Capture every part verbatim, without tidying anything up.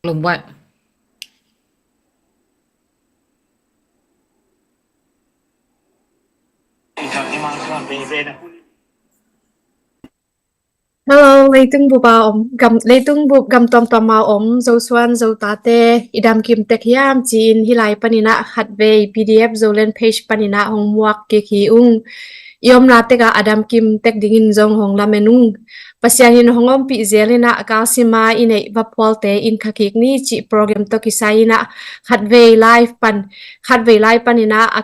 Lungbuai. Hello, leitung bup a om, gam, leitung bup gam tuamtuam a om Zosuan Zotate, i dam kim tek hiam ci-in hih lai panin ah khatvei P D F Zoland page panin ah hong muak kik hi ung. I omna tek ah a dam kim tek dingin zong hong lamen ung. Pasian in hong ompih zel in ah, kalsima i neih va phualte in kha kik ni cih program tawh kisai in ah khatvei live pan, khatvei live panin ah a,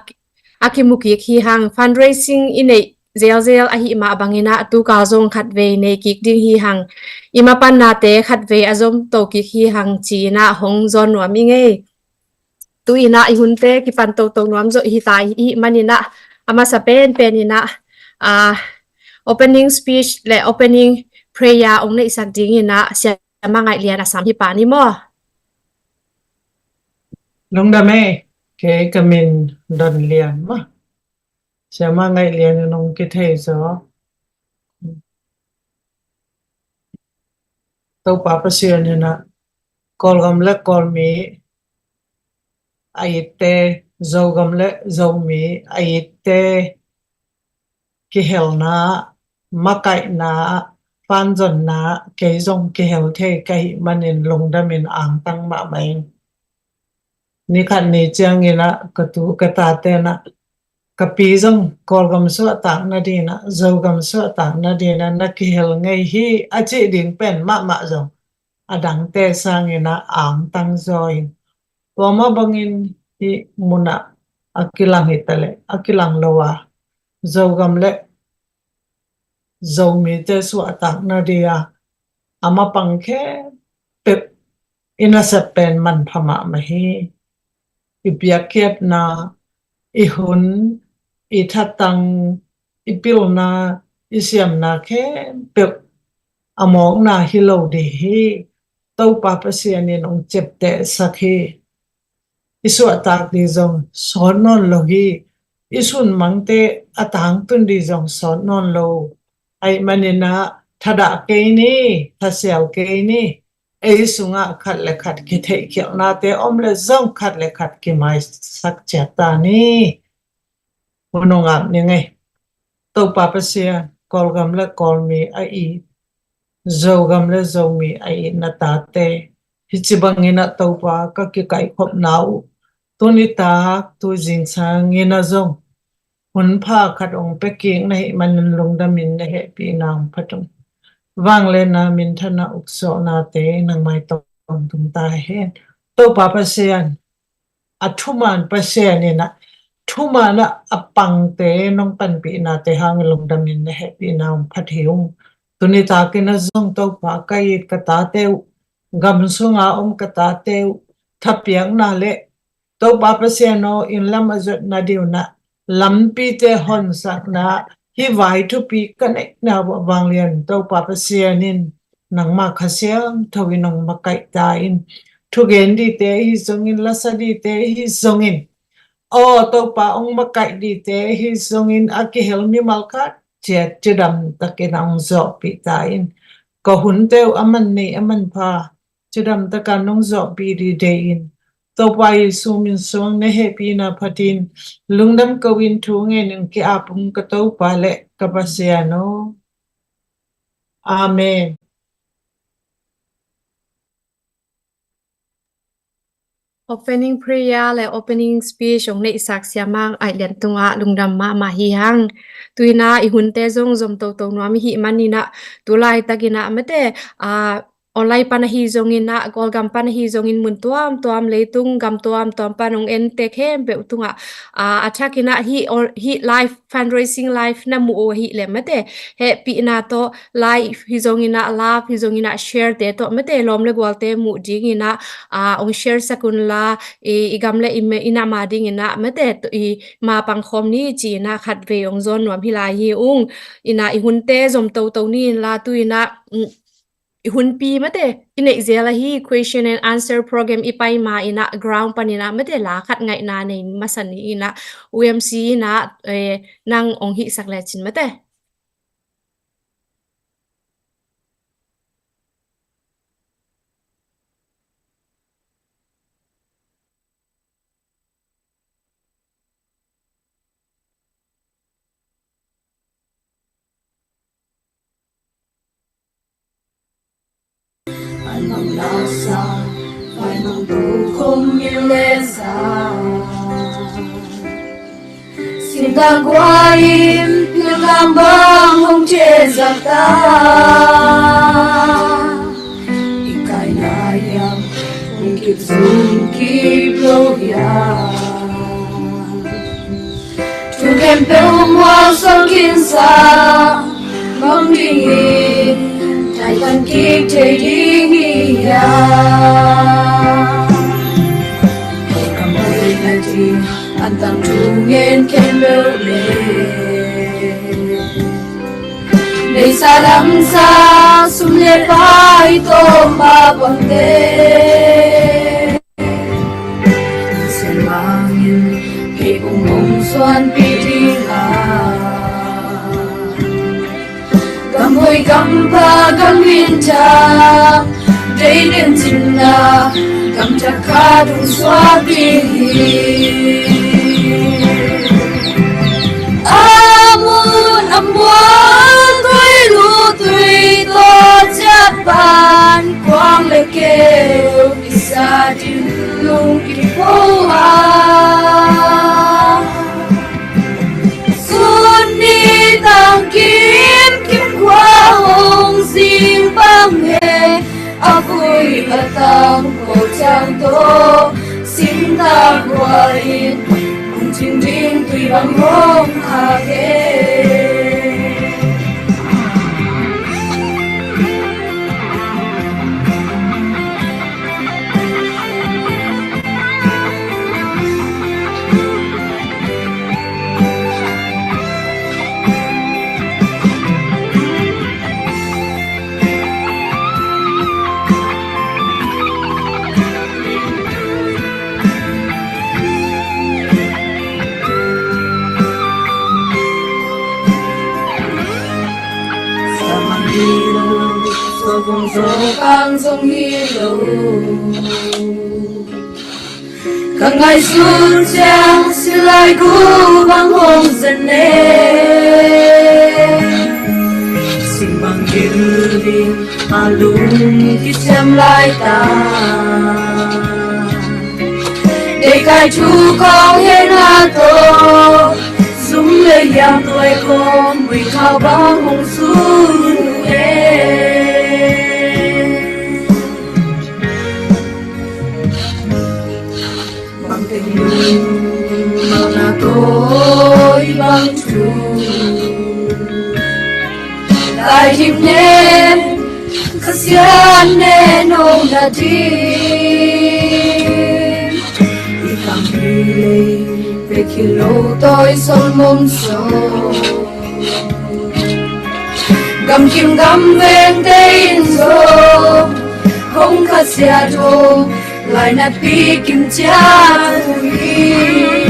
a kimu kik hi hang. Fundraising i neih zelzel ahih mah bangin ah tukal zong khatvei nei kik ding hi hang. I mapannate khatvei a zom to kik hi hang ci-in ah hong zawn nuam i ngei. Tu-in ah i hunte kipan toto nuam zawh hi ta i hih manin ah, a masa penpen in ah, ah, opening speech le opening prayer hong neihsak dingin ah Siama Ngaih Lian a sam hi pa ni maw? Lungdam ei, kei ka min Don Lian maw. Siama Ngaih Lian in hong kithei zaw. Topa Pasian in ah Kawlgam le Kawlmi a itte, Zogam le Zomi a itte kihelna, makaihna, fanzonna kei zong kihel thei ka hih manin lungdamin angtang mahmah ing. Ni khat ni ciangin ah ka tu ka tate in ah ka pi zong Kawlgam suahtak nadingin ah, Zogam suahtak nadingin ah na kihel ngei hi a cih ding pen mahmah zong a dangte sangin ah angtang zaw ing. Tua mah bangin hih mun ah a kilang hi ta leh a kilang lo a, Zogam le Zomite suahtak nading a, a mapang khempeuh i nasep pen manpha mahmah hi. I biakpiakna, i hun, i thatang, i pilna, i siamna khempeuh a mawkna hi lo ding hi. Topa Pasian in hong ciaptehsak hi. I suahtak ding zong sawt nawn lo hi. i sunmangte a tangtun dih zong sawt nawn lo ahih manin ah thadah kei ni, thasial kei ni, ei sungah khat le khat kitheihkhialhnate om le zong khat le khat kimaisak ciat ta ni. Hun hong ap ni ngei. Topa Pasian, Kawlgam le Kawlmi a it, Zogam le Zomi a it na tate hi ci bangin ah Topa ka kikaihkhopna uh tuni tak tu zingsang in ah zong hun pha khat hong pia kik na hih manin lungdamin na hehpihna hong phat ung. Vangliatna, minthanna, uksuahnate nangmah i tawntung ta hen. Topa Pasian, a thuman Pasian in ah thuman ah a pangte nong panpihnate hangin lungdamin na hehpihna hong phat hi ung. Tuni takin ah zong Topa ka it ka tate uh, gam sunga om ka tate uh thapiakna le Topa Pasian aw, inn lam a zuatna ding un ah lampite honsakna hih vai thupi ka neihna uh ah vanglian Topa Pasian in nangmah Kha Siangtho in hong makaih ta in. Thugen dingte ahi zongin, lasa dingte ahi zongin, aw Topa hong makaih dingte ahi zongin a kihel mimal khat ciat cidam takin ah hong zawhpih ta in. Ka hunte uh a man nei a man pha cidam takin hong zawhpih ding deih in. Topa Jesu min suang na hehpihna phatin lungdam ko in thu ngen in ki-ap ung ka Topa le ka Pasian aw. Amen. Opening prayer le opening speech hong neihsak Siamang Aih Lian tungah lungdam mahmah hi hang. Tu in ah i hunte zong zom toto nuam i hih manin ah tu laitakin ah mate, a, online pan ahi zongin ah, Kawlgam pan ahi zongin mun tuamtuam, leitung gam tuamtuam pan hong ente khempeuh tungah, a, a thakin ah hih, hih live, fundraising live na muh uh ahih leh mate, hehpihna tawh live hi zongin ah, love hi zongin ah, share te tawh mate, lawm le gualte muh dingin ah, a, hong share sak un la, i, i gam le i, i nam a dingin ah mate, i ma pangkhawm ni ci-in ah khatvei hong zawn nuam hi lai hi ung. In ah i hunte zom toto ni in la tu in ah, mm, i hunpi mate, i neih zel ahi question and answer program i pai ma in ah ground pan in ah mate, la khat ngaihna nei masa ni in ah, U M C in ah, eh, nang hong hihsak lecin mate. An mang lasa, vai mang tu khum in le sa. Singtang kua in pilgam bang hong cezak ta. I kaina hiam hong kip zum kip lo hiam. Thu khempeuh mual suan khinsa bang ding hi, taipan kik thei ding hi hiam. Kam hoih na ding an tang thu ngen khempeuh le. Neisa lamsa sum le pai tawm a bangte. Sian mangin kei kong hong suanpih ding a. Gam hoih gam pha gam minthang, dei den cinna, gam thak khat hong suak ding hi. A mun a mual tui lu tui tawh ciah pan kuang le keu kisa ding lung kipho a. Sun ni tang kim kim khua hong zing bang he, a vui a tang ko ciang tawh, singtang khua in hong cing ding tui bang hong khak he. Zokang zong hi lo. Ka ngaihsun ciang silai gu bang hong zen ne. Sing bang gil ding a lung kiciam lai ta. Dei kai thu kong hen a to. Sum le yam tuai kong mui khau bang hong sun e. Bang teng lung bang na toi bang thu. Lai him nen ka sian nen ong na ding. I kam hi lei pe kilo toi sol mom sol. Gam kim gam veng te in zo. Kong kha sia do. Lai na pi kim cia hui.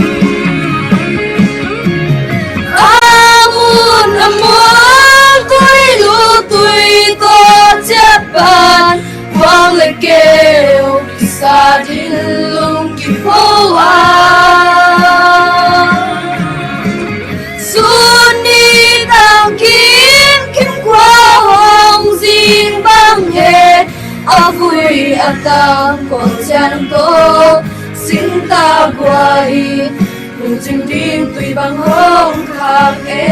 Amun amuang tui lu tui to cia pan. Kuang le keu kisa din lung ki pho a. Sun ni tang kim kim kua hong zing bang he. A vui a tang ko ciang to sing ta gua hi. Hong cing ding tui bang hong khak e.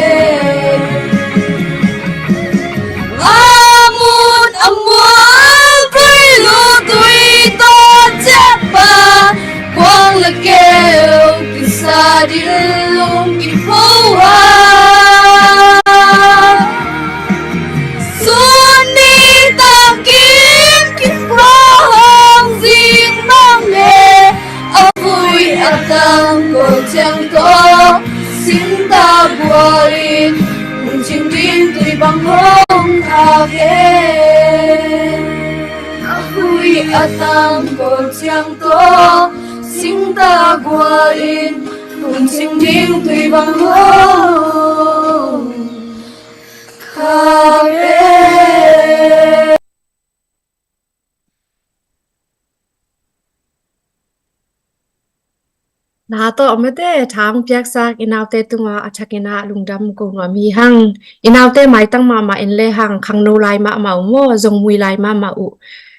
Amun amuang tui lu tui to ciang pa. Kuang le keu kisa din lung ki pho a. Sun ni tang kim kim kua hong zing bang he. A vui a tang ko ciang to sing ta gua in. Hong cing ding tui bang hong khak e. A vui a tang ko ciang to sing ta gua in. Hong cing ding tui bang hong khak e. Na tawh mate, thang piaksak i naute tungah a thakin ah lungdam ko nuam hi hang. I naute maitang mahmah in le hang, khangno lai mahmah uh maw, zong mui lai mahmah uh.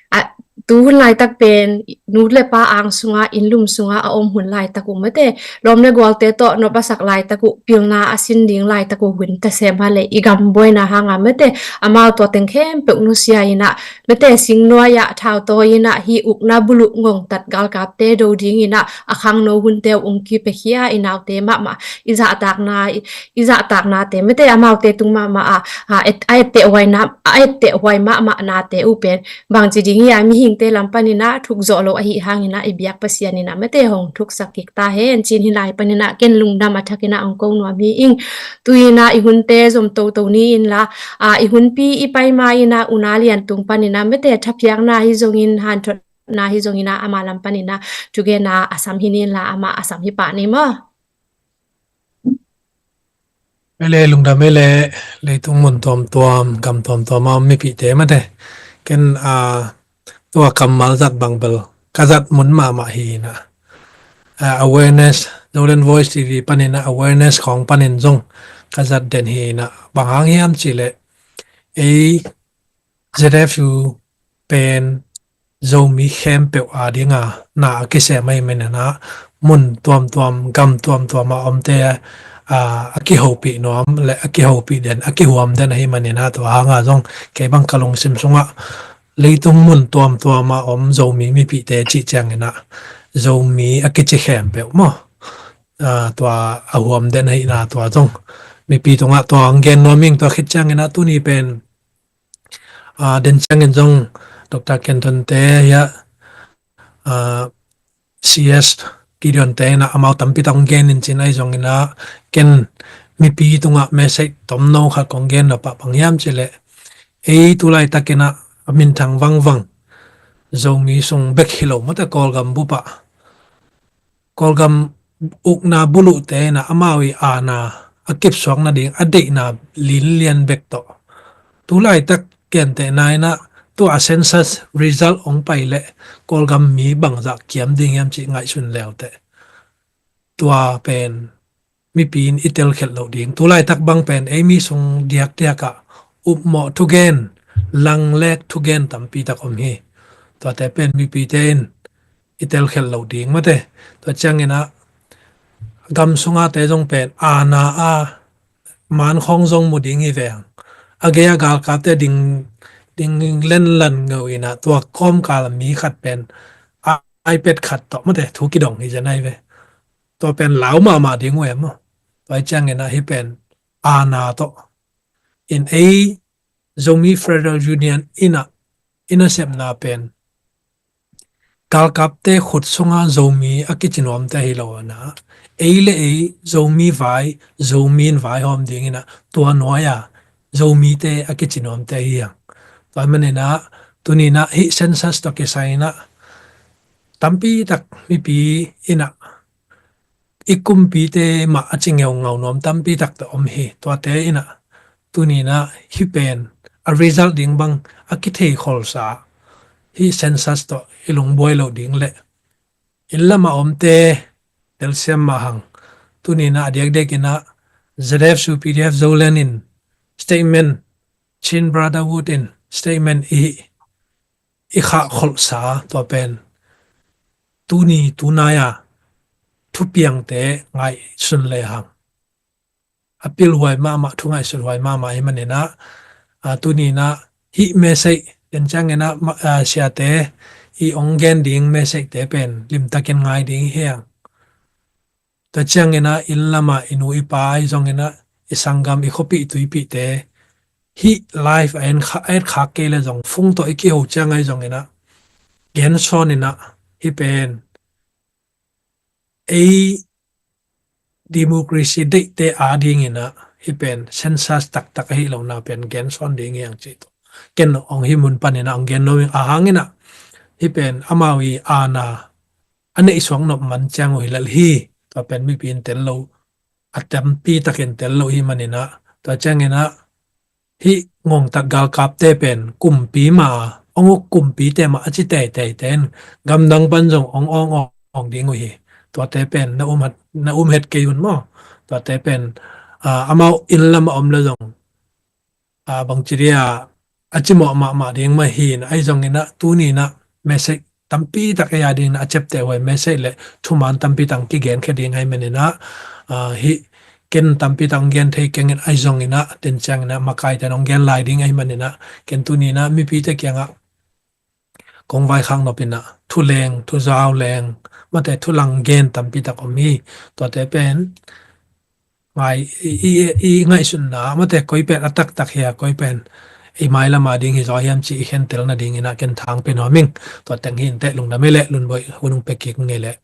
A, tu hun laitak pen nu le pa ang sungah, inn lum sungah a om hun laitak uh mate, lawm le gualte tawh nop a sak laitak uh, pilna a sin ding laitak uh hun ta sem ha le, i gam buaina hangah mate, amau tua teng khempeuh nusia in ah, mate, singnuai ah thautawi in ah, hih ukna buluh ngongtat galkapte do ding in ah, a khangno hunte uh ong kipiakhia i naute mahmah, i zahtakna, i, i zahtaknate mate, amaute tung mahmah a, a et, a etteh huaina, a etteh huai mahmah nate uh pen bangci ding hi a, mihingte lam panin ah thuk zawh lo ahi hangin ah, i biak Pasian in ah mate hong thuksak kik ta hen ci-in hih lai panin ah ken lungdam a thakin ah ong ko nuam hi ing. Tu-in ah i hunte zom toto ni inla, a, i hunpi i pai ma in ah U Na Lian tung panin ah mate, thapiakna hi zongin, hanthotna hi zongin ah, ama lam panin ah thugenna a sam hi ni inla, amah a sam hi pah ni maw. Ei le, lungdam ei le, leitung mun tuamtuam, gam tuamtuam a om mipihte mate. Ken, a, tua kammal zat bang bel ka zat mun mahmah hi in ah, a, awareness, Zoland Voice T V panin ah awareness khawng panin zong ka zat den hi in ah, bang hang hiam cih leh, ei Z F U pen Zomi khempeuh a dinga na a kisem ahih manin ah, mun tuamtuam, gam tuamtuam a omte, a, a kihopih nuam le a kihopih den, a kihuam den ahih manin ah, tua hanga zong kei bang ka lungsim sungah leitung mun tuamtuam a om Zomi mipihte cih ciangin ah, Zomi a kici khempeuh maw, a, tua a huam den ahihna tua zong mipi tungah tua ong gen nuam ing. Tua khit ciangin ah tuni pen, a, den ciangin zong Doctor Kenton te, ya, a, C S Gideon te in ah amau tampi tak ong gen in cin, ahi zongin ah ken mipi tungah message tomno khat kong gen nop ah bang hiam cih leh, ei tu laitakin ah a minthang vangvang Zomi sung bek hi lo mate, Kawlgam bup ah Kawlgam ukna buluhte in ah amau i aana a kipsuak nading a deihna linlian bek tawh, tu laitak gentehna in ah tua a census result hong pai leh Kawlgam mi bangzah kiam ding hiam cih ngaihsun leuteh, tua pen mipi in i telkhialh loh ding. Tulaitak bang pen ei mi sung diakdiak ah upmawh thugen, langlek thugen tampi tak om hi. Tuate pen mipite in i telkhialh loh ding mate. Tua ciangin ah gam sungate zong pen aana a mankhawng zong mu ding hi veng. A gei a galkapte ding, ding lenlan ngeu in ah tua kawmkal mi khat pen a, iPad khat tawh mate thu kidong hi zen ai ve. Tua pen lau mahmah ding uh em maw? Tua ciangin ah hih pen aana tawh in ei Zomi Federal Union in ah i nasepna pen galkapte khut sunga Zomi a kici nuamte hi lo in ah, ei le ei Zomi vai, Zomi in vaihawm ding in ah tua nuai-a Zomite a kici nuamte hi hang. Tua manin ah tuni in ah hih census tawh kisai in ah tampi tak mipi in ah i kumpite mah a ci ngeungau nuam tampi tak tawh om hi. Tuate in ah tuni in ah hih pen a result ding bang a kithei kholsa hih census tawh i lungbuai loh ding leh inn lam a omte telsiam mah hang. Tuni in ah a diakdiak in ah ZFU PDF Zoland in statement, Chin Brotherhood in statement i, i khah kholhsa tua pen tuni tunai-a thupiangte ngaihsun lehang a pilhuai mahmah, thu ngaihsuthuai mahmah hi manin ah, a, tuni in ah hih message, den ciangin ah ma-, a, siate i hong gen ding message-te pen limtakin ngai ding hi hang. Tua ciangin ah inn lam ah i nu i pa ahi zongin ah i sanggam i khuapih tuipihte hih live a en kha-, a et khak kei leh zong phone tawh i kiho ciang ahi zongin ah gensawn in ah hih pen ei democracy deihte adingin ah hih pen census taktak ahi lohna pen gensawn ding hi hang cih tawh ken hong hih mun panin ah hong gen nuam ing. A hangin ah hih pen amau i aana a neihsuak nop man ciang uh hi lel hi. Tua pen mipi in tel lo, a tampi takin tel lo hi manin ah, tua ciangin ah hih ngongtat galkapte pen kumpi mah, hong uk kumpite mah a ci teiteite in gamdang pan zong hong awng awng ding uh hi. Tuate pen na um het, na um het kei un maw? Tuate pen, a, amau inn lam a om leh zong, a, bangci dia a cimawh mahmah ding mah hi in ah, ahi zongin ah tuni in ah message tampi tak ei adingin ah a ciapteh huai message le thuman tampi tak kigenkhia ding ahi manin ah, a, hih ken tampi tak hong gen thei keng in, ahi zongin ah den ciangin ah makaite in hong gen lai ding ahi manin ah ken tuni in ah mipite kiangah kong vaikhak nop in ah thu leng, thu zau leng, mate thu lang gen tampi tak om hi. Tuate pen ngai, i, i, i ngaihsutna mate koi pen a taktak hi a, koi pen i mailam ading hi zaw hiam cih i khentel nadingin ah ken thang pe nuam ing. Tua teng hi inteh, lungdam ei leh, Lunboih, hun hong pia kik ing ei leh.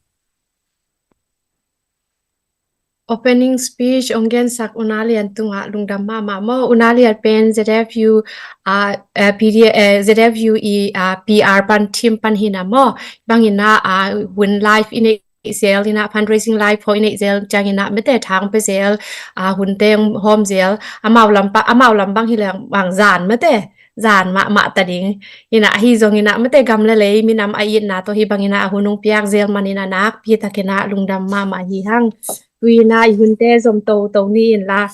Opening speech hong gensak U Na Lian tungah lungdam mahmah maw. U Na Lian pen ZFU, ah, eh, P D, eh, ZFU i, ah, P R pan, team pan hi na maw. Bangin ah, ah, hun live i neih zel in ah, fundraising live hong i neih zel ciangin ah mate thang pia zel, ah, hunte hong hawm zel, amau lam pa, amau lam bang hi leng bang zan mate, zan mahmah ta ding. In ah ahi zongin ah mate gam le lei minam a itna tawh hih bangin ah a hun hong piak zel manin ah nakpi takin ah lungdam mahmah hi hang. Tu in ah i hunte zom toto ni in la,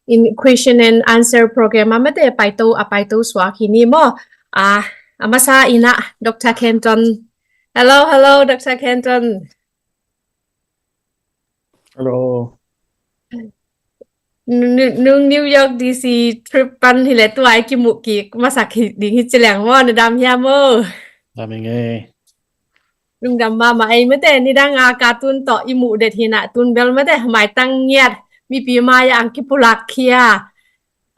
in question and answer program ah mate paito, a paito suak hi ni maw. Ah, a masa in ah Doctor Kenton. Hello, hello, Doctor Kenton. Hello. Nu-, nu-, nung New York D C trip pan hi leh tua i kimuh kik masak hi ding hi ci leng maw, na dam hiam maw? Dam ing ei. Lungdam mahmah ei mate, nidang a cartoon tawh i muh det hi na, tun bel mate maitang ngiat, mipi mai-ah ang kipulak khia.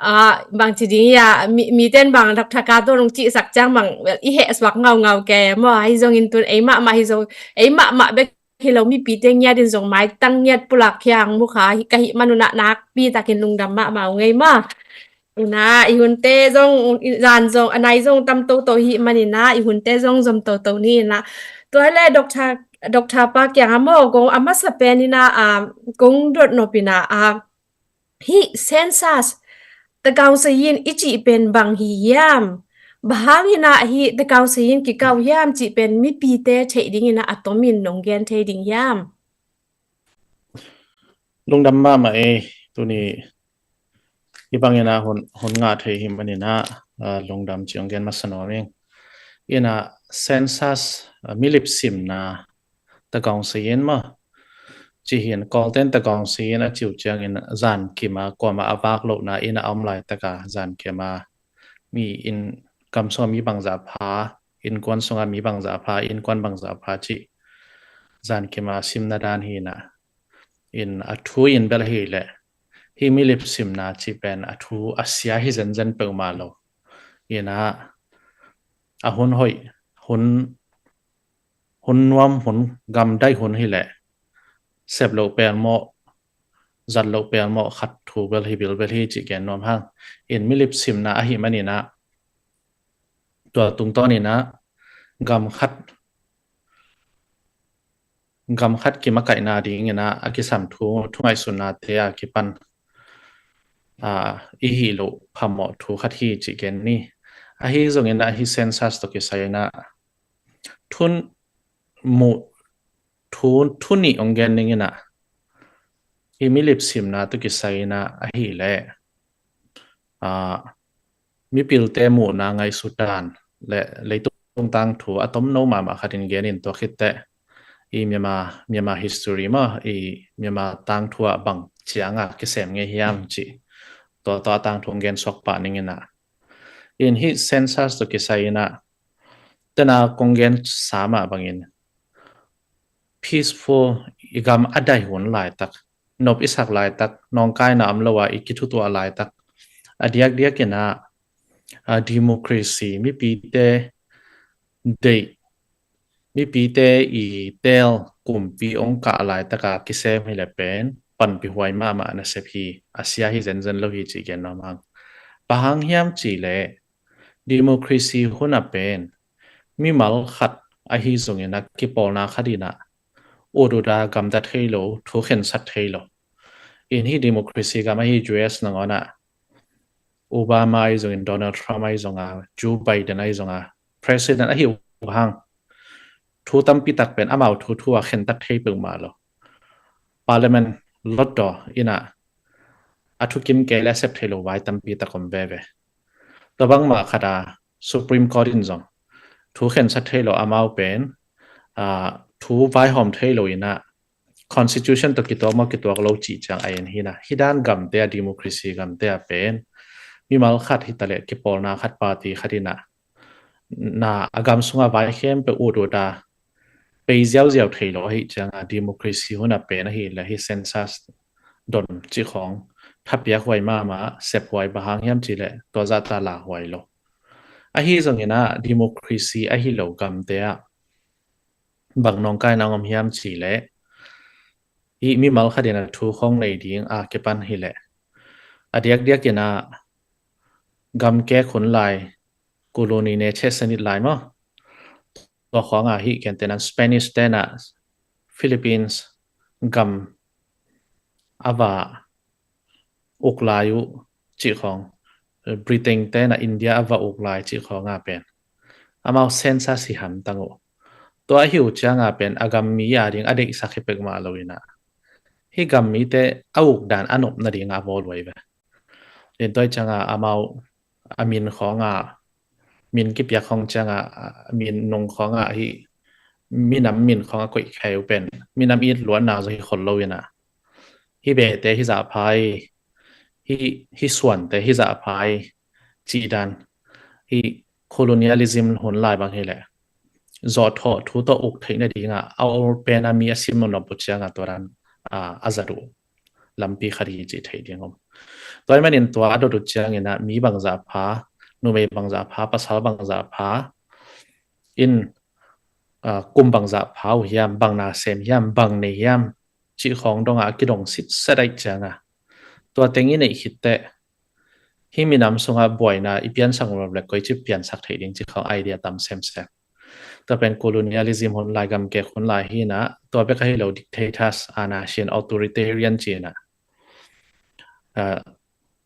Ah, bangci ding hia, mi, mite in bang Doctor Cartoon hong cihsak ciang bang, well, i heh suak ngaungau kei maw, ahi zongin tun ei mahmah hi zong, ei mahmah bek hi lo, mipite ngiat in zong maitang ngiat pulak khia ang mu kha hi, ka hih man un ah nakpi takin lungdam mahmah ung ei maw. In ah i hunte zong, i zan zong, a nai zong tam toto hi manin ah i hunte zong zom toto ni in ah. Tua hi leh Doctor, Doctor pa kiangah maw, kong a masa pen in ah, ah, kong dot nop in ah, ah, hih census, tagangsayin i cih pen bang hi hiam? Bang hang in ah hih The Council in kikau hiam cih pen mipite theih dingin ah a tomin nong gen thei ding hiam? Lungdam mahmah ei, tuni hih bangin ah hun, hun ngah thei hi manin ah, ah, lungdam ci hong gen masa nuam ing. In ah census, ah, milip simna The Council in maw, ci hi in, Kawlten The Council in a ci uh ciangin zan kim a kuamah a vak lohna in a om laitak a zan kim a mi in kam sungah mi bangzah pha, innkuan sungah mi bangzah pha, innkuan bangzah pha cih zan kim a simna dan hi in ah, in a thu in bel ahih leh hih milip simna cih pen a thu a sia hi zenzen peuhmah lo. In ah a hun hoih, hun, hun nuam, hun gamdai hun hi leh sep loh pelmawh, zat loh pelmawh khat thu bel hi bilbel hi cih gen nuam hang. In milip simna ahih manin ah tua tungtawn in ah gam khat, gam khat kim a kaihna dingin ah a kisam thu, thu ngaihsutnate a kipan, ah, i hih loh phamawh thu khat hi cih gen ni. Ahi zongin ah hih census tawh kisai in ah thu muh, thu, thu nih hong gen ning in ah hih milip simna tawh kisai in ah ahih leh, ah, mipilte muhna ngaihsut dan le leitung tangthu a tomno mahmah khat in gen in, tua khit teh i Myanmar, Myanmar history maw, i Myanmar tangthu ah bang ciang a kisem ngei hiam cih tua, tua tangthu hong gen suak pah ning in ah. In hih census tawh kisai in ah, tena kong gen sa mah bangin peaceful, i gam a dai hun laitak, nop i sak laitak, nawngkaina om lo a i kithutuah laitak, a diakdiak in ah, a, democracy, mipite deih, mipite i teel kumpi hong kah laitak a kisem hi leh pen panpih huai mahmah nasep hi, a sia hi zenzen lo hi cih gen nuam hang. Bang hang hiam cih leh democracy hun a pen mimal khat ahi zongin ah kipawlna khat in ah ut ut a gamta thei lo, thu khensat thei lo. In hih democracy gam ahi U S nangawn ah Obama ahi zongin, Donald Trump ahi zong a, Joe Biden ahi zong a, president ahi uh hang thu tampi tak pen amau thu thu a khentat thei peuhmah lo. Parliament lot daw in ah a thukim kei le a sep thei lo vai tampi tak om veve. Tua bangmah khat a Supreme Court in zong thu khensat thei lo, amau pen, ah, thu vaihawm thei lo in ah constitution tawh kituak maw kituak lo cih ciang a en hi in ah, hih dan gamte a, democracy gamte a pen mimal khat hi ta leh kipawlna khat, party khat in ah na a gam sungah vai khempeuh ut ut a pei ziauziau thei lo ahih ciang a, democracy hun a pen ahih leh hih census don cih khawng thapiak huai mahmah, sep huai. Bang hang hiam cih leh tua zahta la huai lo. Ahi zongin ah democracy ahi lo gamte ah bang nawngkaina hong om hiam cih leh hih mimal khat in ah thu khawng nei ding a kipan hi leh a diakdiak in ah gamkek hun lai, colony ne cheh senit lai maw, tua khawng a hih kente nan Spanish ten ah Philippines gam a va uk lai uh cih khawng, Britain ten ah India a va uk lai cih khawng a pen amau census hi hamtang uh. Tua ahi uh ciang a pen a gam mi a ding a deihsak hi peuhmah lo in ah hih gam mite a uk dan a nop nading a bawl huai ve. Tua ahih ciang a amau a min khawng a, min kipiak khawng ciang a, a min nung khawng a hih minam min khawng a koih khia uh pen minam it luatna zaw hi khol lo in ah hih bete hih zahpha hi, hih, hih suante hih zahpha hi cih dan, hih colonialism hun lai bang hi leh zawhthawh thu tawh uk theih nading a a ol pen a mi a sim nopnop uh ciang a tua dan, a, a zat uh lampi khat hi cih theih ding om. Tua ahih manin tua a dot uh ciangin ah mi bangzah pha, numei bangzah pha, pasal bangzah pha in, a, kum bangzah pha uh hiam, bang na sem hiam, bang nei hiam cih khawng dong a kidong sitset ahih ciang a, tua teng i neih khit teh hih minam sungah buaina i piansak nop leh koici piansak theih ding cih khawng idea tam semsem. Tua pen colonialism hun lai, gamkek hun lai hi in ah, tua bek ahi lo, dictators, aana sian, authoritarian ci in ah, a,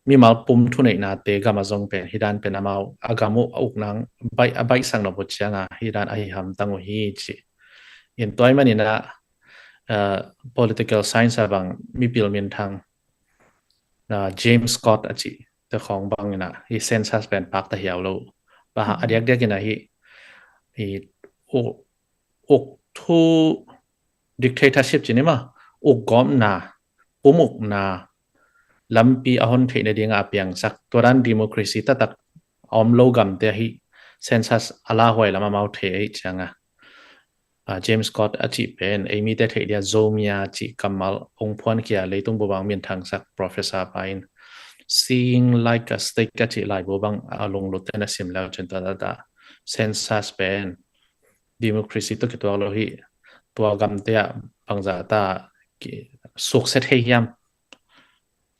mimal pum thuneihnate gam a zong pen hi dan pen amau a gam uh a uk nang baih, a baihsak nop uh cianga hi dan ahi hamtang uh hi ci. In tua ahih manin ah, uh, political science a bang mipil minthang, uh, James Scott a ci te khong bangin ah hi census pen pakta hiau lo. Ba a diakdiak in ah hi, hi uk, uk thu dictatorship ci ni ma, uk gawpna, pum ukna lampi a hon theih nadinga a piangsak, tua dan democracy taktak a om lo gamte ahi census a lauhuai lam amau thei ahi cianga, uh, James Scott a cih pen ei mite theih dia Zomia cih kammal hong phuankhia leitung bup bang minthangsak professor pa in Seeing Like a State a cih laibu bang a lunglut ten a sim leu cin tua dada census pen democracy tawh kituak lo hi, tua gamte ah bangzah ta ki, sukset hei hiam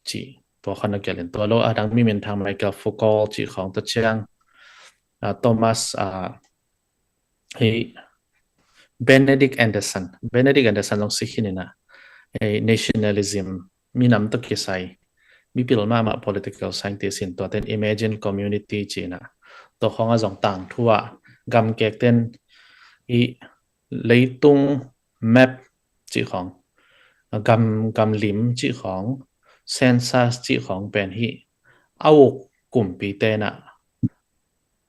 ci tua khan a kialin tua lo a dang mi minthang Michael Foucault ci khong tua ciang, uh, Thomas, uh, hi Benedict Anderson, Benedict Anderson zong sikhin in ah, eh, nationalism, minam tawh kisai, mipil mahmah political scientist in tua ten imagine community ci in ah, tua khong a zong tangthu ah gamkek ten i leitung map ci khong, gam, gam lim ci khong, census ci khong pen hi a uk kumpi ten ah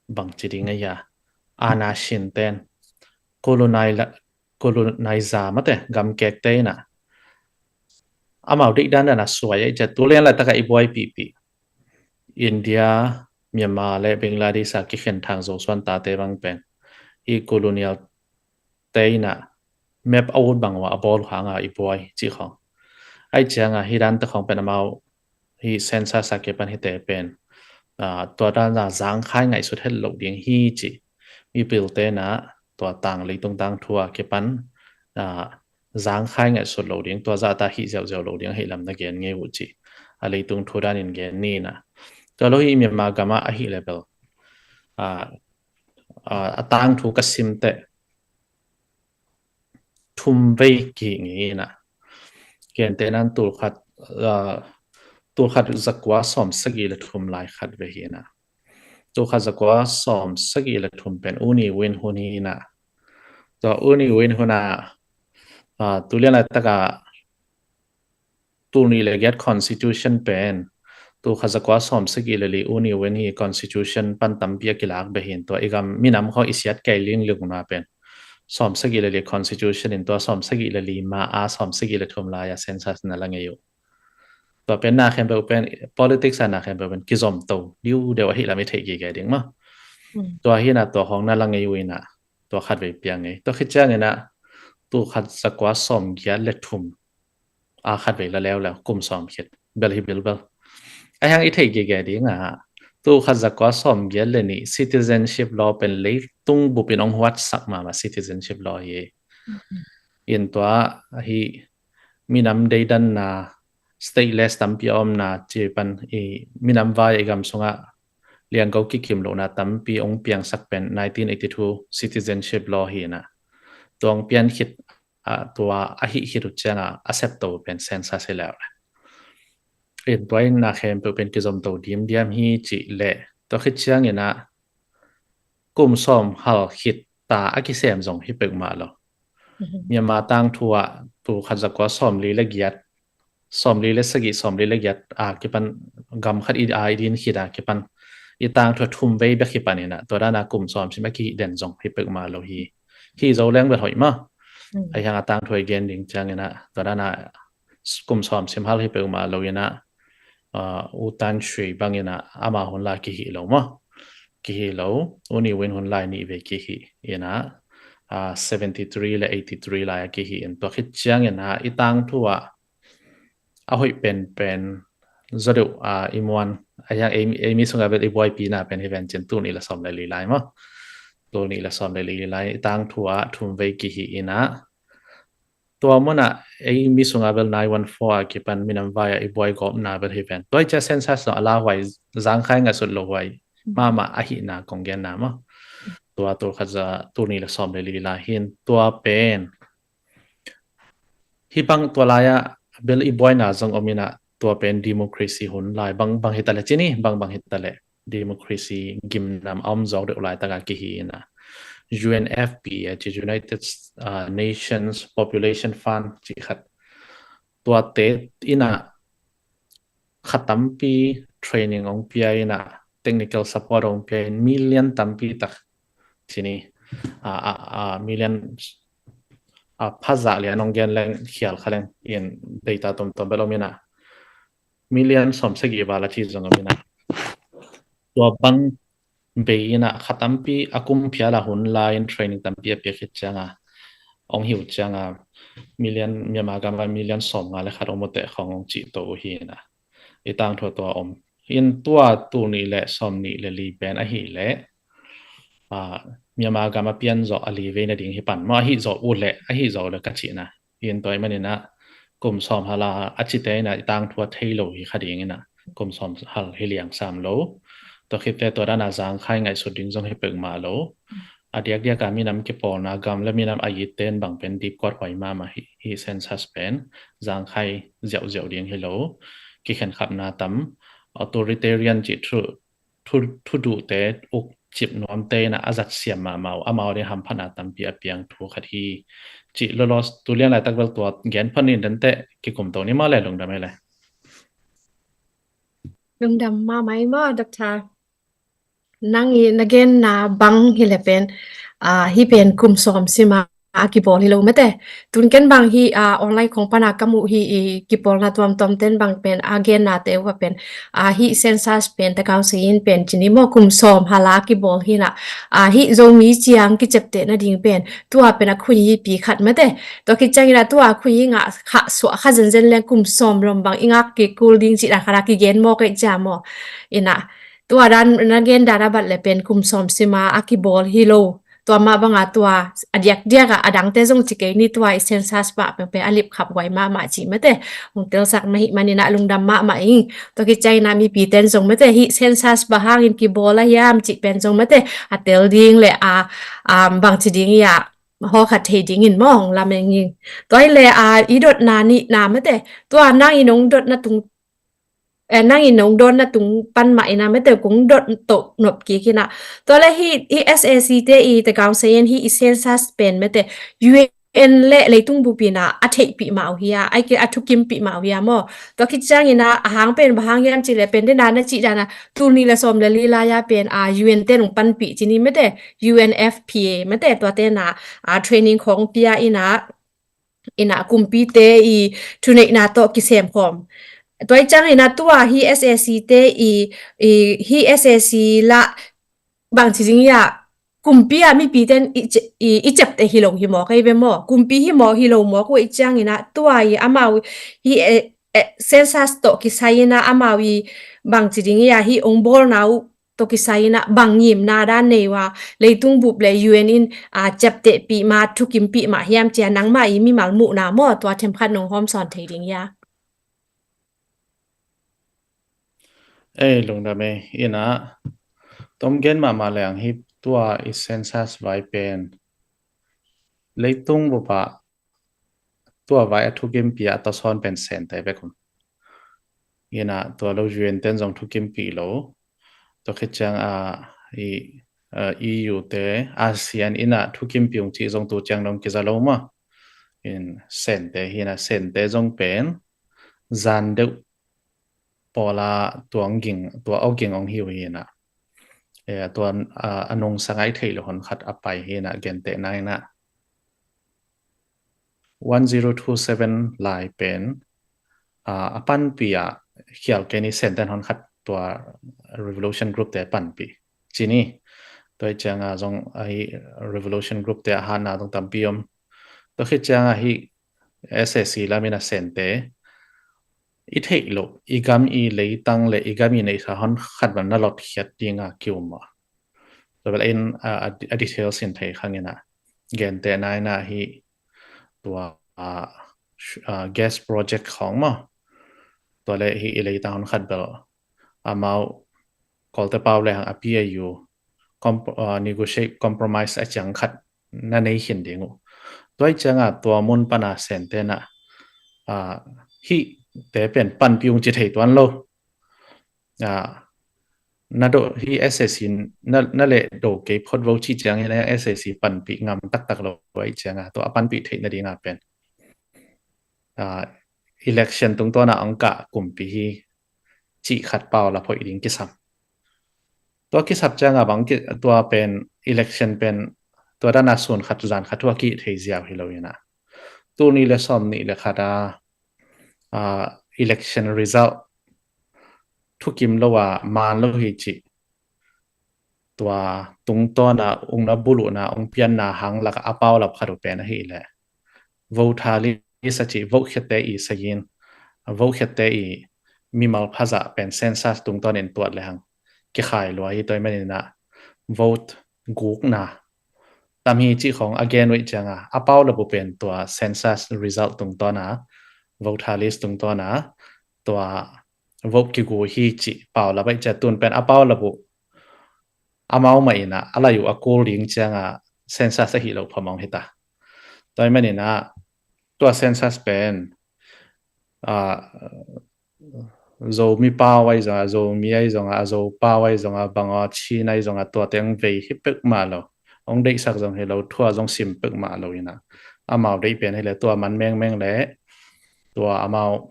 bang ci ding a hia, ana sin ten, colonize, colonizer mate gamkek te in ah amau deih dandan a suai a i ciat tu lian laitak a i buai pihpih India, Myanmar le Bangladesh a kikhen thang Zosuan tate bang pen i colonial te in ah map a ut bang uh a bawl uh hanga i buai ci khong. Ahi cianga hi dante khong pen amau hi census a kipan hite pen, ah, tua dana zangkhai ngaihsut het loh ding hi ci. Mipilte na tua tang leitung tangthu a kipan, ah, zangkhai ngaihsut loh ding, tua zahta hih ziauziau loh ding ahi lam na gen ngei uh ci. A leitung thu danin gen ni na. Tua lo hi Myanmar gamah ahi le bel, ah, ah, a tangthu ka simteh thum vei kihih ngei ina. Gentehnan tulkhat, ah, tulkhat zakua sawm sagih le thum lai khat vei hi ina. Tulkhat zakua sawm sagih le thum pen U Ne Win hun hi ina. Tua U Ne Win hun a, ah, tulian laitak a tul nih le giat constitution pen tulkhat zakua sawm sagih le li U Ne Win hi constitution pan tampi a kilak beh hi in tua i gam minam khawng i siat kei lingling na pen sawm sagih le li constitution in tua sawm sagih le li ma a sawm sagih le thum lai a census na la ngei uh. Tua pen na khempeuh pen politics a na khempeuh pen kizom to diu deuh ahi lam i theih gige ding maw. Tua hi na tua khawng na la ngei uh ina tua khat vei piang ngei. Tua khit ciang ina tulkhat zakua sawm giat le thum a khat vei la leuleu kum sawm khit bel hi bilbel. A hiang i theih gige ding a tulkhat zakua sawm giat le nih citizenship law pen leitung bupin ong huatsak mahmah citizenship law hi. In tua hi minam deidanna stateless tampi a omna ci pan i minam vai i gam sungah liangko kikim lohna tampi ong piangsak pen nineteen eighty-two citizenship law hi ina. Tua ong pian khit a tua ahi khit uh cianga a septo pen census hi leu le. In tua in na khempeuh pen kizomto dimdiam hi cih le tua khit ciang ina kum sawm hal khit ta a kisem zong hi peuhmah lo. Myanmar tangthu ah tulkhat zakua sawm li le giat sawm li le sagih sawm li le giat a kipan gam khat i a i din khit a kipan i tangthu a thum vei bek hi pan ina tua dana kum sawm sim a kihih den zong hi peuhmah lo hi. Hi zo leng bel hoih maw. A hiang a tangthu a i gen ding ciang ina tua dana kum sawm sim hal hi peuhmah lo ina, ah, U Than Shwe bang ina ama hun lai kihih lo maw. Kihih lo U Ne Win hun lai nih vei kihih ina, ah, seventy-three le eighty-three lai a kihih in tua khit ciang ina i tangthu ah a hoih penpen zaw deuh a i muan a hiang ei mi sungah bel i buaipina pen hi ven cin tul nih le sawm le li lai maw. Tul nih le sawm le li lai i tangthu ah thum vei kihih ina tua munah ei mi sungah bel nine one four a kipan minam vai a i buai gawpna bel hi ven tua i cia census no a lauhuai zangkhai ngaihsut lohuai mahmah ahihna kong genna maw. Tua tulkhat za tul nih le sawm le li lai hin tua pen hih bang tua lai-ah bel i buaina zong om ina tua pen democracy hun lai bang bang hi ta leh ci ni, bang bang hi ta leh democracy gimnam a om zawk deuh laitaka kihi ina, U N F P A ci, United uh, Nations Population Fund ci khat, tuate ina kha tampi training ong pia ina, technical support ong pia in, million tampi tak ci ni, a, a, a, million a, phazah lian ong gen leng khial kha leng in, data tomtom bel om ina, million sawm sagih val a ci zong om ina, tua bang bei ina kha tampi a kum phial a hun lai in training tampi a piak khit cianga ong hi uh cianga million, Myanmar gam a million sawm nga le khat ong muteh khong ong cih to uh hi ina, i tangthu tua om in, tua tul nih le sawm nih le li pen ahih leh, a, Myanmar gam a pian zawh a li vei nading hi pan maw, ahi zawh uh leh, ahi zawh uh leh ka cihna. In tua ahih manin ah kum sawm hal a cite ina i tangthu a thei lo hi kha ding ina, kum sawm hal hi liang sam lo. Tua khit teh tua dan a zangkhai ngaihsut ding zong hi peuhmah lo. A diakdiak a minam kipawlna, gam le minam a itte in bang pen dipkuat huai mahmah hi, hi census pen zangkhai ziauziau ding hi lo. Kikhenkhapna tam, authoritarian cih thu, thu, thuduhte uk cip nuamte ina a zat siam mahmah uh, amau ding hamphatna tampi a piang thu khat hi. Cih lolo, tu lian laitak bel tua gen phot ni, danteh kikum to ni maw le, lungdam ei le. Lungdam mahmah ei maw, Doctor. Nang i na genna bang hi le pen, a, hi pen kum sawm sima a kibawl hi lo mate. Tun ken bang hi, a, online khong pana ka muh hi i kipawlna tuamtuam ten bang pen a genna te uh a pen, a, hi census pen te kau si in pen ci ni maw, kum sawm hal a kibawl hi na, a, hi Zomi ciang kicep teh nading pen tua pen a khui hi pi khat mate. Tua khit ciang ina tua khui hi ngah kha suah kha zenzen leng kum sawm lom bang i ngak kikul ding cih dan khat a kigen maw, kei cia maw. Ina tua dan na gen dan a bat le pen kum sawm sima a kibawl hi lo. Tua mah banga tua a diakdiak a, a dangte zong ci kei ni, tua i census bah pen pen a lipkhap huai mahmah cih mate. Hong telsak na hih manin ah lungdam mahmah ing. Tua khit ciang ina mipi ten zong mate, hih census bah hangin kibawl a hiam cih pen zong mate, a tel ding le a, a, bang ci ding i a, hawlkhat thei dingin maw hong lam ing. Tua hi le a, i dotna nihna mate, tua nang i nong dotna tung, eh, nang i nong dotna tung pan mah ina mate, kong dot toh nop kik ina. Tua le hi, hi S A C te i te kau si in hi i census pen mate, U N le leitung bup ina a theihpih mah uh hia, ai ke a thukimpih mah uh hia maw. Tua khit ciang ina a hang pen bang hang hiam cih le pen dena na cih dana tul nih le sawm le li lai a pen a U N te nong panpih ci ni mate, U N F P A mate, tua tena a training khong pia ina, ina kumpite i thuneihna tawh kisem khawm. Tua i ciang ina tua hi S A C te i, i hi S A C la bang ci ding i a, kumpi a mipi ten i ce-, i, i cep te hi lo hi maw, kei ve maw. Kumpi hi maw hi lo maw, ko i ciang ina tua i amau hi, eh, eh, census tawh kisai ina amau i bang ci ding i a hi ong bawlna uh tawh kisai ina bang ngimna dan nei uh a, leitung bup le U N in, a, cep tehpih mah, thukimpih mah hiam cia nangmah i mimal muhna maw, tua themkhat nong hawm sawn thei ding hia. Ei, lungdam ei, ina tom gen mahmah leng hi, tua i census vai pen leitung bup a tua vai a thukimpih a tawsawn pen Sente bek un. Ina tua lo U N ten zong thukimpih lo. Tua khit ciang a, i, a, E U te, ASEAN ina thukimpih ung cih zong tu ciang dong kiza lo maw. In Sente hi ina, Sente zong pen zan deuh pawla tua ong ging, tua aw ging ong hi uh hi ina. E, tua, a, a nungsa ngai thei lo hon khat a pai hi ina, gentehna ina one zero two seven lai pen, a, a panpih a khial kei ni, Senten hon khat tua revolution group te panpih ci ni. Tua i ciang a zong a hi revolution group te a hatna zong tampi om. Tua khit ciang a hi S A C lam ina Sente i theih loh, i gam i leitang le i gam i neihsa hon khat bang na lotkhiat ding a ki-um a. Tua bel in, a, a, a details in thei khang ina. Gentehna ina hi tua, a, sh-, a, gas project khong maw. Tua le hi i leitang hon khat bel amau Kawlte pau le hang a P A U comp-, a, negotiate, compromise a ciang khat na nei khin ding uh. Tua i ciang a tua mun pana Sente na, a, hi te pen panpih ung ci thei tuan lo. Na do hi SAC na leh do kei phot vo cih ciangin SAC panpih ngam taktak lo ahih cianga tua a panpih theih nadinga pen election tungtawna ong kah kumpi hi cih khat pau la phoih ding kisam. Tua kisap cianga bang tua pen election pen tua dana sun khat zan khat thu a kih thei ziau hi lo ina, tul nih le sawm nih le khat a election result thukim lo a man lo hi cih tua tungtawna ungna buluhna ung pianna hang laka a paulap khat uh pen ahileh vote tally sa cih vote khiatte i sayin vote khiatte i mimal phazah pen census tungtawnin tuat le hang kikhai lua hi. Tua i maninah vote gukna tam hi cih khong a gen uh ih cianga a paulap uh pen tua census result tungtawna vote tally tungtawna tua vote kigu hi cih paulap ahih ciah tun pen a paulap uh amau mah inah a lai uh a kul ding cianga census ahi lo phamawng hita. Tua i maninah tua census pen Zomi pau ahi zonga, Zomi ahi zonga, a Zo pau ahi zonga, banga Chin ahi zonga tuate ong vei hi pek mah lo, ong deihsak zong hi lo, thua zong sim pek mah lo ina amau deih pen hi le tua man mengmeng le tua amau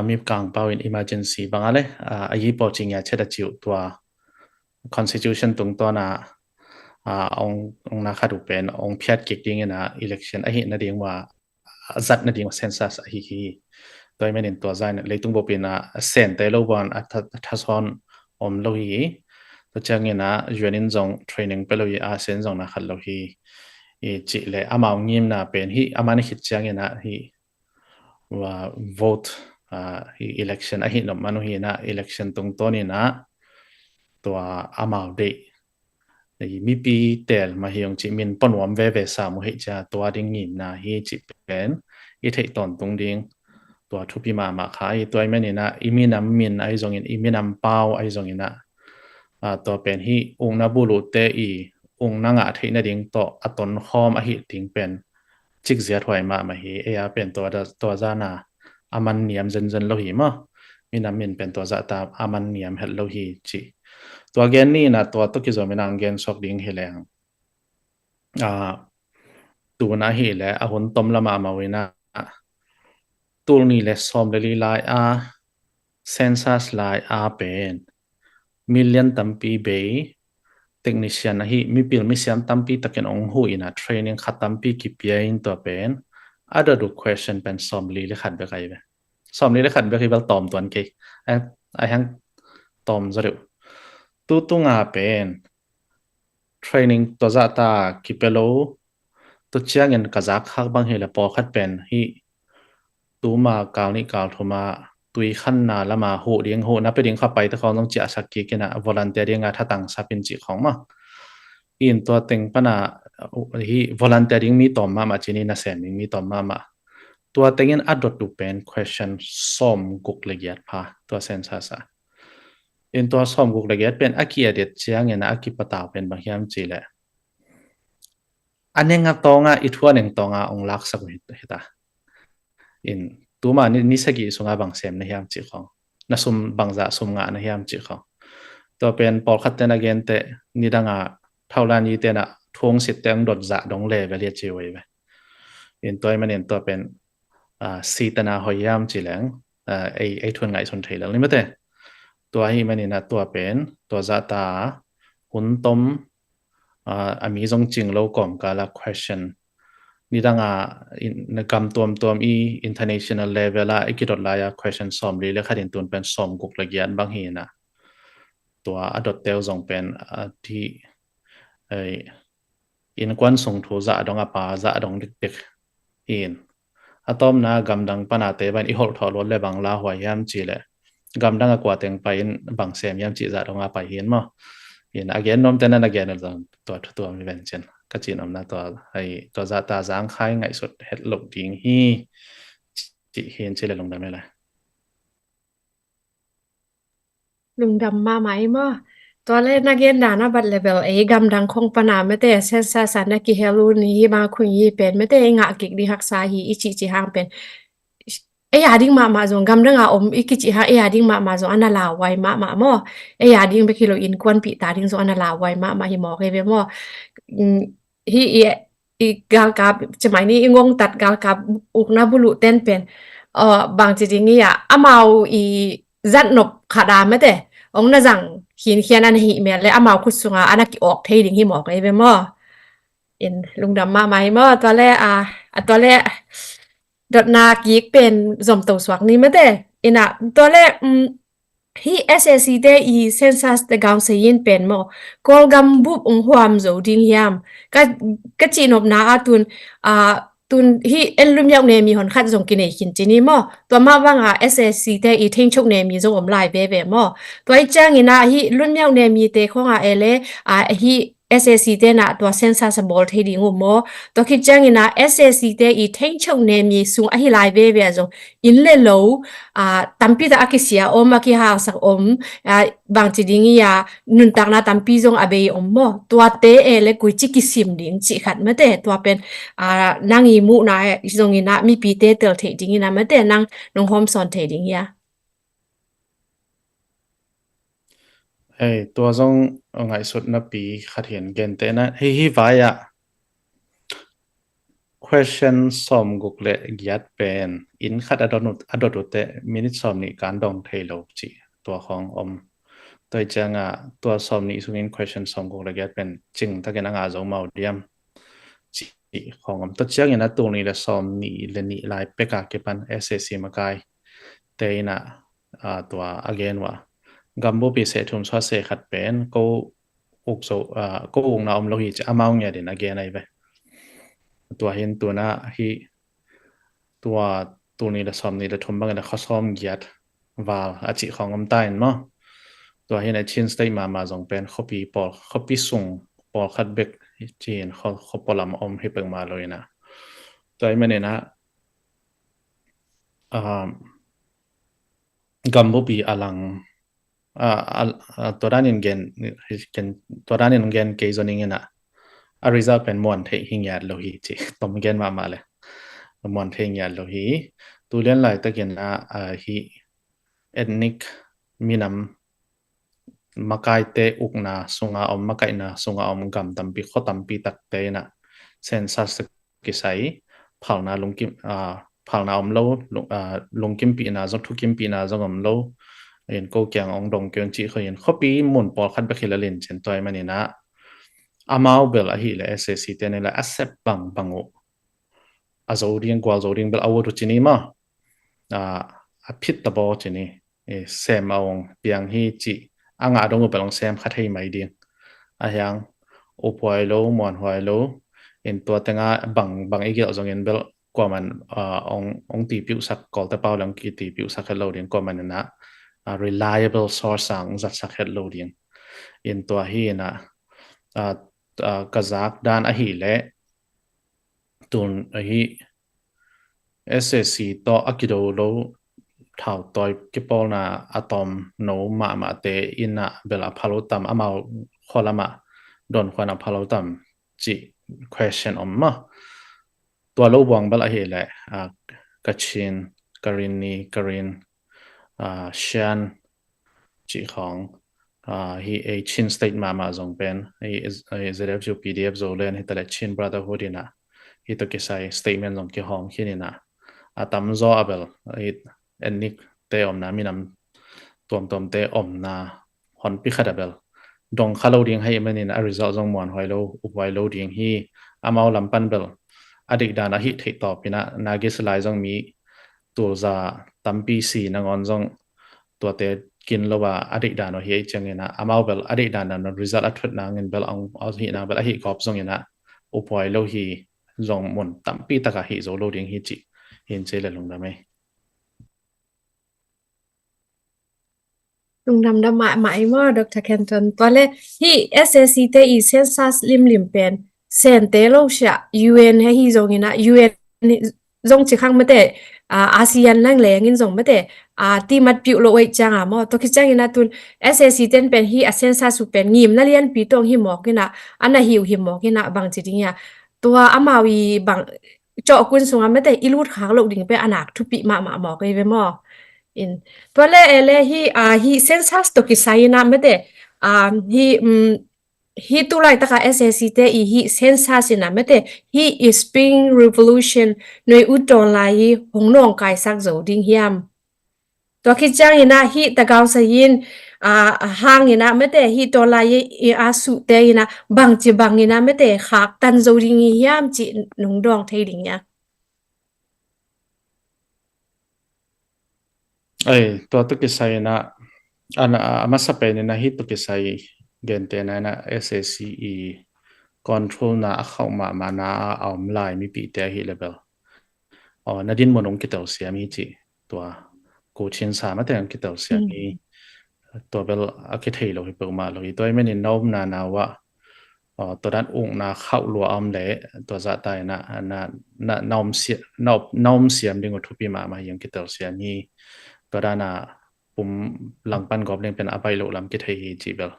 mi kangpau in emergency banga le a yi paw cingia chet a ciuh tua constitution tungtawna ong na khat uh pen ong phiat kik dingina election ahi nading ua a zat nading ua census ahi hi. Tua i manin tua zain leitung bopina a sente lo buan a thasawn om lo hi. Tua ciangina U N in zong training pe lo hi, ASEAN zong na khat lo hi. I cih le amau ngimna pen hi a man khit ciangina hi vote hi election ahi nop man uh hi na election tungtawninah tua amau deih mipi tel mah hi ong cih min pawnuam veve sam uh hih cia tua ding ngimna hi cih pen i theih tawntung ding tua thupi mahmah kha hi. Tua i maninah i minam min ahi zongin i minam pau ahi zonginah tua pen hi ungna buluhte i ungna ngah theih nading tawh a tonkhawm ahi ding pen cikziat huai mahmah hi. Ei a pen tua zana a man niam zenzen lo hi maw? Minam min pen tua zahta a man niam het lo hi ci. Tua gen nina tua tawh kizom ina ang gen suak ding hi leng tuna hi le a hun tom lama mau ina tul nih le sawm le li lai a census lai a pen million tampi bei technician ahi mipil misiam tampi takin ong hu ina training khat tampi kipia in tua pen a dot uh question pen sawm li le khat bek ahi ve. Sawm li le khat bek hi bel tawm tuan kei a hiang tawm zaw deuh. Tutunga pen training tua zahta kipia lo. Tua ciangin ka zak khak bang hi le pawlkhat pen hi tuma kal nih kal thuma tui khanna lama huh ding huh na pe ding kha paite khawng zong ciahsak kik ina volunteer dinga thatang sapin cih khawng maw? In tua teng pana hi volunteer ding mi tawm mahmah cini nasem ding mi tawm mahmah. Tua tengin a dot uh pen question sawm guk le giat pha tua census a. In tua sawm guk le giat pen a ki-edit ciangin a kipatau pen bang hiam ci le a neng a tawnga i thu a neng tawnga ong laksak uh hita. In tuma ni sagih sunga bang sem na hiam cih khawng, na sum bangzah sum ngah na hiam cih khawng. Tua pen pawlkhat ten a gente nidanga thaulan i tena thung sitte ong dot zah dong le ve lia ci uh ve. In tua i manin tua pen sitana hoi hiam ci leng ei thun ngaihsun thei lel ni mate. Tua hi manina tua pen tua zahta hun tom a mi zong cing lo kawmkala question nidanga gam tuamtuam i international level a i kidot lai a question sawm li le khat in tun pen sawm guk le giat bang hi na. Tua a dot teu zong pen a ti innkuan sung thu zah dong a pa zah dong dikdik in a tawmna gamdang pana te ban i holh thawh luat le bang la huai hiam ci le gamdang a kua teng pai in bang sem hiam ci zah dong a pai hin maw? In a gen nuam tena na gen zong tua thu tuam hi ven cin ka cin omna tua zah ta zang khai ngaihsut het loh ding hi. Ci hin ci le lungdam hi le. Lungdam mahmah i maw? Tua le na gen dan a bat level ei gamdang khong pana mete census a na kihel uh ni hi ma khun hi pen mete i ngah kik ding haksa hi i cih cih hang pen ei a ding mahmah zong, gamdang a om i kici hang ei a ding mahmah zong a na lauhuai mahmah maw. Ei a ding bek hi lo, innkuanpih ta ding zong a na lauhuai mahmah hi mawk ei ve maw. Hi i, i galkap, cimai ni i ngongtat galkap ukna buluh ten pen, bangci ding i a, amau i zatnop khat a mate, ong na zang khinkhian a na hih mel le amau khut sunga a na ki-awk thei ding hi mawk ei ve maw. In lungdam mahmah hi maw. Tua le a, a tua le dotna kik pen zomto suak ni mate. Ina tua le hi S A C te i census te gaung sei in pen maw, Kawlgam bup ong huam zo ding hiam? Ka, ka cihnopna a tun, a tun hi en Lunmiauh Nemi hon khat zong kinei khin ci ni maw. Tua mah banga S A C te i Thengchok Nemi zong om lai veve maw. Tua i ciangina hi Lunmiauh Nemi te khonga ele a hi S A C te na tua census a bawl thei ding uh maw. Tua khit ciangina S A C te i Thengchok Nemi sung ahi lai veve a zong inn le lo, a, tampi tak a kisia om, a kihalsak om, a, bangci ding i a, nuntakna tampi zong a bei om maw. Tuate e le kuici kisim ding cih khat mate. Tua pen, a, nang i muhna e zongina mipite tel thei dingina mate, nang nong hawmsawn thei ding i a. Hei, tua zong ngaihsutna pi khat hin gentehna hi, hi vai ah question sawmguk le giat pen inn khat a dot uh, a dot uh teh minute sawmnih kan dong thei lo cih tua khawng om. Tua i cianga tua sawmnih sungin question sawmguk le giat pen cingtakin a ngah zo mau diam cih khawng om. Tua ciangin a tul nih le sawmnih le nih lai peka kipan S A C makai te ina, a, tua a gen uh a, gambupi seh thum sua seh khat pen ko uk zo, a, ko ukna om lo hi ci amau ngiat in a gen ahi ve. Tua hin tuna hi tua tul nih le sawmnih le thum bangin a khuasawm giat val a cih khawng om ta in maw. Tua hin a Chin State mahmah zong pen khuapi pawl, khuapi sung pawlkhat bek ci in khua, khuapawl lam om hi pek mah lo ina. Tua i manin a, a, gambupi a lang, a, a, a, tua danin gen, gen, tua danin gen kei zo ning ina, a result pen muan theih hi ngiat lo hi ci, tom gen mahmah le. Muan theih ngiat lo hi. Tu lian laitakin a, a, hi ethnic minam makaite ukna sunga om, makaihna sunga om gam tampi, khua tampi takte ina census kisai, phalna lungkim, a, phalna om lo, lung, a, lungkimpihna zong, thukimpihna zong om lo. In ko kiang ong dong kei un cih khawh in khuapi mun pawlkhat bek hi lalin cin tua i manin a, amau bel ahih le S A C te ni le a sep bangbang uh a zo ding, gual zo ding bel a ut uh ci ni maw. A, a phit ta baw ci ni. E, sem a ong piang hi cih a ngah dong uh bel ong sem kha thei mai ding. A hiang uphuai lo, muanhuai lo, in tua tenga bang, bang i gelh zongin bel kuaman, a, ong, ong tipiuhsak, Kawlte pau le ong kitipiuhsak het lo ding, kuaman ina, a, reliable source a ong zatsak het lo ding. In tua hi ina, a, a, ka zak dan ahih leh tun ahi S A C tawh a kido lo thautawi kipawlna a tawm no mahmahte ina bel a phalo tam, amau khualamah don khuan a phalo tam cih question om maw. Tua lo buang bel ahih leh, a, Kachin, Karenni, Karen, a, Shan cih khawng, a, hi ei Chin State mahmah zong pen, ei, ei Z F U P D F Zoland hi ta le Chin Brotherhood ina, hi ta kisai statement zong kihawng khin ina, a tamzaw a bel, ei ethnic te omna, minam tuamtuamte omna honpi khat a bel dong kha lo ding hi manin a result zong muanhuai lo, uphuai lo ding hi. Amau lam pan bel a dikdan a hih theih tawp ina, Nagis lai zong mi tulza tampi si nangawn zong tuate kin lo a, a dikdan uh hi ei ciangin a, amau bel a dikdan a result a thut nangin bel a hih nang bel a hih gawp zongin a uphuai lo hi, zong mun tampi taka hih zo lo ding hi cih hin ci le lungdam ei. Lungdam mahmah ei maw, Doctor Kenton. Tua le hi S A C te i census limlim pen sente lo sia, U N he hi zongin a, U N zong ci khang mate, a, ASEAN nang lengin zong mate, a, timat piuh lo ei cianga maw. Tua khit ciangin a tun S A C ten pen hi a census uh pen ngimna lianpi tawng hi mawk ina, a na hi uh hi mawk ina bang ci ding ia. Tua amau i bang cawhkun sungah mate i lut khak loh ding pen a nak thupi mahmah mawk ei ve maw. In tua le e le hi, ah, hi census tawh kisai inah mate, ah, hi, um, hi tu laitaka S A C te i hi census inah mate hi i Spring Revolution noi ut dawn lai hi hong nawngkaisak zo ding hiam? Tua khit ciang inah hi tagau sayin, ah, hang inah mate hi dawn lai hi, i a suhte inah bangci bang inah mate khak tan zo ding hi hiam cih nung dawng thei ding hiam? Ei, tua tawh kisai inah, a masa pen inah hi tawh kisai gente na inah S A C i control na a khauh mahmah na a om lai mipite ahi le bel, aw, na din mun ung kitelsiam hi cih tua kuchin sa mate ang kitelsiam hi. Tua bel a kithei lo hi peuhmah lo hi. Tua i menin na omna na uah, aw, tua dan ukna khauh lua a om le tua zahta inah na, na, na om sia-, na om, na om siam ding uh thupi mahmah hi ang kitelsiam hi. Tua dana pum langpan gawp ding pen a baih loh lam kithei hi cih bel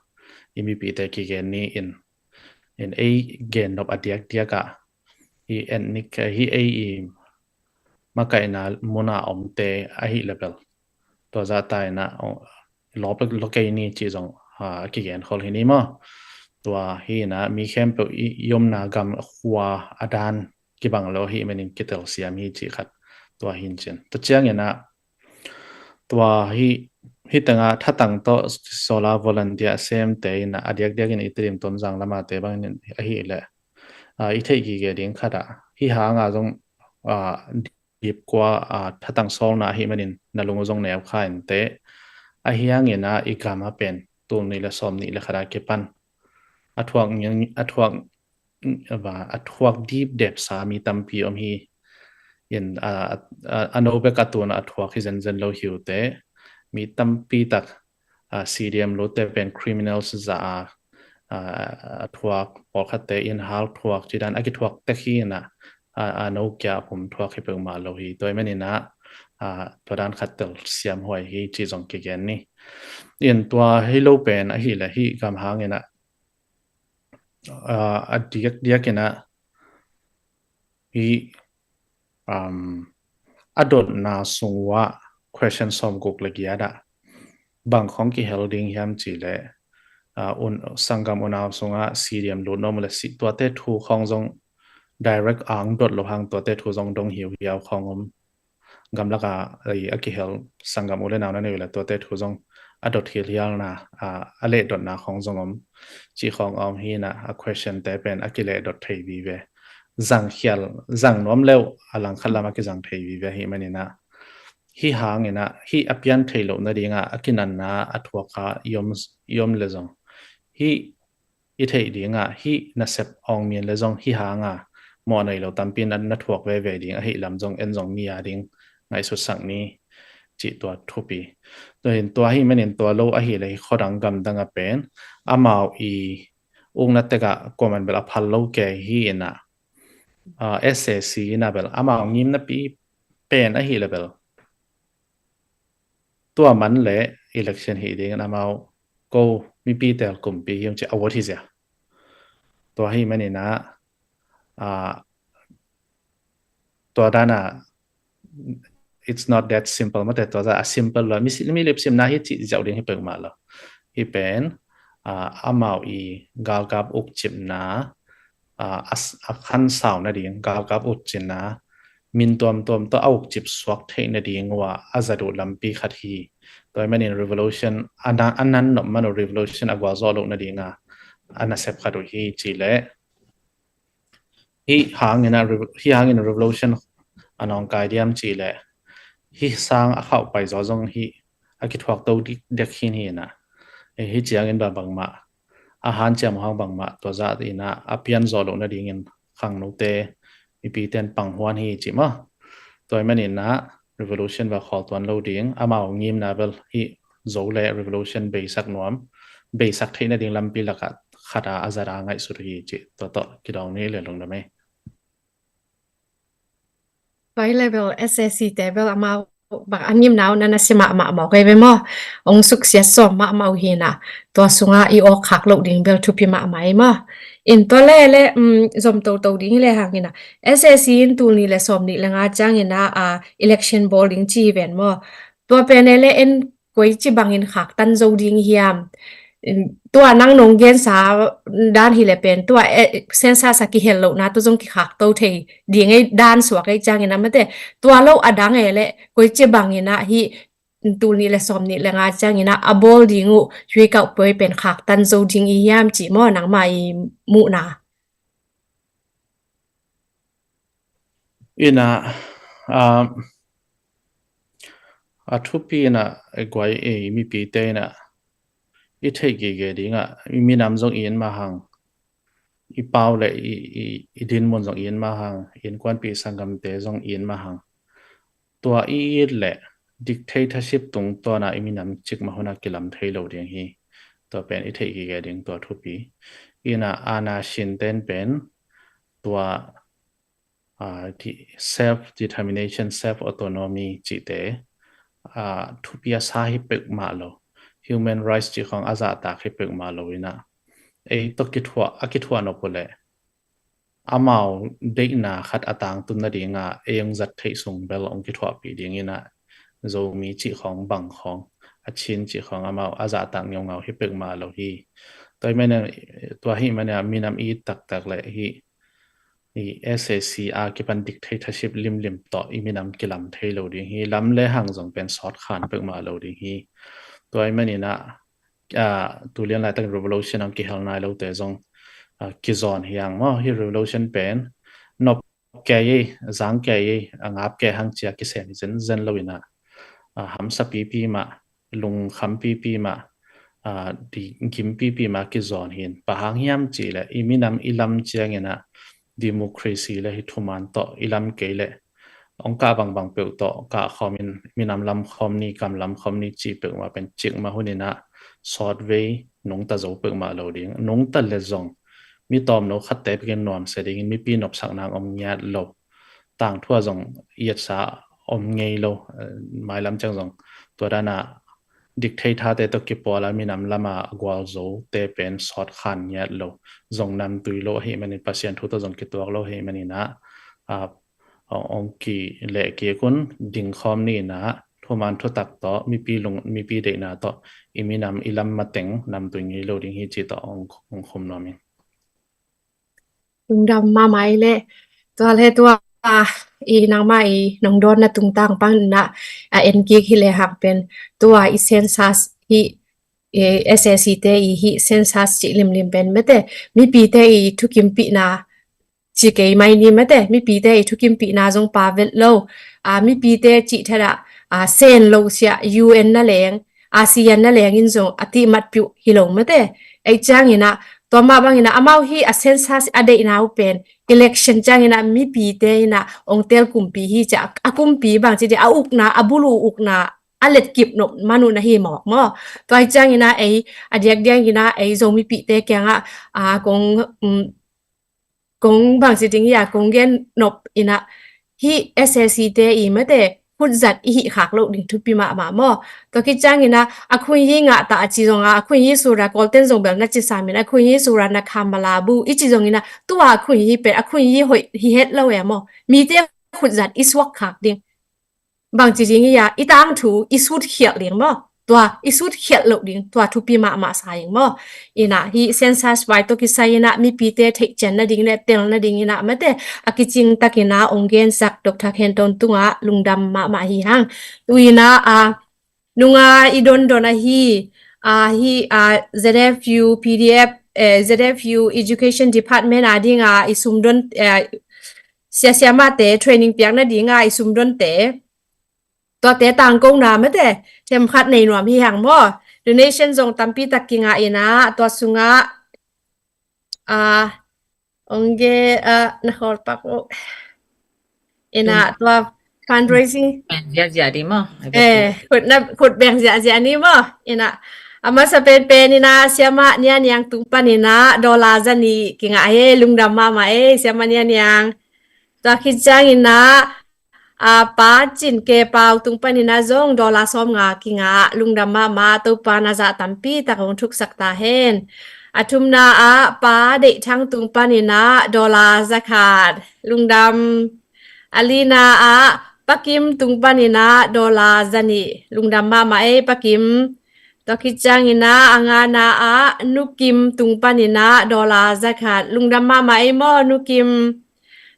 i mipite kigen ni in, in ei gen nop a diakdiak ah hi ethnic, hi ei i makaihna muna omte ahi le bel tua zahta inah lawp lo kei ni cih zong a kigen khol hi ni maw. Tua hi inah mi khempeuh i omna gam khua a dan kibang lo hi menin kitelsiam hi cih khat tua hi in cin. Tua ciang inah tua hi, hi tengah thatang tawh solar volunteer a semte inah a diakdiak in i Tedim Tonzang lamate bangin ahi le, ah, i theih gige ding khatah hi hanga zong, ah, dipkua, ah, thatang sawlna ahi manin na lung uh zong neu kha inteh. Ahi hangin ah i gam a pen tul nih le sawm nih le khatah kipan a thuak, a thuak, a thuak dipdepsa mi tampi om hi. In, ah, a no bek a tun a thuak hi zenzen lo hi uh teh. Mi tampi tak, ah, C D M lutte pen criminals zah a, ah, a thuak, pawlkhatte in hal thuak, cidan a kithuak tek hi inah, ah, a no kia a pum thuak hi peuhmah lo hi. Tua i menin ah, ah, tua dan khat telsiam huai hi cih zong kigen ni. In tua hi lo pen ahi le hi gam hang inah, ah, a diakdiak inah hi, um, a dotna sung uah question sawmguk le giat ah bang khong kihel ding hiam cih le, ah, un, sanggam unau sungah C D M lut nuam uh le cih tuate thu khong zong direct ang dot lo hang tuate thu zong dong hiuhiau khong om. Gamlak a, a kihel sanggam u le nau na nei uh le tuate thu zong a dot hilhialna, a, a lehdotna khong zong om. Cih khong a om hi inah a question te pen a kilehdot thei vive. Zang khial, zang nuam leuh a langkhat lam a kizang thei vive hi manin ah hi hang inah hi a pian thei loh nadingah a kinanna a thuak a i om, i om le zong hi i theih dingah hi nasep awng min le zong hi hanga mawh nei lo tampi na, na thuak veve ding ahi lam zong en zong mi a ding ngaihsutsak ni cih tua thupi. Tua hin tua hi manin tua lo ahi le hi khuadang gamdang a pen amau i ukna tekah kuaman bel a phal lo kei hi inah, ah, S A C inah bel amau ngimna pi pen ahi le bel tua man le election hi dingin amau ko mipi tel kumpi hi ung ci a vote hi zia. Tua hi manin ah, ah, tua dana it's not that simple mate, tua za a simple lo mi, mi lipsimna hi cih ziau ding hi peuhmah lo. Hi pen, ah, amau i galkap ukcipna, ah, a, a khansau nading, galkap ukcinna min tuamtuam tawh a ukcip suak theih nading uh a a zat uh lampi khat hi. Tua i manin revolution a nan, a nan nop man uh revolution a gualzawh loh nadinga a nasep khat uh hi cih leh hi hangin a revo-, hi hangin revolution a nawngkai diam cih leh hi sang a khauh pai zaw zong hi a kithuak to dik dek hin hi inah. Hi ciangin bang bangmah a hanciam uh hang bangmah tua zah inah a pian zawh loh nadingin khangnote mipite in panghuan hi cih maw. Tua i manin ah revolution va khawl tuan lo ding, amau ngimna bel hi zo le revolution beisak nuam, beisak theih nading lampi lakah khat a a zat a ngaihsut hi cih tua tawh kidawng ni le lungdam ei. Tua hi le bel S A C te bel amau bang a ngimna uh na na sia mahmah mawk ei ve maw. Hong suksiat sawm mahmah uh hi na, tua sungah i awk khak loh ding bel thupi mahmah ei maw. In tua le le, um, zom toto ding hi le hang hi na, S A C in tul nih le sawm nih le nga ciangin a, a, election bawl ding ci hi ven maw. Tua pen e le en koici bangin khaktan zo ding hiam. Tua nang nong gensa dan hi le pen tua, eh, census a kihel lohna tua zong kikhakto thei ding ei dan suak ei ciangin a mate, tua lo a dang e le koici bangin a hih tul nih le sawm nih le nga ciangin a a bawl ding uh huikauh poi pen khaktan zo ding i hiam ci maw nangmah i muhna? Ina, ah, a thupi ina, e guai e mipite ina i theih gige ding a, i minam zong i in mahang, i pau le i, i, i dinmun zong i in mahang, i innkuanpih sanggamte zong i in mahang. Tua i it le dictatorship tungtawna i minam cikmah huna kilam thei lo ding hi. Tua pen i theih gige ding tua thupi. Ina ana sinten pen tua, ah, self determination, self autonomy cihte, ah, thupi a sa hi pek mah lo. Human rights cih khong a zahtak hi pek mah lo ina, ei tawh kithuah, a kithuah nop uh le amau deihna khat a tangtun nadinga ei hong zat theih sung bel hong kithuahpih ding ina, Zomi cih khong bang khong, a Chin cih khong amau a zahtak ngeungau hi pek mah lo hi. Tua hi mania, tua hi mania minam i it taktak le hi, i S A C a kipan dictatorship limlim tawh i minam kilam thei lo ding hi. Lam le hang zong pen sawt khan pek mah lo ding hi. Tua hi manina, ah, tulian laitak revolution ang kihel nai lote zong, ah, kizawn hiang maw. Hi revolution pen nop kei ei, zang kei ei, a ngap kei hang cia kisem hi zen zen lo ina, ah, hamsa pipi mah, lungkham pipi mah, ah, di gim pipi mah kizawn hin. Pahang hiam ci le i minam i lam ciangina democracy le hi thuman tawh i lam kei le ong kah bangbang peuh tawh kah khawmin minam lam khawm ni, kam lam khawm ni ci peuh mah pen cikmah hunina sawt vei nungta zo peuh mah lo ding. Nungta le zong mi tawmno khatte pekin nuamsia dingin mipi nopsak nang om ngiat lo. Tangthua zong iatsa om ngei lo, eh, mailam ciang zong tua dana dictatorte tawh kipuala minam lama gualzote pen sawt khan ngiat lo. Zong namtui lo ahi manin Pasian thu tawh zong kituak lo ahi manina, ah, ong, ong ki leh kik un ding khawm ni ina, thuman thutak tawh, mipi lung, mipi deihna tawh, i minam i lam mateng namtui ngei lo ding hi ci tawh ong, ong khum nuam ing. Lungdam mahmah i le, tua le tua, i nangmah i nong dawnna tungtang pang na, a en kik hi le hang pen, tua i census hi, i S A C te i hi census cih limlim pen mete, mipite i thukimpihna ci kei mai ni mate, mipite i thukimpihna zong pa vet lo, a, mipite cih thada, a, sen lo sia U N na leng, A S E A N na leng in zong a tihmat piuh hi lo mate. Ei ciangina, tua mah bangina, amau hi a census a deihna uh pen, election ciangina mipite ina ong tel kumpi hi cia, a kumpi bang ci di, a ukna, a bulu ukna, a letkip nop manu na hi mawk maw. Tua hi ciangina ei, a diakdiakina ei Zomipite kianga, a, kong, um, kong bang si ding ia kong gen nop ina hi S A C te i mate khutzat i hih khak loh ding thupi mahmah maw. Tua khit ciangina a khuihi ngah ta a ci zonga a khuihi sura Kawlten zong bel na ci samin a khuihi sura na kham malabu i ci zongina tua a khuihi pen a khuihi hoih hi het lo e maw. Mite khutzat i suak khak ding. Bang ci ding ia, i tangthu i sut khialh ding maw. Tua i sut khialh loh ding, tua thupi mahmah sa ing maw. Ina hi census vai tawh kisai ina mipite theihcian nading le tel nading ina mate a kicing takina ong gensak Doctor Khenton tunga lungdam mahmah hi hang. Tu ina a nunga i dondon ahi, a hi a Z F U P D F, eh, Z F U Education Department a dinga i sumdon, eh, siasiamate training piak nadinga i sumdonte. Tuate tangkona mate themkhat nei nuam hi hang maw. Donation zong tampi tak kingah ina tua sungah, a, ong ge, a, na khawl pak uh. Ina tua fundraising. Ziazia di maw. Eh, khut na, khut beng ziazia ni maw. Ina a masa penpen ina siama Nia Niang tung pan ina dollar za nih kingah he lungdam mahmah e siama Nia Niang. Tua khit ciang ina a, Pa Cin Ke Pau tung panin ah zong dollar sawmnga kingah, lungdam mahmah, Topa na zah tampi tak hong thuksak ta hen. A thumna ah Pa Deih Thang tung panin ah dollar zakhat, lungdam. A lina ah Pa Kim tung panin ah dollar zanih, lungdam mahmah ei Pa Kim. Tua khit ciangin ah a ngana ah Nu Kim tung panin ah dollar zakhat, lungdam mahmah ei maw Nu Kim.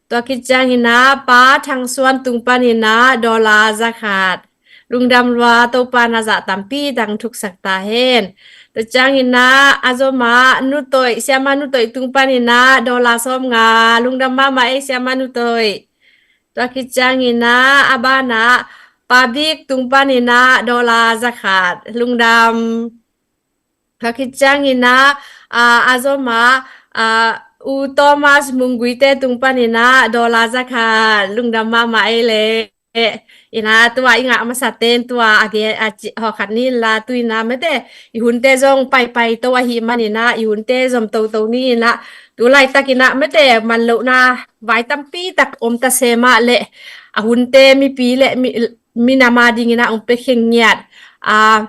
Tua khit ciangin ah Pa Thang Suan tung panin ah dollar zakhat, lungdam lua, Topa na zah tampi tak thuksak ta hen. Tua ciangin ah a zom ah Nu Toih, Siama Nu Toih tung panin ah dollar sawmnga, lungdam mahmah ei Siama Nu Toih. Tua khit ciangin ah a ban ah Pa Bik tung panin ah dollar zakhat, lungdam. Tua khit ciangin ah, a, a zom ah, a, U Thomas Mungguite tung panin ah dollar zakhat, lungdam mahmah ei le. Ina tua i ngah masa ten tua a ge a ci hawkhat ni la tu ina mete i hunte zong paipai to ahi man ina i hunte zom toto ni ina tu laitak ina mete man lohna vai tampi tak om ta se mah le a hunte mipi le mi, minam a ding ina om pe kheng ngiat. A,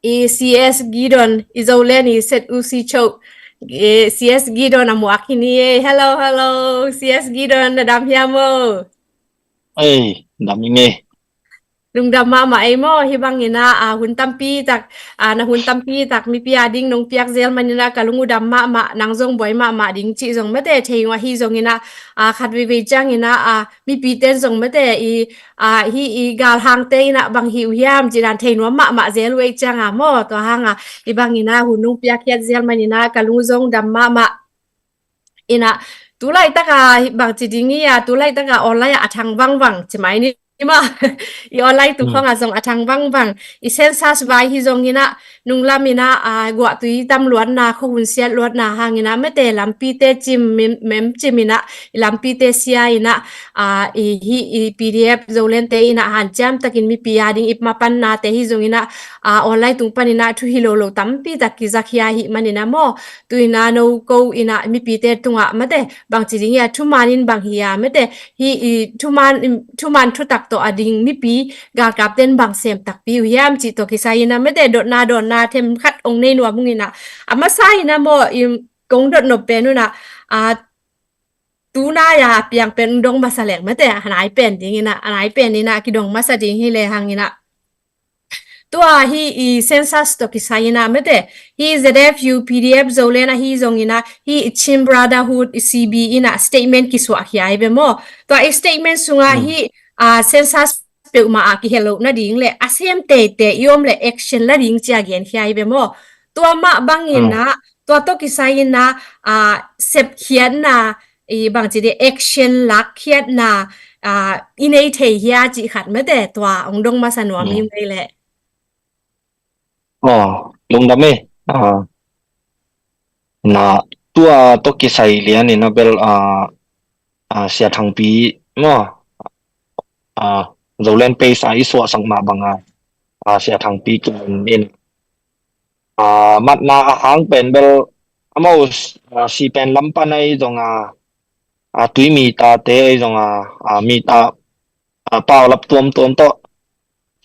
i C S Gidon, i Zoland i set u si cho. I C S Gidon a muak hi ni e. Hello, hello, C S Gidon, na dam hiam o? Ei, dam ing e. Lungdam mahmah ei maw, hi bang ina, a, hun tampi tak, a, na hun tampi tak, mipi a ding nong piak zel man ina, ka lung u dam mahmah, nang zong buai mahmah ding cih zong mete, thei ngua hi zong ina, a, khat veivei ciang ina, a, mipi ten zong mete, i, a, hi i galhangte ina bang hi uh hiam, ci dan thei nuam mahmah zel uh ei ciang a maw, tua hang a, i bang ina, hun nong piak hiat zel man ina, ka lung zong dam mahmah. Ina, tu laitak a, bang ci ding i a, tu laitak a online a a thang vangvang, ci mai ni maw. I online tu khong a zong a thang vangvang. I census vai hi zong ina, nunglam ina, a, guahtui tam luatna, khuahun siat luatna hang ina, mete lampite cim, mem, mem cim ina, i lampite sia ina, a, i hi, i P D F Zoland te ina, hanciam takin mipi a ding i mapanna te hi zong ina, a, online tung pan ina, thu hi lo lo tampi tak kizak hi a hi man ina maw. Tu ina no ko ina mipite tungah mete, bang ci ding hi a thuman in bang hi a mete, hi i thuman, thuman thutak tawh a ding mipi galkap ten bang sem takpi uh hiam cih tawh kisai ina mete, dotna dawnna them khat ong nei nuam ung ina. A masa ina maw, i kong dot nop pen una, a, tu nai a piang pen dong masa leng mete, a nai pen ding ina, a nai pen ina kidong masa ding hi le hang ina. Tua hi i census tawh kisai ina mete, hi Z F U P D F Zoland ahi zong ina, hi i Chin Brotherhood i C B ina statement kisuah hi ai be maw. Tua i statement sunga hi, a, census peuhmah a kihel loh nading le a sem teitei i om le action la ding cia gen hi ai be maw. Tua mah bang ina, tua tawh kisai ina, a, sepkhiatna, i bang ci ding action lakkhiatna, a, i nei thei hia cih khat mete tua ong dong masa nuam hi mei le. Aw, lungdam e. A, na tua tawh kisai lian ina bel, a, a, Sia Thangpi maw, a, Zoland Paste a i suahsak mah banga, a, Sia Thangpi kin in, a, matna a hang pen bel amau, a, si pen lam pan ai zong a, a, tui mita te ai zong a, a, mita, a, paulap tuamtuam tawh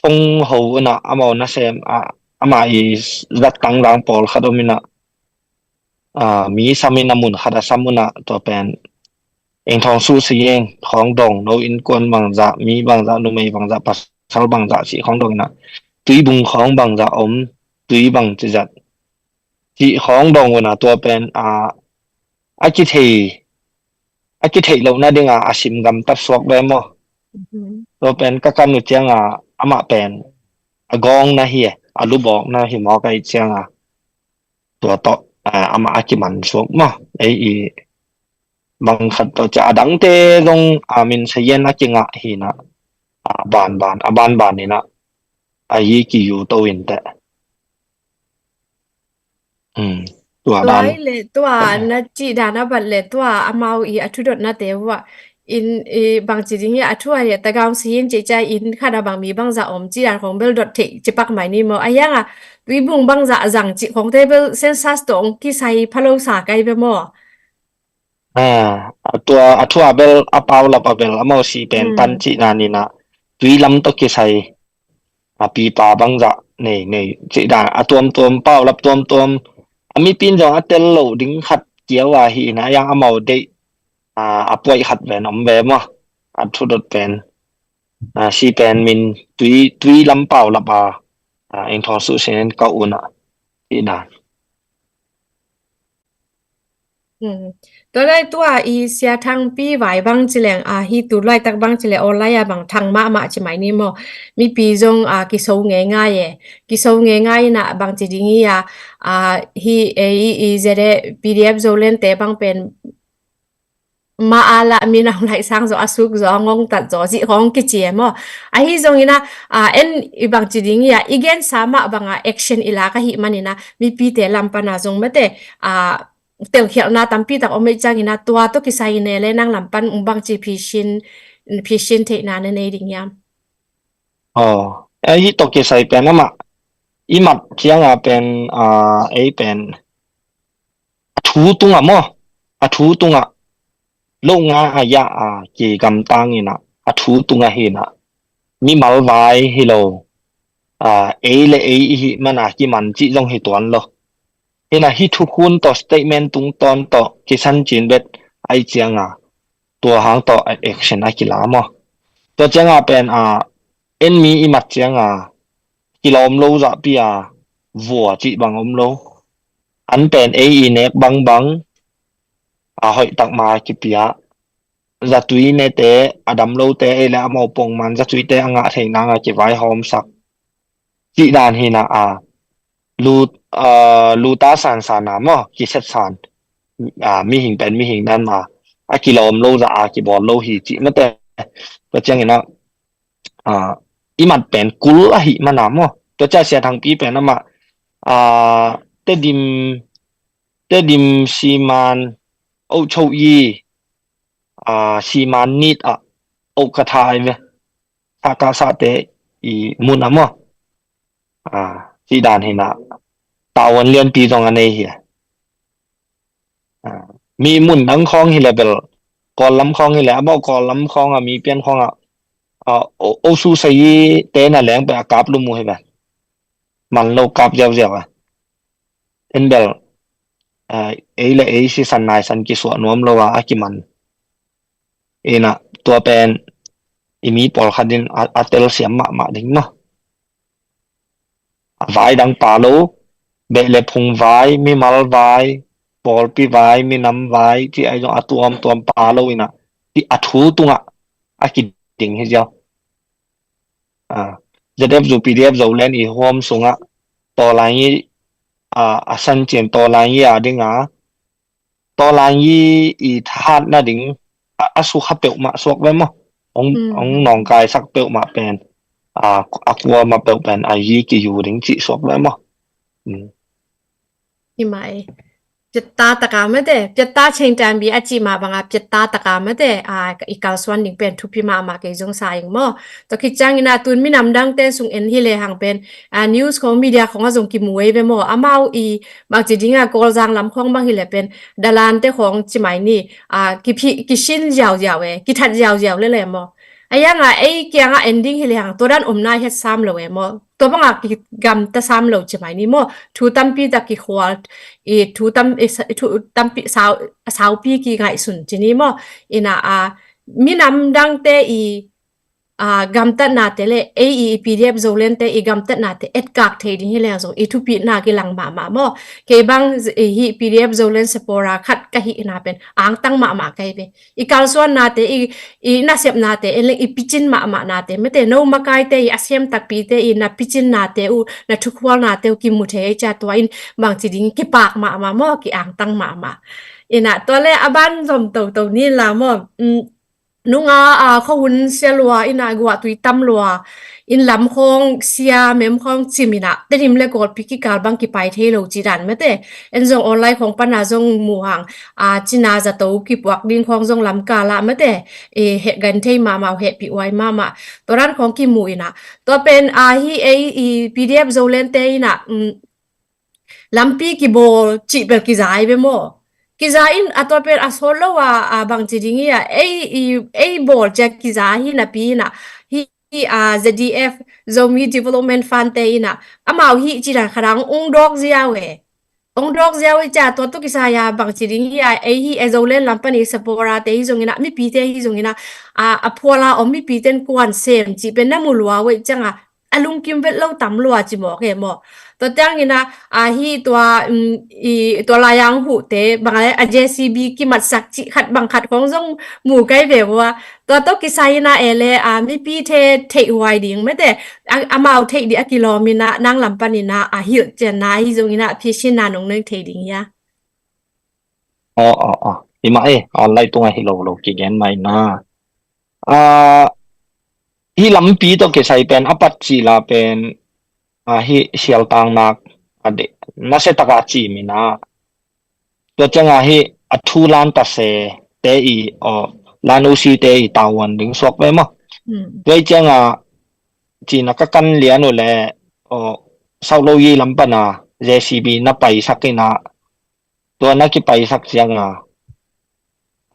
thong ho una amau nasem, a, ama i zat tangzang pawlkhat om ina, a, mi sam ina mun khat a sam una tua pen eng thawng susi eng thawng dong no innkuan bangzah, mi bangzah, numei bangzah, pasal bangzah cih khawng dong ina, tuibung khawng bangzah om, tui bang ci zat cih khawng dong una tua pen, a, a kithei, a kitheih loh nadinga a sim gamtat suak ve maw. Tua pen ka kan uh cianga amah pen a gawng na hi e, a lubawk na hi mawk ahi cianga tua tawh, a, amah a kiman suak maw. Ei i bang khat tawh cia a dangte zong a min sayen a kingah hina, a banban, a banban ina a hi kiyu to in teh. Hmm. Tua dan le tua na ci dan a bat le tua amau i a thudot na te ua in i bang ci ding i a thu a le ta gaung si in ci ca in khat a bang mi bangzah om ci dan khong bel dot thei ci pak mai ni maw. A hiang a tuibung bangzah zang ci khong te bel census tawh ong kisai phalo sa kai be maw. A, a tua a thu a bel a paulap a bel amau si pen pan cih dan in ah tui lam tawh kisai a pipa bangzah nei nei cih dan a tuamtuam paulap tuamtuam a mipi in zong a tel loh ding khat kiau a hi in ah yang amau deih a puai khat ven om ve maw? A thudot pen a si pen min tui tui lam paulap a a eng thawng suh sin in ka un ah cih dan. Tua lai tua i Sia Thangpi vai bang ci leng a hi tu laitak bang ci le online a bang thang mahmah ci mai ni maw? Mipi zong a kiso ngeingai e. Kiso ngeingai in ah bang ci ding hi a, a hi e i i zede PDF Zoland te bang pen ma a la minam laih sang zaw a suk zaw a ngongtat zaw zih hong kici e maw? Ahi zongin ah a en i bang ci ding hi a i gensa mah bang a action i lak ahih manin ah mipite lam pan a zong mate a telkhialhna tampi tak om ei ciangin ah tua tawh kisai ne le nang lam pan bangci phisin phisin theihna na nei ding hiam? Aw, ei hi tawh kisai pen amah i mat cianga pen a ei pen a thu tungah maw? A thu tungah loh nga a yah a kigamtang in ah a thu tungah hi in ah mimal vai hi lo a ei le ei i hih man a kiman cih zong hi tuan lo. Hi in ah hih thukhun tawh statement tungtawn tawh kisan cin bet ai cianga tua hang tawh action a kila maw? Tua cianga pen a en mi i mat cianga kilawm lo zahpi a vua cih bang om lo. An pen ei i nek bangbang a hoih takma kipia zatui nete a dam lote ei le a mawpong man zatuite a ngah thei nanga kivaihawmsak cih dan hi in ah a lu a luta sansan a maw kiset san a mihing pen mihing dan a a kilawm lo zah a kibawl lo hi cih mate. Tua ciangin ah a i mat pen kul ahih man a maw? Tua ciang Sia Thangpi pen amah a Tedim Tedim siman oh cho i a siman nit ah oh ka thai ve thaka sate i mun a maw? A cih dan hi in ah tavuan lianpi zong a nei hi a. A, mi mun dang khawng hi le bel Kawl lam khawng hi le a bawh Kawl lam khawng a mi pian khawng a a o su sai te na leng pe a kap lum uh hi ve. Man lo kap ziauziau a en bel a ei le ei sisan naisan kisuah nuam lo a a kiman. Ina tua pen i mi pawlkhat in a, a telsiam mahmah ding maw? A vai dang pa lo, beh le phung vai, mimal vai, pawlpi vai, minam vai cih ai zong a tuamtuam pa lo ina cih a thu tungah a kiding hi ziau. ZF zu PDF Zoland i huam sungah tawlangi a sancian tawlangi a dinga tawlangi i thahatna ding a sukha peuhmah suak ve maw? Ong nawngkaisak peuhmah pen a kuamah peuh pen a yi kiyu ding cih suak ve maw? Hi mai. Piatta taka mate, piatta chengtanbi a cih mah banga piatta taka mate a i kalsuan ding pen thupi mahmah kei zong sa ing maw? Tua khit ciangin a tun minam dangte sung en hi lehang pen a news khong media khong a zong kimu ei ve maw? Amau i bangci dinga Kawlzang lam khong bang hi le pen dalante khong ci mai ni a kisin ziauziau e, kithat ziauziau lele maw? A yanga ei kianga en ding hi lehang tua dan omna het sam lo e maw? Tua banga kigamta sam lo ci mai ni maw? Thu tampi tak kikhual i thu tam i thu tampi sau saupi kingaihsun ci ni maw? Ina a minam dangte i a gamtatnate le ei i PDF Zolente i gamtatnate etkak thei ding hi lehang zong i thupitna kilang mahmah maw? Kei bang hi PDF Zolen Sepora khat ka hihna pen angtang mahmah kai ve. I kalsuannate i i nasepnate en leng i picin mahmahnate mete no makaite i a sem takpite i na picinnate uh na thukhualnate uh kimu thei ei cia tua in bangci ding kipak mahmah maw kiangtang mahmah. Ina tua le a ban zom toto ni la maw? Nunga a khuahun sia lua ina guahtui tam lua in lam khawng sia mem khawng cim ina Tedim le Kawlpi kikal bang kipai thei lo ci dan mete. En zong online khawng pana zong muhang a cina zato kipuak ding khawng zong lamkala mate e heh gan thei mahmah hehpih uai mahmah tua ran khawng kimu ina tua pen a hi ei i PDF Zolente ina lampi kibawl cih bel kizai ve maw? Kiza in a tua pen a sawt lo a, a bangci ding hi a, ei, i, ei bawl cia kiza hi napi in a, hi, hi a, Z D F, Zomi Development Fund te in a, amau hi ci dan khat ang ung dawk ziau e. Ung dawk ziau e cia tua tawh kisai a bangci ding hi a, ei hi e Zoland lam pan i sapora te hi zong in a, mipi te hi zong in a, a, a phuala om mipi ten kuan sem ci pen na mu lua e ciang a, a lungkim vet lo tam lua ci mawk e maw. Tua tiang in a, a hi tua, um, i, tua lai ang huh te, bang a, a J C B kimatsak ci khat bang khat khong zong mu kai ve ua. Tua tawh kisai in a e le, a mipi te theih huai ding mete, a, amau theih di a kilawm in a, nang lam pan in a, a hilh cian na hi zong in a, phisin na nong neng thei ding hi a. Aw, aw, aw. Hi mah e, online tung a hi lo lo kigen mai na. A, hi lampi tawh kisai pen, a pat ci la pen, a, hi sialtangnak, a de, nasia taka ci mi na. Tua ciang a hi a thu lan ta se te i, aw, lan usi te i tauan ding suak ve maw. Hmm. Tua i ciang a, ci na ka kan lian uh le, aw, sau lo yi lam pan a, J C B na paisak in a, tua na kipaisak ciang a,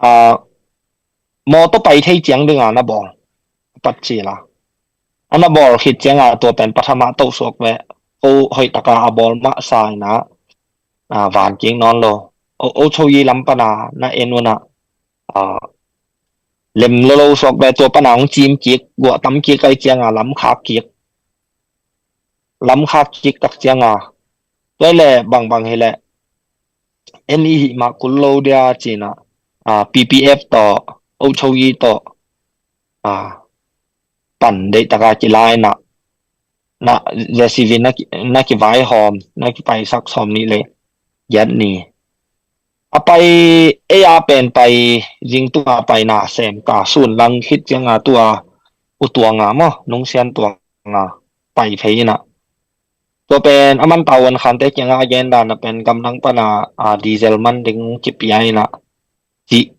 a, mawtaw pai thei ciang ding a na bawl. Pat ci la. A na bawl khit ciang a tua pen pathama to suak ve. Ko hoih taka a bawl mah sa in a, a, van kik nawn lo. O, o cho yi lam pan a na en un a, a, lem lo lo suak ve tua pan a hong cim kik, guah tam kik ai ciang a lam khak kik. Lam khak kik tak ciang a. Tua le bang bang hi le. En i hih mah kul lo dia ci na. A, P P F tawh, o cho yi tawh. A, pan deih taka kilai na. Na, J C B na ki, na kivaihawm, na kipaisak sawm nih le giat ni. A pai, ei a pen pai, zing tua pai na sem ka sun lang khit ciang a tua u tuang a maw, nung sian tuang a pai phei in a. Tua pen a man tauan khante kiang a agenda na pen gamdang pan a, a, diesel man ding kipia in a. Ci,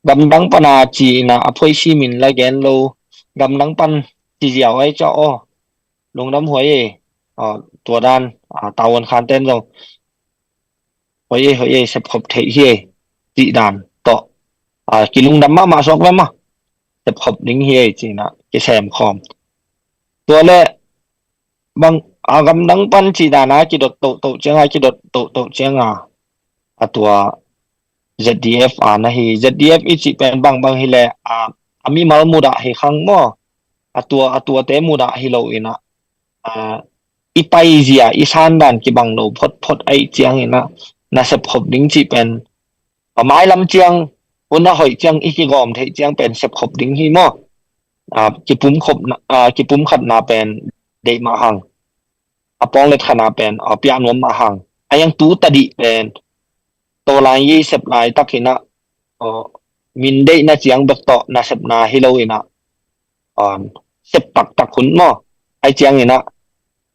gamdang pan a ci in a, a phuai si min la gen lo, gamdang pan ci ziau ai ca aw. Lungdam huai e, a, tua dan, a, tauan khanten zong. Huai e, huai e, sepkhop theih hi e, cih dan tawh. A, kilungdam mahmah suak ve maw. Sepkhop ding hi e, ci na, kisem khawm. Tua le, bang, a, gamdang pan cih dan a, kidot tohtoh ciang a, kidot tohtoh ciang a. A tua Z D F a na hi, Z D F i cih pen bang bang hi le, a, a mimal mudah hi khang maw. A tua, a tuate mudah hi lo in a, a, i paizia, i sandan kibang lo photphot ai ciang in a, na sepkhop ding cih pen, a mailam ciang, hun a hoih ciang, i kigawm theih ciang pen sepkhop ding hi maw. A, kipum khop na, a, kipum khat na pen deih mah hang. A pawng let khat na pen, a, piah nuam mah hang. A yang tu tadih pen, tawlai i sep lai tak in a, a, min deih na ciang bek tawh, na sepna hi lo in a, a, sep taktak hun maw. Ai ciang in a,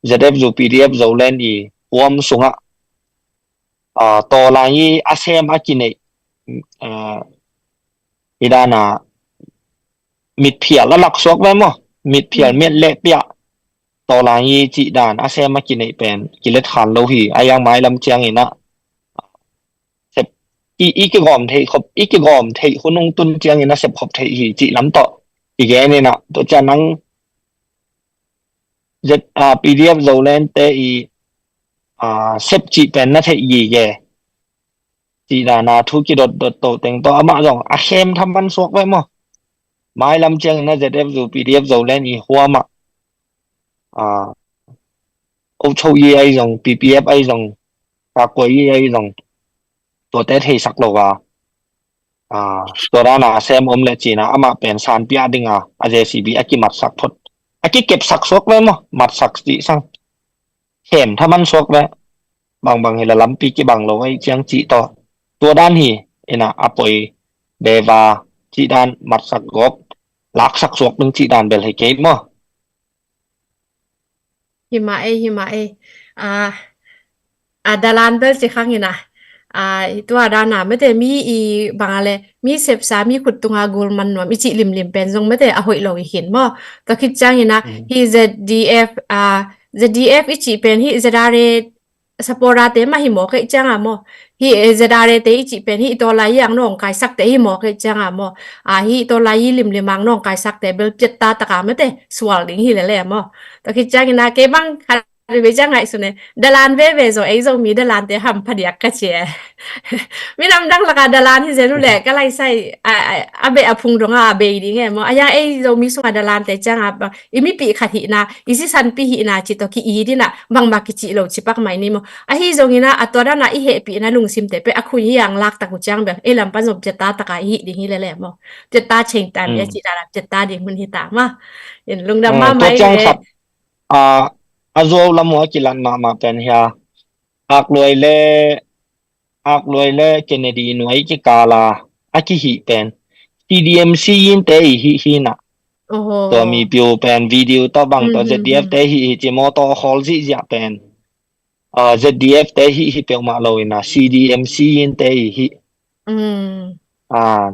Z F zu P D F Zoland i huam sung a, a, tawlai i a sem a kineih, a, i dan a mitphial a lak suak ve maw. Mitphial, mm, miat le piah. Tawlai i cih dan a sem a kineih pen kilet khan lo hi. A yang mailam ciang in a sep i, i kigawm theih khop, i kigawm theih hun hong tun ciang in a sepkhop theih hi cih lam tawh kigen in a, tua ciang nang Z, a, P D F Zoland te i, a, sep cih pen na theih gige. Cih dan a thu kidotdot to teng tawh amah zong a khem thaman suak ve maw. Mailam ciang in a Z F zu P D F Zoland i huam a, a, o cho i ai zong, P P F ai zong, ka kuai i ai zong, tuate theisak lo a. A, tua dan a sem om le ci na, amah pen san piah ding a, a J C B a kimatsak phot. A kikepsak suak ve maw, matsak cih sang. Khem thaman suak ve. Bang bang hi la lampi kibang lo ai ciang cih tawh. Tua dan hi, in a a poi beva cih dan matsak gawp, laksak suak ding cih dan bel hi kei maw. Hi mah ei, hi mah ei. A, a dalan bel ci khang in a. A, i tua dan a mete mi i bang a le, mi sepsa, mi khut tung a gul man nuam, i cih limlim pen zong mete a hoih lo i hin maw. Tua khit ciang in a, mm, hi Z D F, a, Z D F i cih pen hi Z R A supporter te mah hi maw, kei cianga maw. Hi, eh, Z R A te i cih pen hi i tawlai i ang nawngkaisakte hi maw, kei cianga maw. Ah, hi i tawlai i limlim ang nawngkaisakte bel piatta taka mate sual ding hi lele maw. Tua kei ciangina kei bang khat vei ciang ngaihsun e. Dalan veve zo, ei Zomi dalante hampha diak ka ci e. Minam dang laka dalan hi zen uh le, ka laisai a, a, a bei a phung donga a bei ding e maw. A yang ei Zomi sunga dalante cianga bang i mipih khat hihna, i sisanpi hihna ci tawh ki-it ina bangmah kicih lo cipak mai ni maw. Ahi zongina a tua dana i hehpihna lungsimte pe a khui hi ang laktak uh ciang bel ei lam pan zong piatta taka i hih ding hi lele maw. Piatta cheng tan i a cih dana piatta ding hun hi ta maw. In lungdam mahmah i le. A, a zuau lam uh a kilat mahmah pen hia. Akluai le, Akluai le Kennedy nuai kikala a kihih pen C D M C in te i hih hi na. Tua mipiu pen video tawh bang tawh Z D F te hih hi ci maw, tawh a khawl zihziah pen. Z D F te hih hi peuhmah lo ina C D M C in te i hih.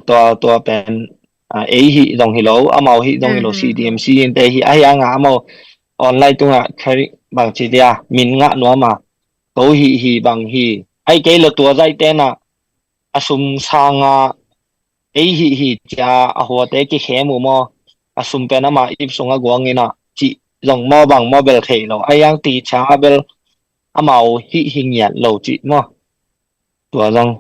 Tua, tua pen ei hih zong hi lo, amau hih zong hi lo, C D M C in te hih. Ahi anga amau online tungah bang ci dia, min ngah nuam a, ko hih hi bang hi. Ai kei lo tua zaih tena a sum sanga ei hih hi cia a huate kikhem uh maw, a sum pen ama ip sunga guang ina cih zong maw bang maw bel thei lo. Ai ang ti cia bel amau hih hi ngiat lo cih maw. Tua zong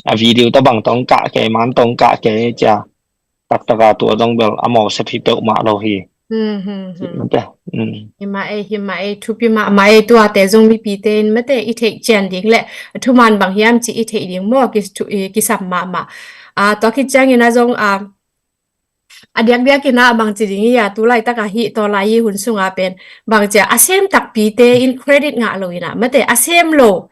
a video tabang tong kah kei, man tong kah kei cia. Taktaka tua zong bel amau sep hi peuhmah lo hi. Himah ei, himah ei, thupi mahmah ei, tuate zong mipite in mate i theih cian ding le thuman bang hiam ci i theih ding maw, kisam mahmah. Tua khit ciangina zong a diakdiak ina bangci ding ia, tu laitaka hih tawlai i hun sunga pen bangcia a sem takpite in credit ngah lo ina mate a sem lo,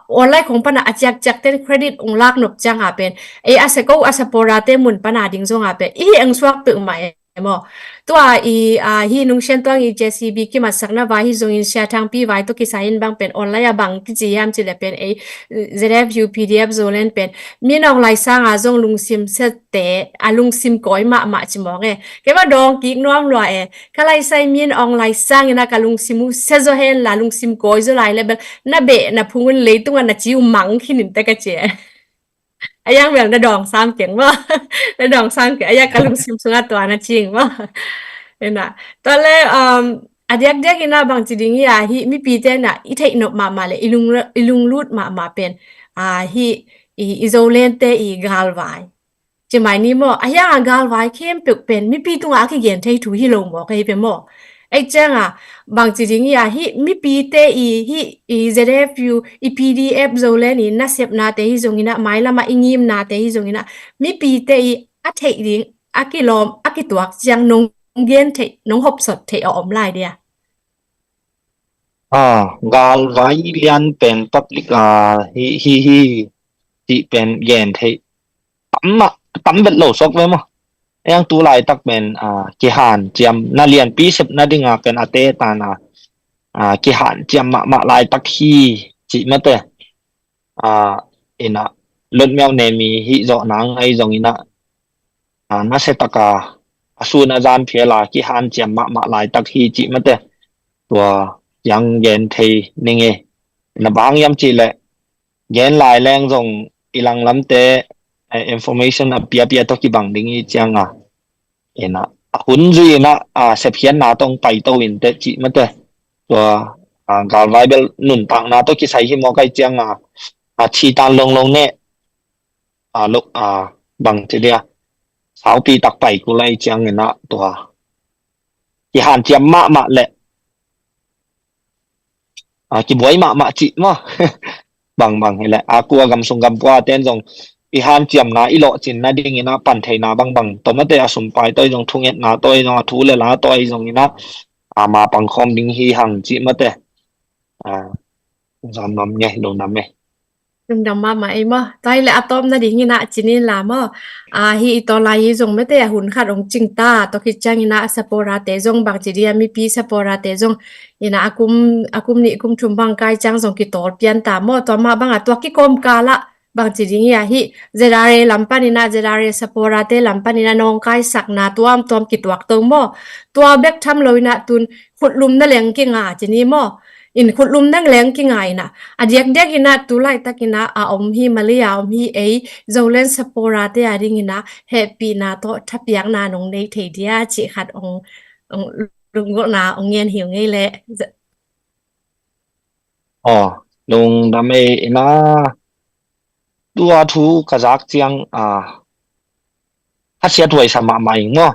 online khong pana a ciakciak ten credit ong lak nop cianga pen ei a se ko a supporter te mun pana ding zonga pen i hih ang suak peuhmah e maw. Tua i hi nungsian tuang i J C B kimatsakna vai hi zongin sia thangpi vai tawh kisai in bang pen online a bang kici hiam ci le pen ei Z F U P D F Zoland pen min ong lai sanga zong lungsim se te a lungsim kawi mahmah ci mawng e. Kei mah dawng kik nuam lua e. Ka laisai min ong lai sangina ka lungsim uh se zaw hen la lungsim kawi zaw lai le bel na beh na phung un leitunga na ci uh mang khinin te ka ci e. A yang bel na dawng sam keng maw. Na dawng sam keng a yang ka lungsim sunga tua na cing maw. Tua le a diakdiak ina bangci ding ia hih mipite na i theih nop mahmah le i lunglut mahmah pen hih i Zolente i galvai. Ci mai ni maw, a hianga galvai khempeuh pen mipi tunga a kigen thei thu hi lo maw, ka hi pe maw. Ei cianga bangci ding ia hih mipite i hih i Z F U i P D F Zoland i nasepnate hi zongina mailama i ngimnate hi zongina mipite i a theih ding a kilawm a kituak ciang nong gen theih nong hopsot theih a om lai dia. Galvai lian pen public a hi hi hi cih pen gen theih tam mah tam vet lo sok ve maw. Eng tu laitak pen kihanciam na lianpi sepna dinga pen a te tana kihanciam mahmah laitak hi cih mate. Ina lotmiau nemi hih zawh nang ahi zongina nasetaka a sun a zan phiala kihanciam mahmah laitak hi cih mate. Tua kiang gen thei ning e. Ina bang hiam cih leh gen lai leng zong i langlamte information a piapia tawh kibang ding i cianga ina a hun zui ina a sepkhiatna tong paito in te cih mate. Tua galvai bel nuntakna tawh kisai hi mawk ai cianga a thitan longlong ne a lo a bang ci dia saupi tak pai kulai ciang ina tua kihanciam mahmah le a kibuai mahmah cih maw. Bangbang hileh a kua gamsung gampua ten zong i hanciamna i lawhcinna dingina pan theina bangbang tawmate a sumpai tawi zong thungetna tawi zong a thu le la tawi zongina a ma pangkhawm ding hi hang cih mate. Zan nuam nge lo nam e. Lungdam mahmah ei maw. Tua hi le a tawpna dingina cinin la maw. Hi i tawlai hi zong mete a hun khat ong cingta tua khit ciangina a saporate zong bangci dia mipi saporate zong ina a kum a kum nih kum thum bang kai ciang zong kitawl pianta maw. Tua mah banga tua kikom kala bangci ding ia hi zedare lam panina zedare saporate lam panina nawngkaisakna tuamtuam kituak to maw. Tua bek tham loina tun khutlumna leng kinga cini maw. in khutlum dang leng kingai inah, a diakdiak inah tu laitak inah a om hi, Malay a om hi, ei Zoland supporter te a ding inah hehpihna tawh thapiakna nong nei thei dia cih khat ong, ong lunggulhna ong ngen hi ung ei leh. Aw, lungdam ei. Inah tua thu ka zak ciang a, khasiat huaisa mahmah ing maw.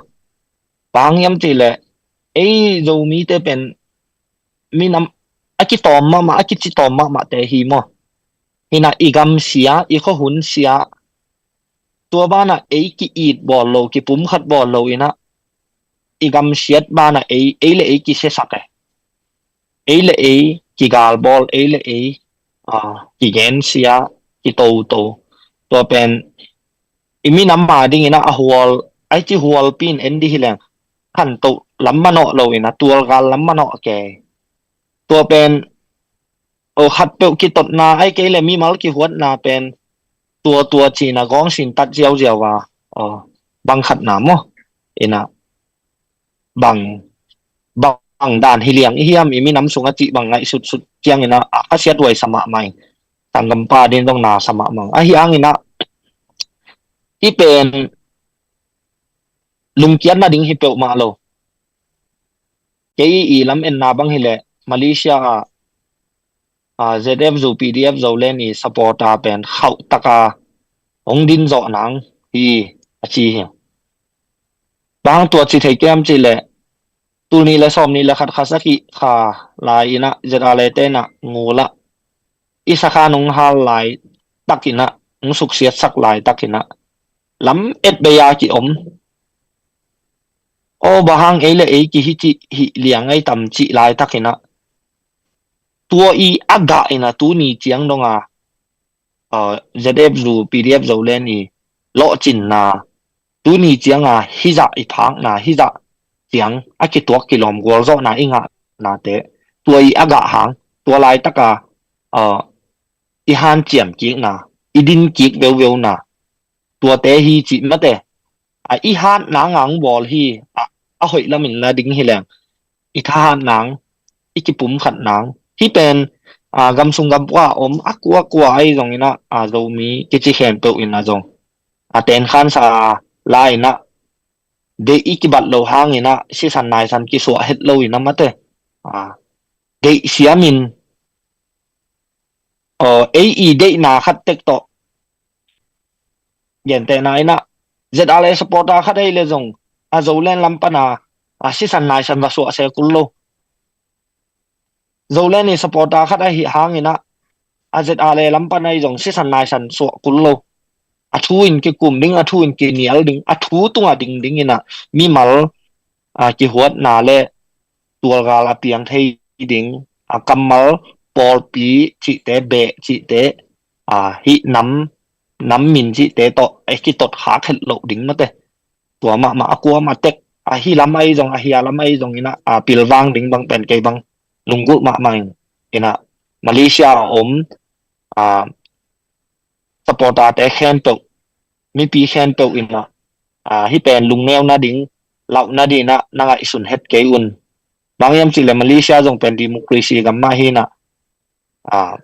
Bang hiam cih leh ei Zomite pen minam a kitawm mahmah, a kici tawm mahmah te hi maw. Inah i gam sia, i khuahun sia, tua banah ei ki-it bawl lo, kipumkhat bawl lo inah i gam siat banah ei, ei le ei kisiasak e. Ei le ei kigalbawl, ei le ei kigensia, kitoto. Tua pen i minam a ding inah a hual, ai ci hualpi in en di hi leng, khantoh lam manawh lo inah tualgal lam manawh kei. Tua pen o khatpeuh kitotna ai kei le mimal kihuatna pen tua tua cina gawngsin tat ziauziau a, o bang khatna maw. Inah bang, bang dan hi liang i hiam, i minam sungah cih bang ngaihsutsut ciang inah a khasiat huaisa mahmah ing. Sanggampa din dong na sa mahmah ing. Ahi hang inah i pen lungkiat nading hi peuhmah lo. Kei i lam enna bang hileh Malaysia ah, ah, Z F Zu, P D F Zoland i supporter pen khauh taka hong din zawh nang hi a ci hi. Bang tua ci thei kem cih leh tul nih le sawm nih le khat kha sakhi kha lai inah Z R A te inah ngul ah i sakhan hong hal lai tak inah hong suksiatsak lai tak inah lam et bei a ki om. Aw, bang hang ei le ei kihi cih hi liang ai tam cih lai tak inah tua i a gah inah tuni ciang donga Z F Zu, P D F Zoland i lawhcinna, tuni cianga hizah i phakna, hizah ciang a kituak kilawm gualzawhna i ngahnate, tua i a gah hang, tua laitaka i hanciam kikna, i din kik veuveuna, tuate hi cih mate. A i hat nang ang bawl hi, a, a hoih lamin la ding hi leng i thahat nang, i kipumkhat nang. Hih pen a, gamsung gampua om a kuakua ahi zongin ah, a, Zomi kici khempeuh in ah zong a tenkhansa la in ah deih i kibat lo hangin ah sisan naisan kisuah het lo in ah mate, a, deih siamin, aw, ei i deihna khat tek tawh gentehna in ah Z R A supporter khat ahi le zong a Zoland lam pana a sisan naisan va suah se kul lo. Zoland i supporter khat ahi hangin ah a Z R A lam pana i zong sisan naisan suah kul lo. A thu in kikum ding, a thu in kinial ding, a thu tunga ding ding in ah mimal a kihuatna le tualgal a piang thei ding, a kammal pawlpi cihte, beh cihte, a hih nam, nam min cihte tawh a kitot khak het loh ding mate. Tua mahmah a kuamah tek, a hih lam ahi zong, a hia lam ahi zong in ah, a pilvang ding bang pen kei bang lunggulh mahmah in ah Malaysia a om, a supporter te khempeuh, mipi khempeuh in ah, a, hih pen lungneu nading, lauh nading ah na ngaihsun het kei un. Bang hiam cih le Malaysia zong pen democracy gam mah hi in ah, a,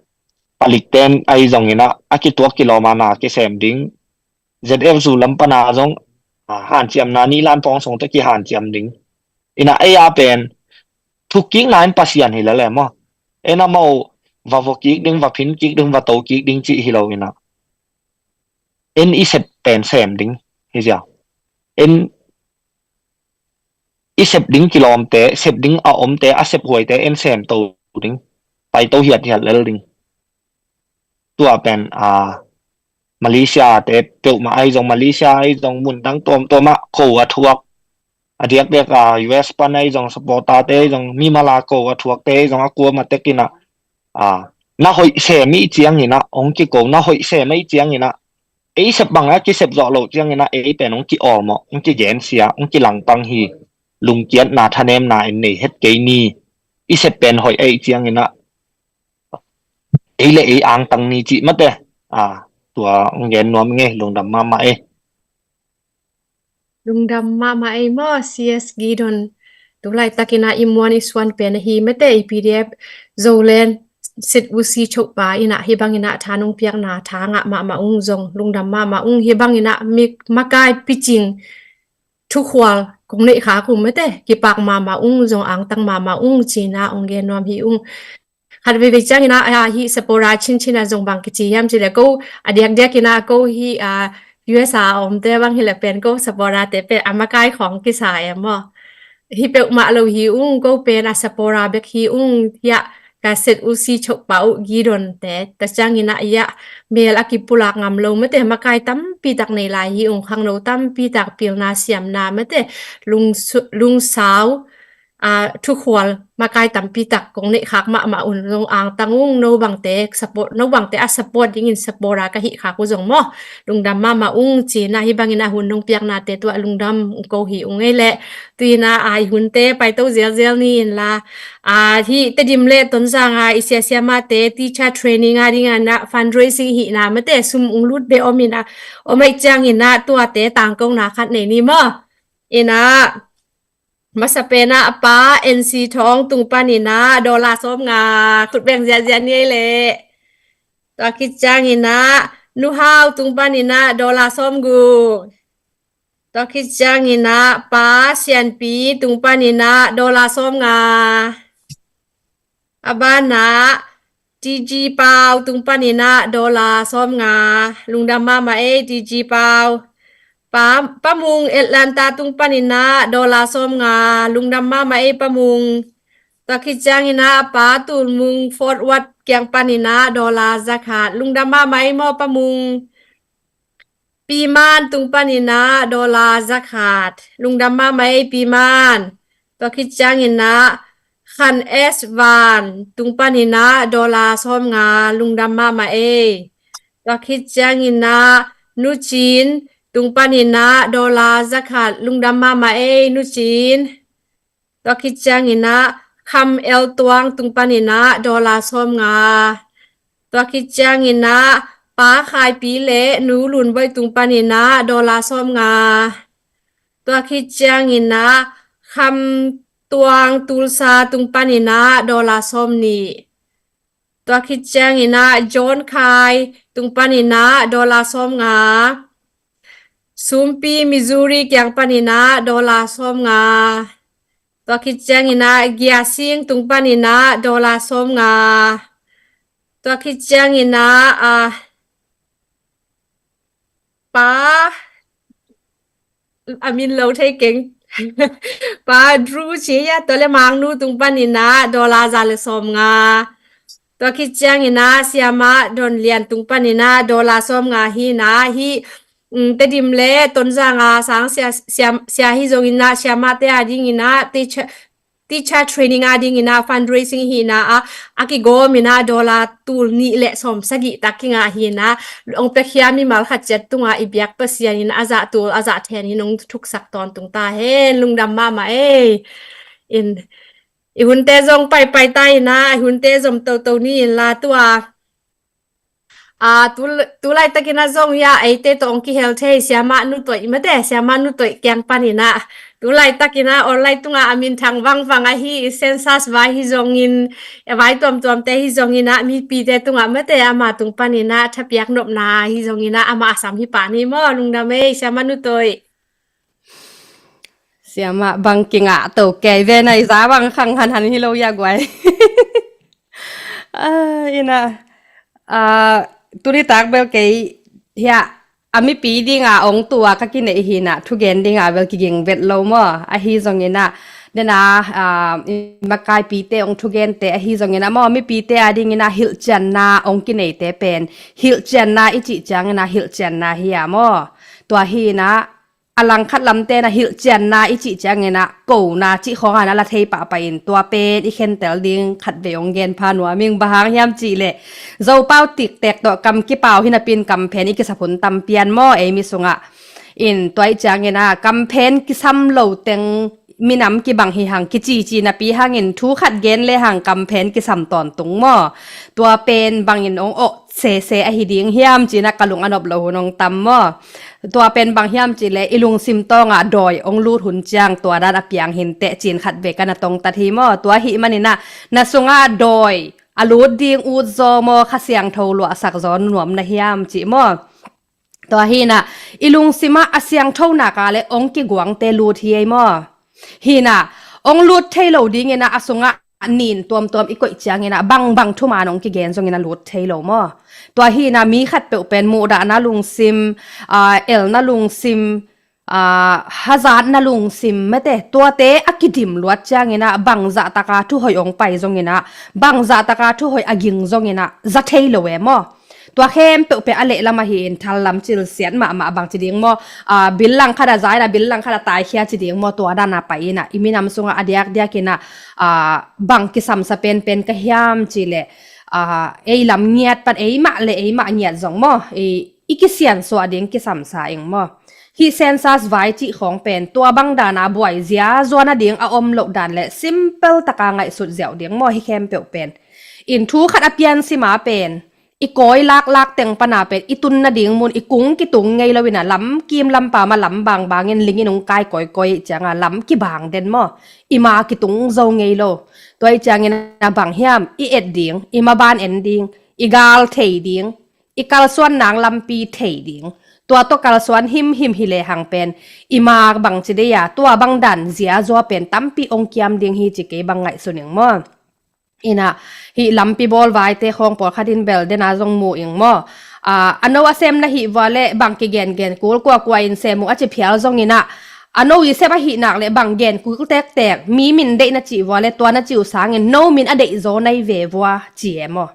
palik ten ahi zongin ah a kituak kilawm a na kisem ding. Z F Zu lam pana zong, a, hanciamna ni lan pawng song te kihanciam ding. In ah ei a pen thuk kikna in Pasian hi lele maw. En amau va vua kik ding, va phin kik ding, va to kik ding cih hi lo in ah en i sep pen sem ding hi zia. En i sep ding kilawmte, sep ding a omte, a sep huaite en sem to ding, pai to hiathiat lel ding. Tua pen a Malaysia te peuhmah ahi zong, Malaysia ahi zong, mun dang tuamtuamah ko a thuak, a diakdiak a U S pan ahi zong, supporter te ahi zong, mimal a ko a thuakte ahi zong, a kuamah tek in ah, a, na hoih sem i ciangin ah hong kiko, na hoih sem i ciangin ah ei sep bang a kisep zawh loh ciangin ah ei pen hong ki-awlmawh, hong kigensia, hong kilangpang hi. Lungkiatna, thanemna in nei het kei ni. I sep pen hoih ahi ciangin ah ei le ei angtang ni cih mate. A, tua hong gen nuam ing ei, lungdam mahmah ei. Lungdam mahmah ei maw, C S Gideon. Tu laitakin ah i muan i suan pen ahi mate, i P D F Zoland set usi chopa in ah hih bangin ah tha nong piakna tha ngah mahmah ung zong, lungdam mahmah ung. Hih bangin ah mi makai picing thukhual kong neih khak uh mate, kipak mahmah ung zong, angtang mahmah ung ci-in ah ong gen nuam hi ung. Khat veivei ciangin ah, ah, hih supporter cincin ah zong bang kici hiam cih leh, ko a diakdiakin ah ko hih, ah, U S A a omte bang hi leh pen ko supporter te pen a makai khawng kisa e maw. Hih peuhmah lo hi ung, ko pen a supporter bek hi ung. Hiah ka set usi chopa uh Gideon te, tua ciangin ah hiah mel a kipulak ngam lo mate, makai tampi tak nei lai hi ung, khangno tampi tak pilna siamna mate, lungsu-, lungsau, ah, thukhual makai tampi tak kong neih khak mahmah un zong, angtang ung, no bangte support, no bangte a support dingin supporter ka hih khak uh zong maw, lungdam mahmah ung ci-in ah hih bangin ah hun nong piaknate tuah lungdam ko hi ung ei leh. Tu-in ah, ah, i hunte paito zelzel ni in la, ah, hih Tedim le Tonzang ah i sia siamate teacher training a dingin ah fundraising hihna mate, sum ong lut beh om in ah, om ahih ciangin ah tuate tangkona khat nei ni maw. In ah, masa pen ah a pa N C Thawng tung panin ah dollar sawmnga, khut beng ziahziah ni ei leh. Tua khit ciangin ah Nu Hau tung panin ah dollar sawmguk. Tua khit ciangin ah pa Sianpi tung panin ah dollar sawmnga. A banah T G Pau tung panin ah dollar sawmnga. Lungdam mahmah ei, T G Pau. Pa, Pa Mung Atlanta tung panin ah dollar sawmnga. Lungdam mahmah ei, Pa Mung. Tua khit ciangin ah pa Tul Mung Fort Worth kiang panin ah dollar zakhat. Lungdam mahmah ei maw, Pa Mung. Pi Man tung panin ah dollar zakhat. Lungdam mahmah ei, Pi Man. Tua khit ciangin ah Khan S Van tung panin ah dollar sawmnga. Lungdam mahmah ei. Tua khit ciangin ah Nu Cin tung panin ah dollar zakhat. Lungdam mahmah ei, Nu Cin. Tua khit ciangin ah Kham El Tuang tung panin ah dollar sawmnga. Tua khit ciangin ah pa Khai Pi le Nu Lun Voi tung panin ah dollar sawmnga. Tua khit ciangin ah Kham Tuang Tulsa tung panin ah dollar sawmnih. Tua khit ciangin ah John Khai tung panin ah dollar sawmnga. Sumpi Missouri kiang panin ah dollar sawmnga. Tua khit ciangin ah Gia Sing tung panin ah dollar sawmnga. Tua khit ciangin ah, ah, pa, a min lo thei keng. Pa Drew ci hia, tua le Mangnu tung panin ah dollar za le sawmnga. Tua khit ciangin ah siamah Don Lian tung panin ah dollar sawmnga hi in ah, hih, mm, Tedim le Tonzang a sang sia, sia, sia hi zongin ah, siamahte a dingin ah teacher, teacher training a dingin ah fundraising hi in ah, a, a kigawm in ah dollar tul nih le sawmsagih tak kingah hi in ah, ong piakhia mimal khat ciat tungah i biak Pasian in a zah tul a zah then in ong thuksak tawntung ta hen. Lungdam mahmah ei. In, i hunte zong paipai ta in ah, i hunte zom toto ni in la, tua, a, tu, tu laitakin ah zong hia eite tawh ong kihel thei, siamah Nu Toih mate, siamah Nu Toih kiang panin ah. Tu laitakin ah online tungah a minthang vangvang ahi, census vai hi zongin, a vai tuamtuamte hi zongin ah, mipite tungah mate, ama tung panin ah thapiak nopna hi zongin ah, ama a sam hi pah ni maw. Lungdam ei, siamah Nu Toih. Siamah bang kingah to kei ve, na i za bang khang hanhan hi lo hia guai. Ah, in ah, ah, tuni tak bel kei hia, a mipi dinga ong tua ka kinei hi in ah, thugen dinga bel kiging vet lo maw. Ahi zongin ah, den a, ah, i makaipite ong thugente ahi zongin ah maw, mipite a dingin ah hilhcianna ong kineite pen, hilhcianna i cih ciangin ah hilhcianna hi a maw. Tua hi in ah, a langkhat lamte na hilhcianna i cih ciangin ah, kona cih khawng ah na la thei pahpah in, tua pen i khentel ding khat vei ong gen pha nuam ing. Bang hang hiam cih leh, Zopau tiktek tawh kam kipau hi napi in kam phen i kisap hun tam pian maw, ei mi sungah. In tua i ciangin ah, kam phen kisam lo teng minam kibang hi hang, kicici napi hangin thu khat gen le hang kamphen kisam tawntung maw? Tua pen bangin ong awh sese ahi ding hiam ci-in ah ka lung a nop lo hun ong tam maw? Tua pen bang hiam cih leh i lungsim tawngah dawi ong lut hun ciang tua dan a piang hi inteh ci-in khat vei ka na tongtat hi maw? Tua ahih manin ah na sungah dawi a lut ding ut zaw maw, Kha Siangtho luahsak zaw nuam na hiam cih maw? Tua hi-in ah i lungsim ah a siangtho nak leh ong kiguangte lut hi ei maw? Hi-in ah ong lut thei lo dingin ah a sungah nin tuamtuam i koih ciangin ah bangbang thuman ong kigen zongin a lut thei lo maw? Tua hi-in ah mi khatpeuh pen muhdahna lungsim, aa, elna lungsim, aa, hazatna lungsim mete, tuate a kidim luat ciangin ah bangzah taka thuhoih ong pai zongin ah, bangzah taka thuhoih a ging zongin ah za thei lo e maw? Tua khempeuh pen a lehlam ahi-in thallam cilsiat mahmah bang ci ding maw? Aa, bil lang khat ah za in ah bil lang khat ah taikhia ci ding maw? Tua dan a pai-in ah i minam sungah a diakdiakin ah, aa, bang kisamsa penpen ka hiam cih leh, aa, ei lam ngiat pan ei mah le ei mah ngiat zong maw? Ei, i kisiansuah ding kisamsa ing maw? Hih census vai cih khawng pen tua bang dan a buai ziazua nading a om loh dan le simple taka ngaihsut ziau ding maw? Hih khempeuh pen in thu khat a pian sima pen i kawi laklak teng pana pen i tun nading mun i kung kitung ngei lo-in ah lam kim lam pam ah lam bangbangin lingin ong kai kawikawi ciangah lam kibang den maw? I ma kitung zo ngei lo. Tua ahih ciangin ah bang hiam, i et ding, i maban en ding, i gal thei ding, i kalsuan nang lampi thei ding. Tua tawh kalsuan himhim hi lehang pen i ma bang ci dei a, tua bang dan ziazua pen tampi ong kiam ding hi ci kei bang ngaihsun ing maw? Ina, hih lampi bawl vaite khawng pawlkhat in bel dena zong mu ing maw? Aa, a no a sem na hih vua le bang kigengen kul kuakua in sem uh a ci phial zongin ah, a no i sem ahih nak le bang gen kul tektek, mi min deih na cih vua le tua na cih uh sangin no min a deih zaw nai ve vua ci e maw?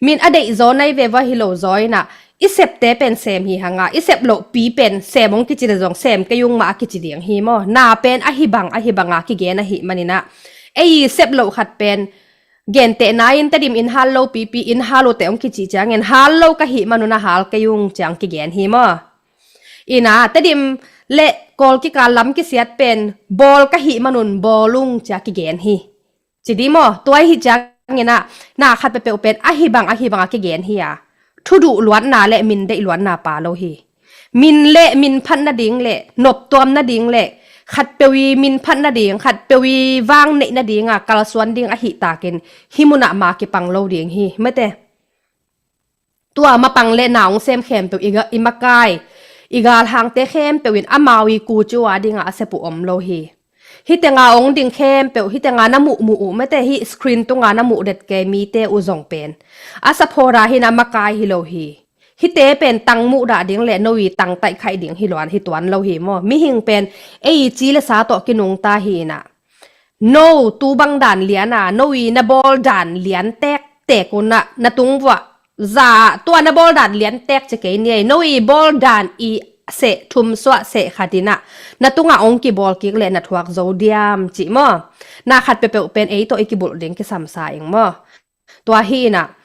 Min a deih zaw nai ve vua hi lo zaw in ah, i septe pen sem hi hang a, i sep lohpi pen sem hong kici le zong sem kei ung mah a kici ding hi maw? Na pen ahi bang, ahi bang a kigen ahih manin ah, ei i sep loh khat pen gentehna in Tedim in hal lo pipi in hal uh teh hong kici ciangin hal lo ka hih manun a hal kei ung ciang kigen hi maw? Ina, Tedim le Kawl kikal lam kisiat pen bawl ka hih manun bawl ung cia kigen hi. Ci di maw? Tua ahih ciangin ah, na khat peuhpeuh pen ahi bang, ahi bang a kigen hi a. Thuduh luatna le min deih luatna pa lo hi. Min le min phat nading le noptuam nading le khatpeuh i min phat nading, khatpeuh i vang neih nading a kalsuan ding ahih takin hih munah ma kipang lo ding hi. Mete. Tua mapang le na hong sem khempeuh i ga-, i makai, i galhangte khempeuh in amau i kucu a dingah a sep uh om lo hi. Hih tenga hong ding khempeuh, hih tenga na muhmuh uh mete, hih screen tunga na muh det kei mite uh zong pen a saphawt a hi na makai hi lo hi. Hihte pen tang muhdah ding le no i tang taihkhaih ding hi luan hi tuan lo hi maw? Mihing pen ei i ci le sa tawh kinungta hi inah. No, tu bang dan lian a, no i na bawl dan lian tektek unah na tung vuah za, tua na bawl dan lian tek ci kei ni ei, no i bawl dan i seh thum suah seh khat inah na tungah hong kibawl kik le na thuak zo diam cih maw? Na khat peuhpeuh pen ei tawh i kibulh ding kisamsa ing maw? Tua hi inah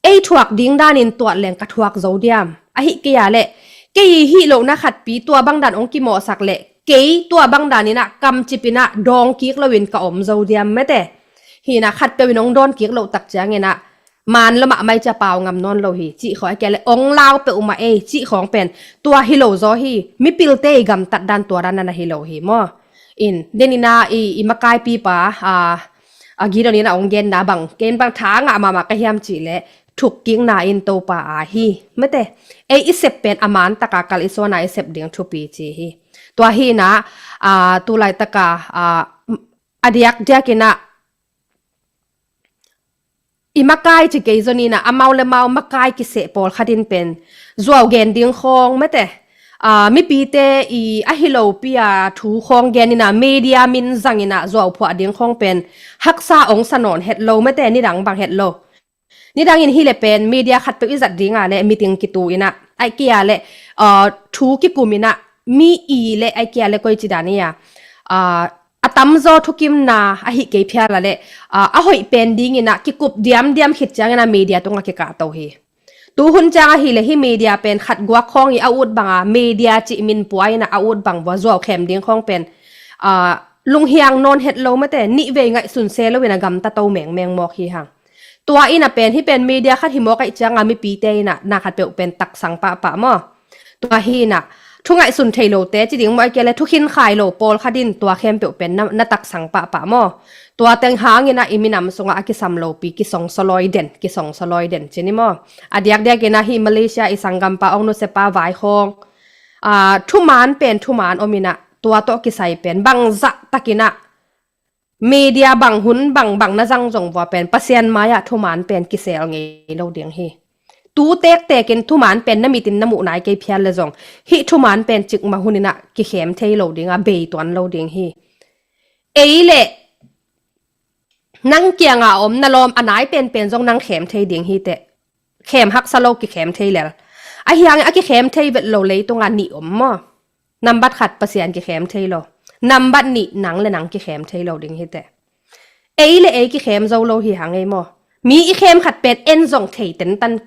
ei thuak ding danin tuat leng ka thuak zo diam? Ahi kei a leh kei i hih lohna khatpi tua bang dan hong kimawhsak leh kei tua bang dan inah kamcip inah dawng kik loin ka om zo diam mete? Hi inah khatpeuh in hong dawn kik loh tak ciang inah man lo mahmah i cia pau ngam nawn lo hi cih khawng, a kia leh hong lau peuhmah ei cih khawng pen tua hi lo zaw hi. Mipilte i gamtat dan tua dan na hi lo hi maw? In den inah i, i makaipipa a, a Gideon inah hong genna bang ken bang tha ngah mahmah ka hiam cih leh thukkikna in Topa a hi. Mete, ei i sep pen a man taka kal i suana i sep ding thupi ci hi. Tua hi inah, a, tu laitaka, a, a diakdiak inah i makai ci kei zon inah amau le mau makai kiseh pawlkhat in pen zuau gen ding khawng mete, a, mipite i ahi lopi a thu khawng gen inah media min zang inah zuau phuah ding khawng pen haksa hong sa nawn het lo mete, nidang bang het lo. Nidangin hi le pen media khatpeuh i zat dinga le meeting kitu inah, ahi kei a leh, a, thu kikum inah mi i le ahi kei a leh koi ci dan i a, a, a tamzaw thukimna ahi kei phial a leh, a, a hoih pen ding inah kikup diamdiam khit ciang inah media tungah kikahto hi. Tu hun ciang ahi leh hih media pen khat guak khawng i a ut banga media cih min pua inah a ut bang vua zuau khem ding khawng pen, a, lunghiang nawn het lo mate, nihvei ngaihsun se loin a gamta to mengmeng mawk hi hang. Tua in a pen, hih pen media khat hi mawk ahih cianga mipite in a na khat peuh pen taksang pahpah maw. Tua hi in a, thu ngaihsun thei lote ci ding maw, ahih kei leh thu khinkhai lo pawlkhat in tua khempeuh pen na, na taksang pahpah maw. Tua teng hangin a i minam sungah a kisam lopi kisongsaw lawi den, kisongsaw lawi den ci ni maw. A diakdiakin a hih Malaysia i sanggampa ong nusiapa vai khawng, a, thuman pen thuman om in a, tua tawh kisai pen bangzah takin a media bang hun bang bang na zang zong vua pen Pasian mai-ah thuman pen kisel ngei lo ding hi. Tu tektekin thuman pen na mitin na muh nai kei phial le zong, hih thuman pen cikmah hun in a kikhem thei lo ding a, bei tuan lo ding hi. Ei le nang kianga om na lawm a nai penpen zong nang khem thei ding hi teh. Khem haksa lo, kikhem thei lel. Ahi hangin a kikhem thei vet lo leitunga nih om maw. Nambat khat Pasian kikhem thei lo. Nambat nih nang le nang kikhem thei lo ding hi teh. Ei le ei kikhem zo lo hi hang ei maw. Mi i khem khat pen en zong thei tentan.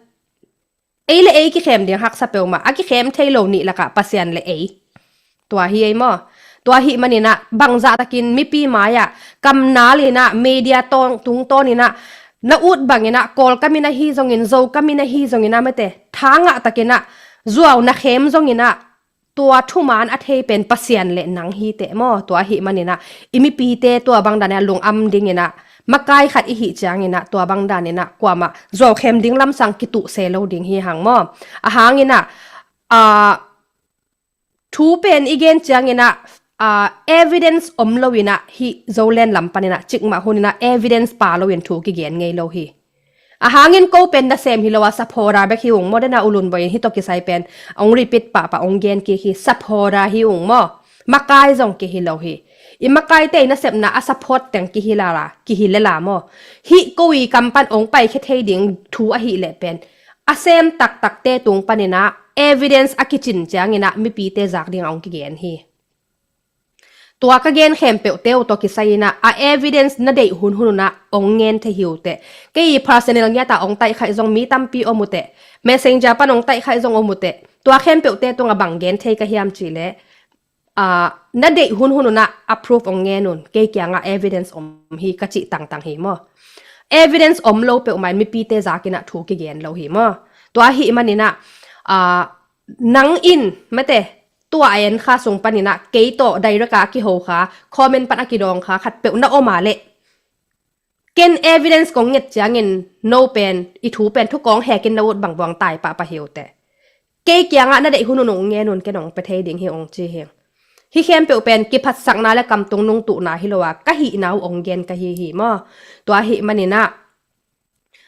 Ei le ei kikhem ding haksa peuhmah, a kikhem thei lo nih lakah Pasian le ei. Tua hi ei maw. Tua hih manin a bangzah takin mipi mai-ah kamnal in a, media tawng tungtawn in a, na ut bangin a, Kawlkam in ahi zongin, Zokam in ahi zongin a mate, thangah takin a zuau na khem zongin a, tua thuman a thei pen Pasian le nang hi teh maw. Tua hih manin a i mipite tua bang danin a lungam dingin a, makai khat i hih ciangin a tua bang danin a kuamah zuau khem ding lamsang kituh se lo ding hi hang maw. A hangin a, a, thu pen i gen ciangin a, a, evidence om loin a hih Zoland lam panin a cikmah hun in a evidence pha loin thu kigen ngei lo hi. A hangin ko pen nasem hi lo a, supporter bek hi ung maw. Dena U Lun Bawi in hih tawh kisai pen ong repeat pahpah ong gen kik hi, supporter hi ung maw. Makai zong kihi lo hi. I makaite i nasepna a support teng kihi lala, kihi lela maw. Hih ko i kam pan ong paikhia thei ding thu ahih leh pen a sem taktakte tung panin a evidence a kicin ciangin a mipite zak ding a ong kigen hi. Tua ka gen khempeuhte uh tawh kisai in a, a evidence na deih hunhun un a ong ngen thei hi uh teh. Kei personal ngiat a ong taihkhaih zong mi tampi om uh teh. Messenger pan ong taihkhaih zong om uh teh. Tua khempeuhte tungah bang gen thei ka hiam cih leh, a, na deih hunhun un a, a proof ong ngen un. Kei kiangah evidence om hi ka cih tangtang hi maw. Evidence om lo peuhmah in mipite zakin a thu kigen lo hi maw. Tua hih manin a, a, nang in mate, tua a en kha sung panin a kei tawh direct a kiho kha, comment pan a kidawng kha khat peuh na om a leh, ken evidence kong nget ciangin no pen i thu pen thu kong hekin na ut bang buang tai pahpah hi uh teh. Kei kiangah na deih hunhun ong ngen un, ken ong pe thei ding hi ong ci hi. Hih khempeuh pen kiphatsakna le kamtung nungtuhna hi lo a, ka hihna uh ong gen ka hi hi maw. Tua hih manin a,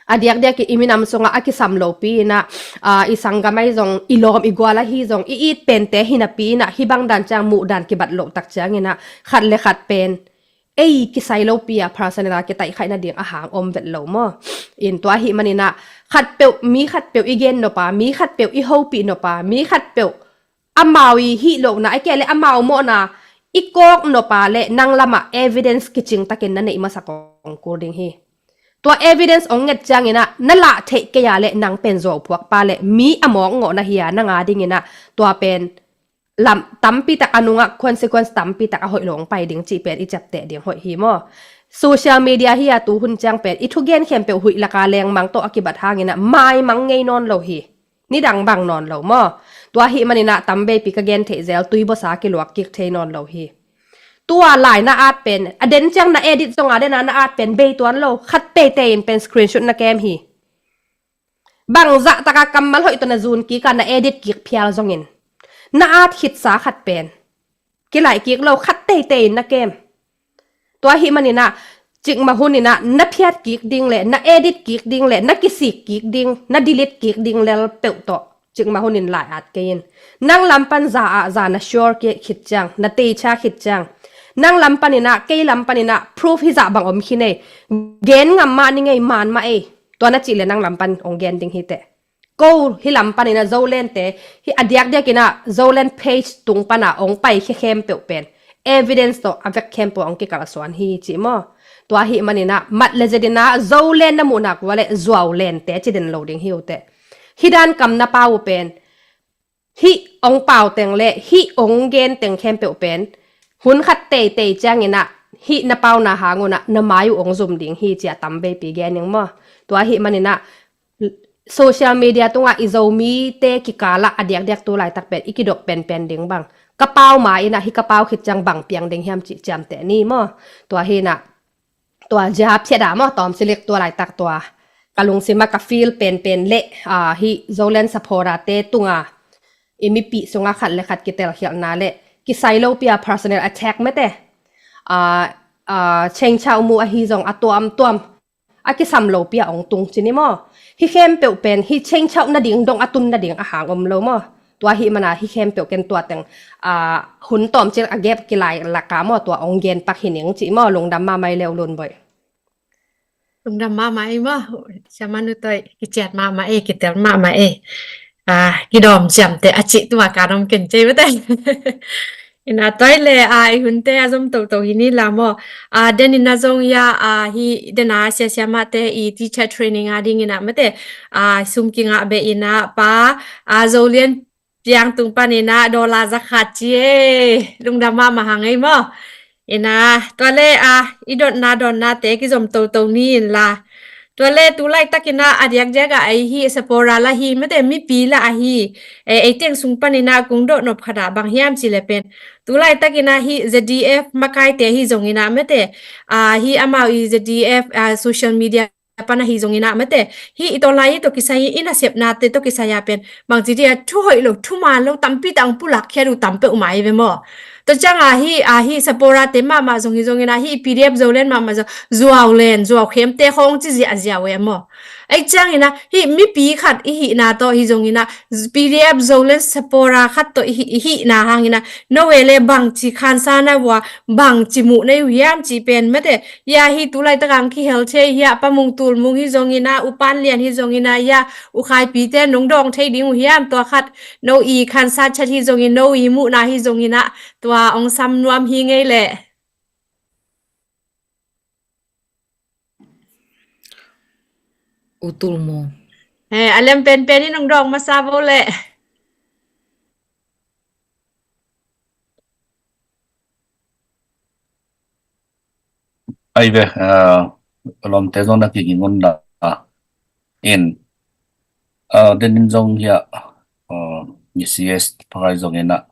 a diakdiak i minam sungah a kisam lopi in a, a, i sanggam ahi zong, i lawm i gual ahi zong, i it pente hi napi in a, hih bang dan ciang muh dan kibat loh tak ciangin a, khat le khat pen ei kisai lopi a personal a kitaihkhaih nading a hang om vet lo maw. In tua hih manin a, khat peuh, mi khat peuh i gen nop a, mi khat peuh i hopih nop a, mi khat peuh amau i hih lohna, ahih kei leh amau mawhna i kawk nop a leh nang lamah evidence kicing takin na neih masa kong kul ding hi. Tua evidence ong nget ciangin a, na lah theih kei a leh nang pen zuauphuakpa le mi a mawkngawh na hi a, nang a dingin a tua pen lam tampi tak a nungah consequence tampi tak a hoih lo ong pai ding cih pen i ciapteh ding hoih hi maw. Social media hi a, tu hun ciang pen i thugen khempeuh huih laka lengmang tawh a kibat hangin a maimang ngei nawn lo hi. Nidang bang nawn lo maw. Tua hih manin a tamveipi ka gen theih zel, tui bawsa kiluak kik thei nawn lo hi. Tua lai na at pen, a den ciang na edit zong a, den a na at pen bei tuan lo, khat teitei in pen screenshot na kem hi. Bangzah taka kammal hoih tawh na zun kik a, na edit kik phial zongin, na at khitsa khat pen kilaih kik lo, khat teitei in na kem. Tua hih manin a, cikmah hun in a na phiat kik ding le, na edit kik ding le, na kisik kik ding, na delete kik ding lel peuh tawh cikmah hun in lai at kei in. Nang lam pan za ah za na sure kik khit ciang, na teicha khit ciang, nang lam panin a, kei lam panin a proof hi zah bang om khin ei. Gen ngam mah ning ei, man mah ei. Tua na cih le nang lam pan ong gen ding hi teh. Ko hih lam panin a Zolente, hih a diakdiakin a Zoland page tung pan a ong paikhia khempeuh pen evidence tawh a vek khempeuh ong kikalsuan hi cih maw. Tua hih manin a mat le zetin a Zoland na muhna kua le zuau lente ci den lo ding hi uh teh. Hih dan kam na pau uh pen, hih ong pau teng le hih ong gen teng khempeuh pen hun khat teitei ciangin ah hih na pauna hang un ah na mai uh hong zum ding hi ci-a tam veipi gen ning maw. Tua ahih manin ah social media tungah i Zomite kikal ah a diakdiak tu laitak pen i kidop penpen ding bang, ka pau ma in ah hih ka pau khit ciang bang piang ding hiam cih ciamteh ni maw. Tua hi in ah tua Jehab Thiada maw, tawm cilik tua laitak tua ka lungsim ah ka feel penpen le, ah, hih Zoland supporter-te tungah i mipih sungah khat le khat kitelkhialhna le kisai lopi-a personal attack mate, ah, ah, Cheng Chau mu ahi zong a tuamtuam a kisam lopi-a hong tung ci ni maw. Hih khempeuh pen hih Cheng Chau nading dong a tun nading a hang om lo maw. Tua ahih mana hih khempeuh ken tua teng, ah, hun tawm cilik a gap kilai laka maw, tua hong gen pak hi ning ci maw. Lungdam mahmah ei le U Lun Boih. Lungdam mahmah ei maw. Siamanu toi kiciat mahmah ei, kitel mahmah ei. Ah, kidawm siamte a cih tua ka dawm ken cei mate. Ina toi le, ah, i hunte a zom toto hi ni la maw. Ah, den ina zong ya, ah, hi dena sia siamate i teacher training a ding ina mate, ah, sum kingah be ina pa, ah, Zolian piang tung pan ina dollar zakhat ci e. Lungdam mahmah hang ei maw. Ina tua le, ah, i dotna donnate kizom toto ni in la. Tua le tu laitak ina a diakdiak ah ei hi supporter la hi mate, mipi la ahi. Eh, ei teng sung pan ina kung dot nop khat ah bang hiam ci le pen, tu laitak ina hi Z D F makaite hi zong ina mate, ah, hi amau i Z D F, ah, social media pan ahi zong ina mate, hi i tawlai hi tawh kisai hi i nasepnate tawh kisai a pen bangci dia thu hoih lo, thu man lo tampi tang pulak khia du tam peuh mai ve maw. Tua cianga hi, ah, hi supporter-te mahmah zong hi zong ina hi P D F Zoland mahmah zong zuau len zuau khemte khawng ci ziahziah ve maw. Ei ciang ina hi mipi khat i hihna tawh hi zong ina P D F Zoland supporter khat tawh i hih, i hihna hang ina no ve le bangci khansa na vua, bangci muh nei uh hiam ci pen mate. Ya hi tu laitak ang kihel thei hi a, Pa Mung Tul Mung hi zong ina, U Pan Lian hi zong ina, ya U Khai Pite nong dawng thei ding uh hiam, tua khat no i khansa chat hi zong ina, no i muhna hi zong ina, tua hong sam nuam hi ngei le. U Tul Mung. Eh, a lem penpen in hong dawng masa vo le. Ai ve, ah, lawmte zong na kiging un la. In, ah, den in zong hi a, ah, C S pakai zong ina,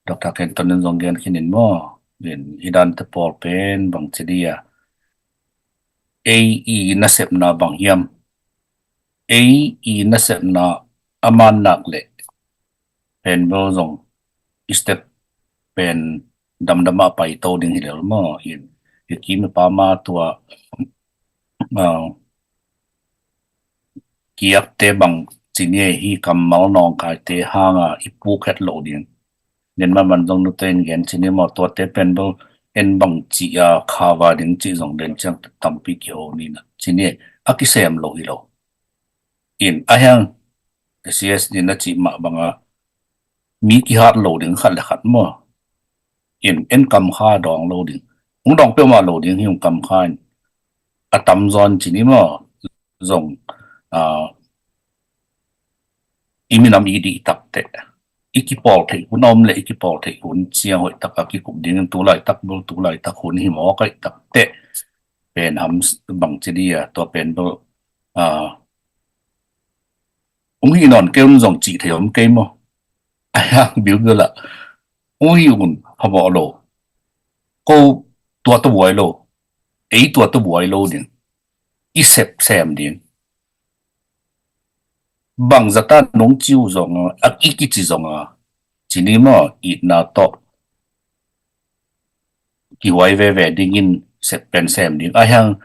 Doctor Kenton in zong gen khin in maw. In, hi dante pawl pen bangci dia ei i nasepna bang hiam. Ei i nasepna a man nak le pen bel zong i step pen damdam a paito ding hi lel maw. In, hi kim i pa ma tua, ah, kiakte bangci ni hi kammal nawngkaite hanga i puk het lo ding. Nen man man zong nute in gen ci ni maw, tuate pen bel en bangci a khava ding ci zong den ciang tampi kiho ni na ci ni a kisem lo hi lo. In a hiang C S ni na ci mah banga mi kihat lo ding khat le khat maw. In en kamkha dawng lo ding. Hong dawng peuhmah lo ding hi hong kamkha in a tamzaw in ci ni maw. Zong, ah, i minam i dih takteh, i kipawl theih hun a om le i kipawl theih hun ciang hoih taka kikup dingin tu laitak bul tu laitak hun hi mawk aih takteh pen ham bangci dia tua pen bul, ah, hong hi nawn kei un zong cih thei om kei maw. A hiang bilbil ah hong hi un phamawh lo. Ko tua tawh buai lo, ei tua tawh buai lo ding. I sepsem ding. Bangzata nong ci uh zonga, a i kici zonga, ci ni maw, itna tawh kihuai veve dingin sep pen sem ding. A hiang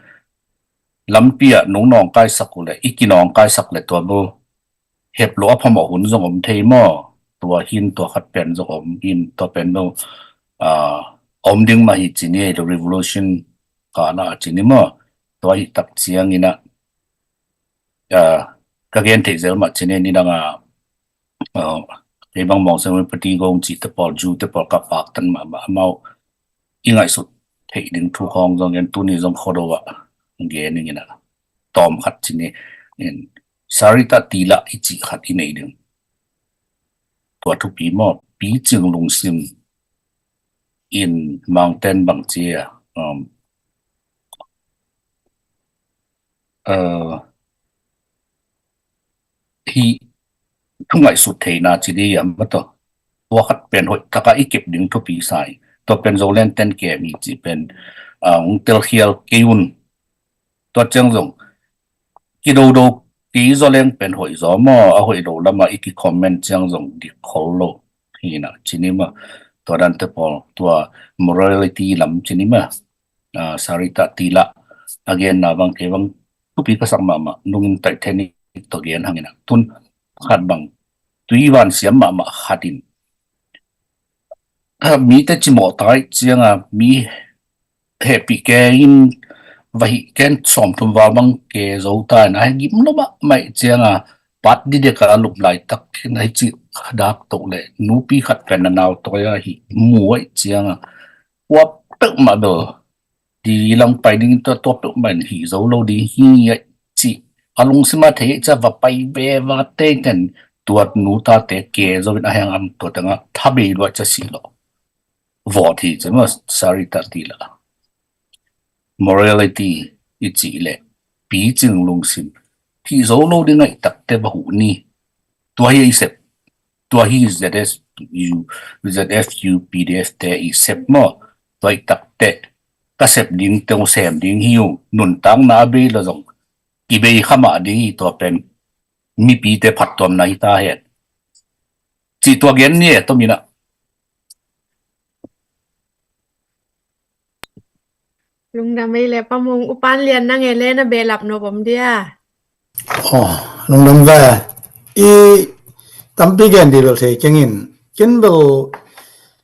lampi ah nong nawngkaisak uh le, i kinawngkaisak le tua bul hep lo a phamawh hun zong om thei maw. Tua hin tua khat pen zong om in tua pen lo, ah, om ding mah hi ci ni, the revolution ka na ci ni maw. Tua hi tak ciangin ah, ah, ka gen theih zel mah ci ni, ni dang a, ah, kei bang mawng seng pati gong ci te pawl, ju te pawl ka pak tan mahmah amau i ngaihsut theih ding thu khawng zong gen tuni zong khodo ah gen ning in ah tawm khat ci ni in Sarita Tila i cih khat i nei ding. Tua thupi maw, picing lungsim in Mangten bang cia, um, uh, hi thu ngaihsut theihna ci di a ma tawh. Tua khat pen hoih taka i kep ding thupi sa hi. Tua pen Zoland ten kem hi ci pen, uh, hong telkhial kei un. Tua ciang zong kidodo kei zaw leng pen hoih zaw maw, a hoih lo lama i ki comment ciang zong dik khol lo hi na ci ni maw. Tua dante pawl tua morality lam ci ni maw. Ah, Sarita Tila a genna bang kei bang thupi ka sak mahmah, nungin Titanic tawh gen hangin a tun khat bang tui van siam mahmah khatin, ah, mite cimawh tai cianga mi hehpih ke in va hih ken sawmthum val bang ke zo ta na he gim lo mahmah cianga pat didek a lup laitak khin a hi cih dak toh le nupi khat pen a nau tawi a hih muai cianga tua peuhmah bel di lang pai ding tua tua peuhmah in hih zo lo ding hi ngiai cih a lungsima thei cia va pai ve va tei ten tua nu tate ke zo in a heng am tua tengah thabei lua cia si lo. Vawt hi cia maw Sarita Tila. Morality i cih le picing lungsim hih zo lo ding ngaih takte va huh ni. Tua hi i sep. Tua hi Z S U, Z F U P D F te i sep maw. Tua i takte ka sep ding teng sem ding hi uh. Nuntakna a bei la zong i bei khamah ding hi tua pen mipite phattuamna hi ta hen. Cih tua gen ni e tominah. Lungdam ei le Pa Mung, U Pan Lian nang e le na behlap nop om dia. Oh, lungdam ve. I tampi gen di bel thei kengin ken bel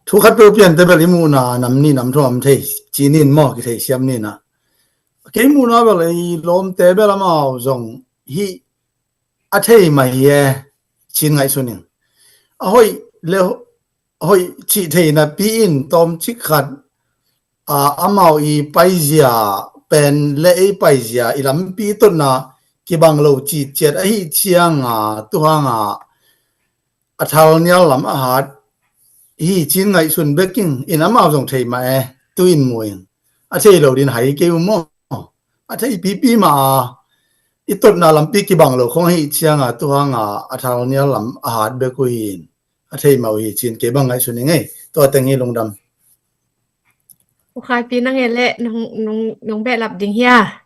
thu khat bel piante bel i muhna nam ni nam thum thei ci nin maw, ki thei siam nina. Kei muhna bel i lawmte bel amau zong hi a thei mah hi e, cin ngaihsun in. A hoih le hoih cih theihna pi in tawmcik khat, a, amau i paizia pen le ei paizia i lampi totna kibang lo cih ciat ahi cianga tuhanga a thal nial lam a hat hi cin ngaihsun beking in amau zong thei mah e, tu in mu in. A thei lo din hai kei u maw. A thei pipi mah a i totna lampi kibang lo khong ahi cianga tuhanga a thal nial lam a hat bek uh hi in. A thei mah uh hi cin kei bang ngaihsun i ngei. Tua teng hi lungdam. U Khaipi nang e le nong, nong, nong behlap ding hia.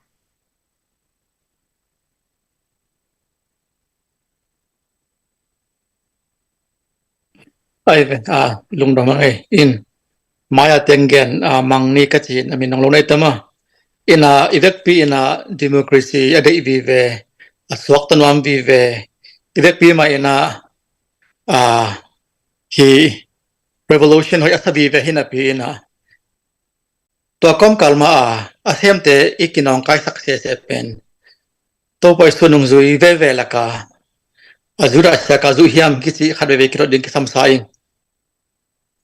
Ai ve, a, lungdam ang ei in maya tenggen, a, Mang ni ka ci in a min nong lo nei tama. In a i vekpi in a democracy a deih vive, a suakta nuam vive, i vekpi mah in a, a, hi revolution hoih a sa vive hi napi in a tua kawmkal ma a a semte i kinawngkaisak sese pen Topa Isu nungzui veve laka a Judah siaka zuh hiam kici khat veve kidot ding kisam sa in.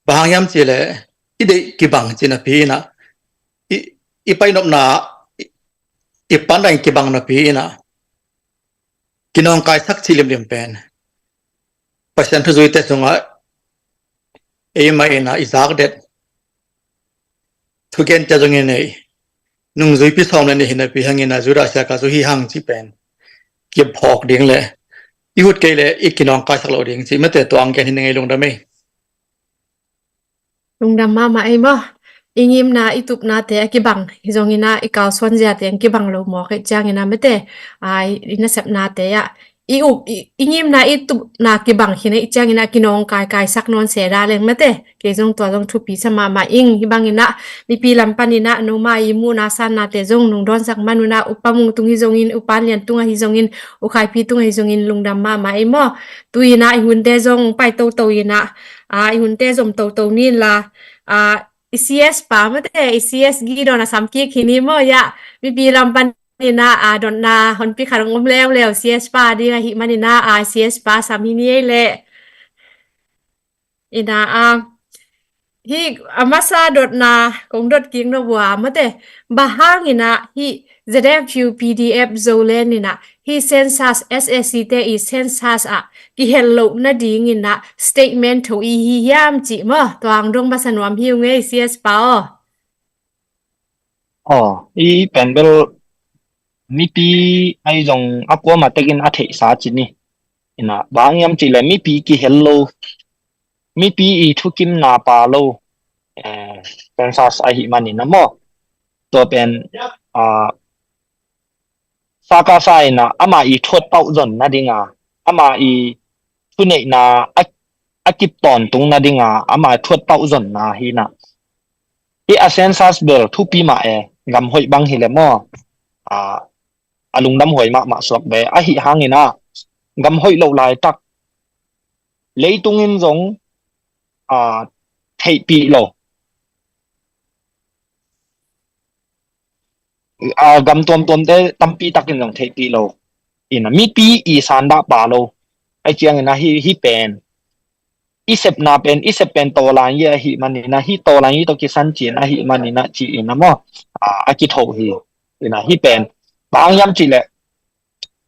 Bang hang hiam cile i deih kibang ci napi ina i, i painopna i, i pandain kibang napi ina kinawngkaisak ci limlim pen Pasian thuzuite sungah eima ina i zakdet thugen tia zongin ei nungzuipi sawm le nih hinapi hangina Judah siaka zu hi hang ci pen kiphawk ding le i hut kei le i kinawngkaisak lo ding ci mate tua ang gen hi ngei lungdam ei. Lungdam mahmah ei maw. I ngimna i tupnate a kibang hi zongina i kalsuan ziate ang kibang lo mawk ei ciangina mate a i nasepnate ah i up i, i ngimna i tupna kibang hi na i ciangina kinawngkai kaisak nawn se da leng mate. Kei zong tua zong thupi sa mahmah ing hi bangina mipi lam panina noma i muhna sannate zong nung dawnsak manuna U Pa Mung tung hi zongin U Pan Lian tunga hi zongin U Khaipi tunga hi zongin lungdam mahmah ei maw. Tuina i hunte zong pai toto ina a i hunte zom toto nin la a i C S pa mate i C S gi dawn a sam kik hi ni maw ya mipi lam panina a dawnna honpi khat hong om leuleu C S pa ding ahi manina a C S pa sam hi ni ei le. Ina a hi a masa dotna kong dot kik no bua mate bang hangina hi ZFU PDF Zoland in ah hih census, SAC te i census ah kihel loh nadingin ah statement tho i hi hiam cih maw, tua ang dong masa nuam hi ung ei, CS pa aw. Aw, i pen bel mipi ahi zong a kuama tekin a theihsa ci ni. In ah bang hiam cih leh mipi kihel lo, mipi i thukimna pha lo, eh, census ahih manin ah maw. Tua pen, ah, SACASA in ah ama i thuat pauh zon nading a, ama i thuneihna a, a kip tawntung nading a, ama thuat pauh zonna hi in ah. Hih a census bel thupi mah e, gam hoih bang hi leh maw, ah, a lungdam huai mahmah suak ve. Ahih hangin ah gam hoih loh laitak leitung in zong, ah, theihpih lo, ah, gam tuamtuamte tampi takin zong theihpih lo. In ah mipi i sandah pha lo. Ahih ciangin ah hih, hih pen i sepna pen, i sep pen tawlan i ahih manin ah, hih tawlan i tawh kisan cin ahih manin ah ci-in ah maw, ah, a kitho hi. In ah hih pen bang hiam cih leh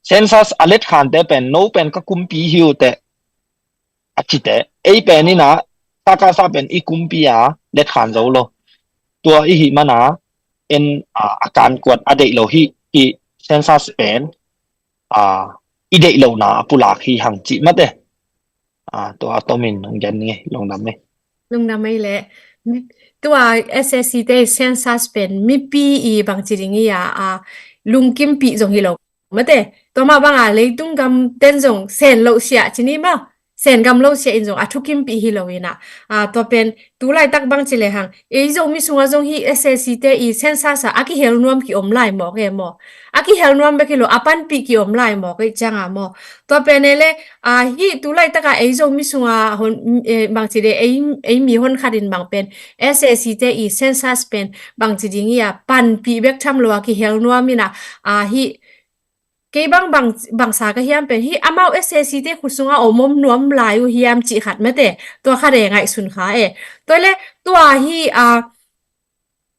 census a letkhante pen no pen ka kumpi hi uh teh a cite, ei pen in ah SACASA pen i kumpi a letkhan zo lo. Tua i hih man a en, ah, a kankuat a deih lo hi. Hih census pen, ah, i deih lohna a pulak hi hang cih mate. Ah, tua a tomin hong gen ning ei, lungdam ei. Lungdam ei leh. Tua SAC te census pen mipi i bangci ding i a, ah, lungkimpih zong hi lo mate. Tua mah bang a leitung gam ten zong sen loh siah ci ni maw, sen gam loh siah in zong a thukimpih hi lo in ah. Ah, tua pen tu laitak bang ci lehang ei Zomi sungah zong hih SAC te i census ah a kihel nuam ki om lai mawk e maw. A kihel nuam bek hi lo, a panpih ki om lai mawk ei ciang a maw. Tua pen e le, ah, hih tu laitak a ei Zomi sungah hon, eh, bangci de ei, ei mi honkhat in bang pen SAC te i census pen bangci ding i a panpih bek tham lo a kihel nuam in ah, ah, hih kei bang, bang, bangsa ka hiam pen hih amau SAC te khut sungah om om nuam lai uh hiam cih khat mate. Tua khat e ngaihsun kha e. Tua le tua hih, ah,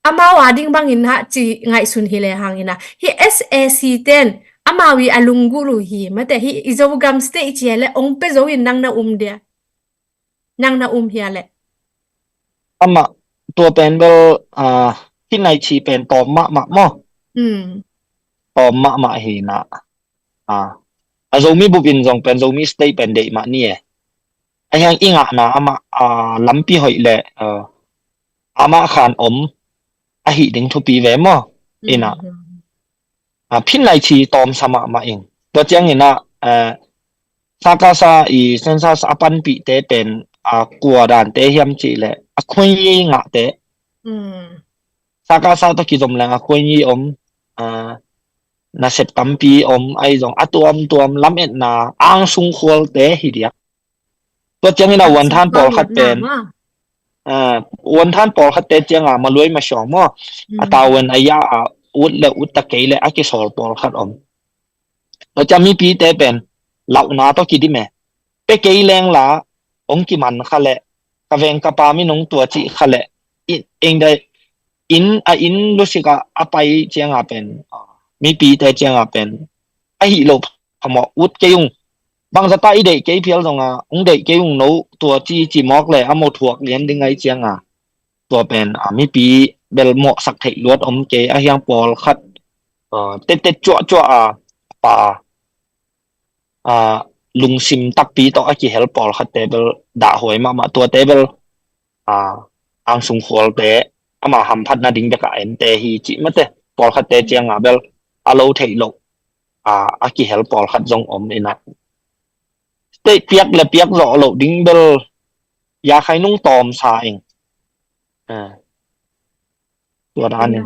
amau a ding bangin ah ci ngaihsun hi lehang in ah hih SAC ten amau i a lunggulh uh hi mate, hih i Zogam state ci a le ong pia zo in nang na um dia, nang na um hia leh. Amah tua pen bel, ah, hih naici pen tawm mahmah maw. Hmm. Tawm mahmah hi in ah. Ah, a Zomi bup in zong pen Zomi state pen deih mah ni e. Ahi hang i ngahna amah, ah, lampi hoih leh, ah, amah khan om ahih ding thupi ve maw. In ah. Hmm. Ah, phin lai ci tawmsa mahmah ing. Tua ciangin ah, eh, SACASA i census a panpihte pen, ah, kua dante hiam cih leh a khuaini ngahte. Hmm. SACASA tawh kizom leng a khuaini om, ah, nasep tampi om, ahi zong a tuamtuam lametna ang sung khualte hi diak. Tua ciangin a uanthan pawlkhat pen, ah, uanthan pawlkhatte ciang a maluai masiawng maw. A tavuan a ya a ut le ut ta kei le a kisawl pawlkhat om. Tua ciang mipite pen lauhna tawh kidim e. Pe kei leng la ong kiman kha le, ka veng ka pa min ong tua cih kha le, eng dai in a inn lusik a a pai ciang a pen, mipite ciang a pen ahi lo phamawh, ut kei ung. Bangzah ta i deih kei phial zong a, ong deih kei ung no, tua ci ci mawk le a mo thuak lian ding ahi ciang a. Tua pen, ah, mipi bel mawhsak theih luat om kei, ahi hang pawlkhat, ah, tettet cuahcuah a, pa, ah, lungsim takpi tawh a kihel pawlkhatte bel dahhuai mahmah, tuate bel, ah, angsung khualte ama hamphat nading bek a ente hi cih mate, pawlkhatte ciang a bel a lo theih loh, ah, a kihel pawlkhat zong om in ah. State piak le piak zawh loh ding bel ya khai nung tawmsa ing. Ah. Tua dan in.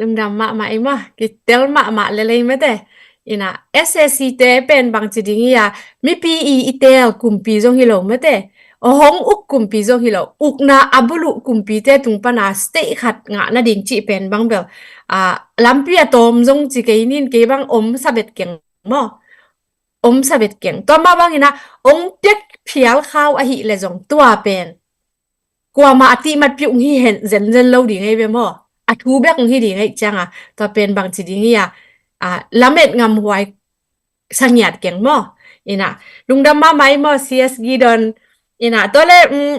Lungdam mahmah i mah, kitel mahmah lelei mate. In ah, SAC te pen bangci ding i a, mipi i i tel kumpi zong hi lo mate. A hong uk kumpi zong hi lo. Ukna a buluh kumpite tung pan a state khat ngah nading cih pen bang bel, ah, lampi a tawm zong ci kei nin, kei bang om sa bet keng maw. Om sa bet keng. Tua mah bangin ah, ong piak phial khau ahih le zong tua pen kuamah a tihmat piuk hi hen zenzen lo ding ei ve maw. a thu bek hong hi ding ahih cianga, tua pen bangci ding hi a, a, lamet ngamhuai sa ngiat keng maw. Ina, lungdam mahmah hi maw, C S Gideon. Ina, tua le, um,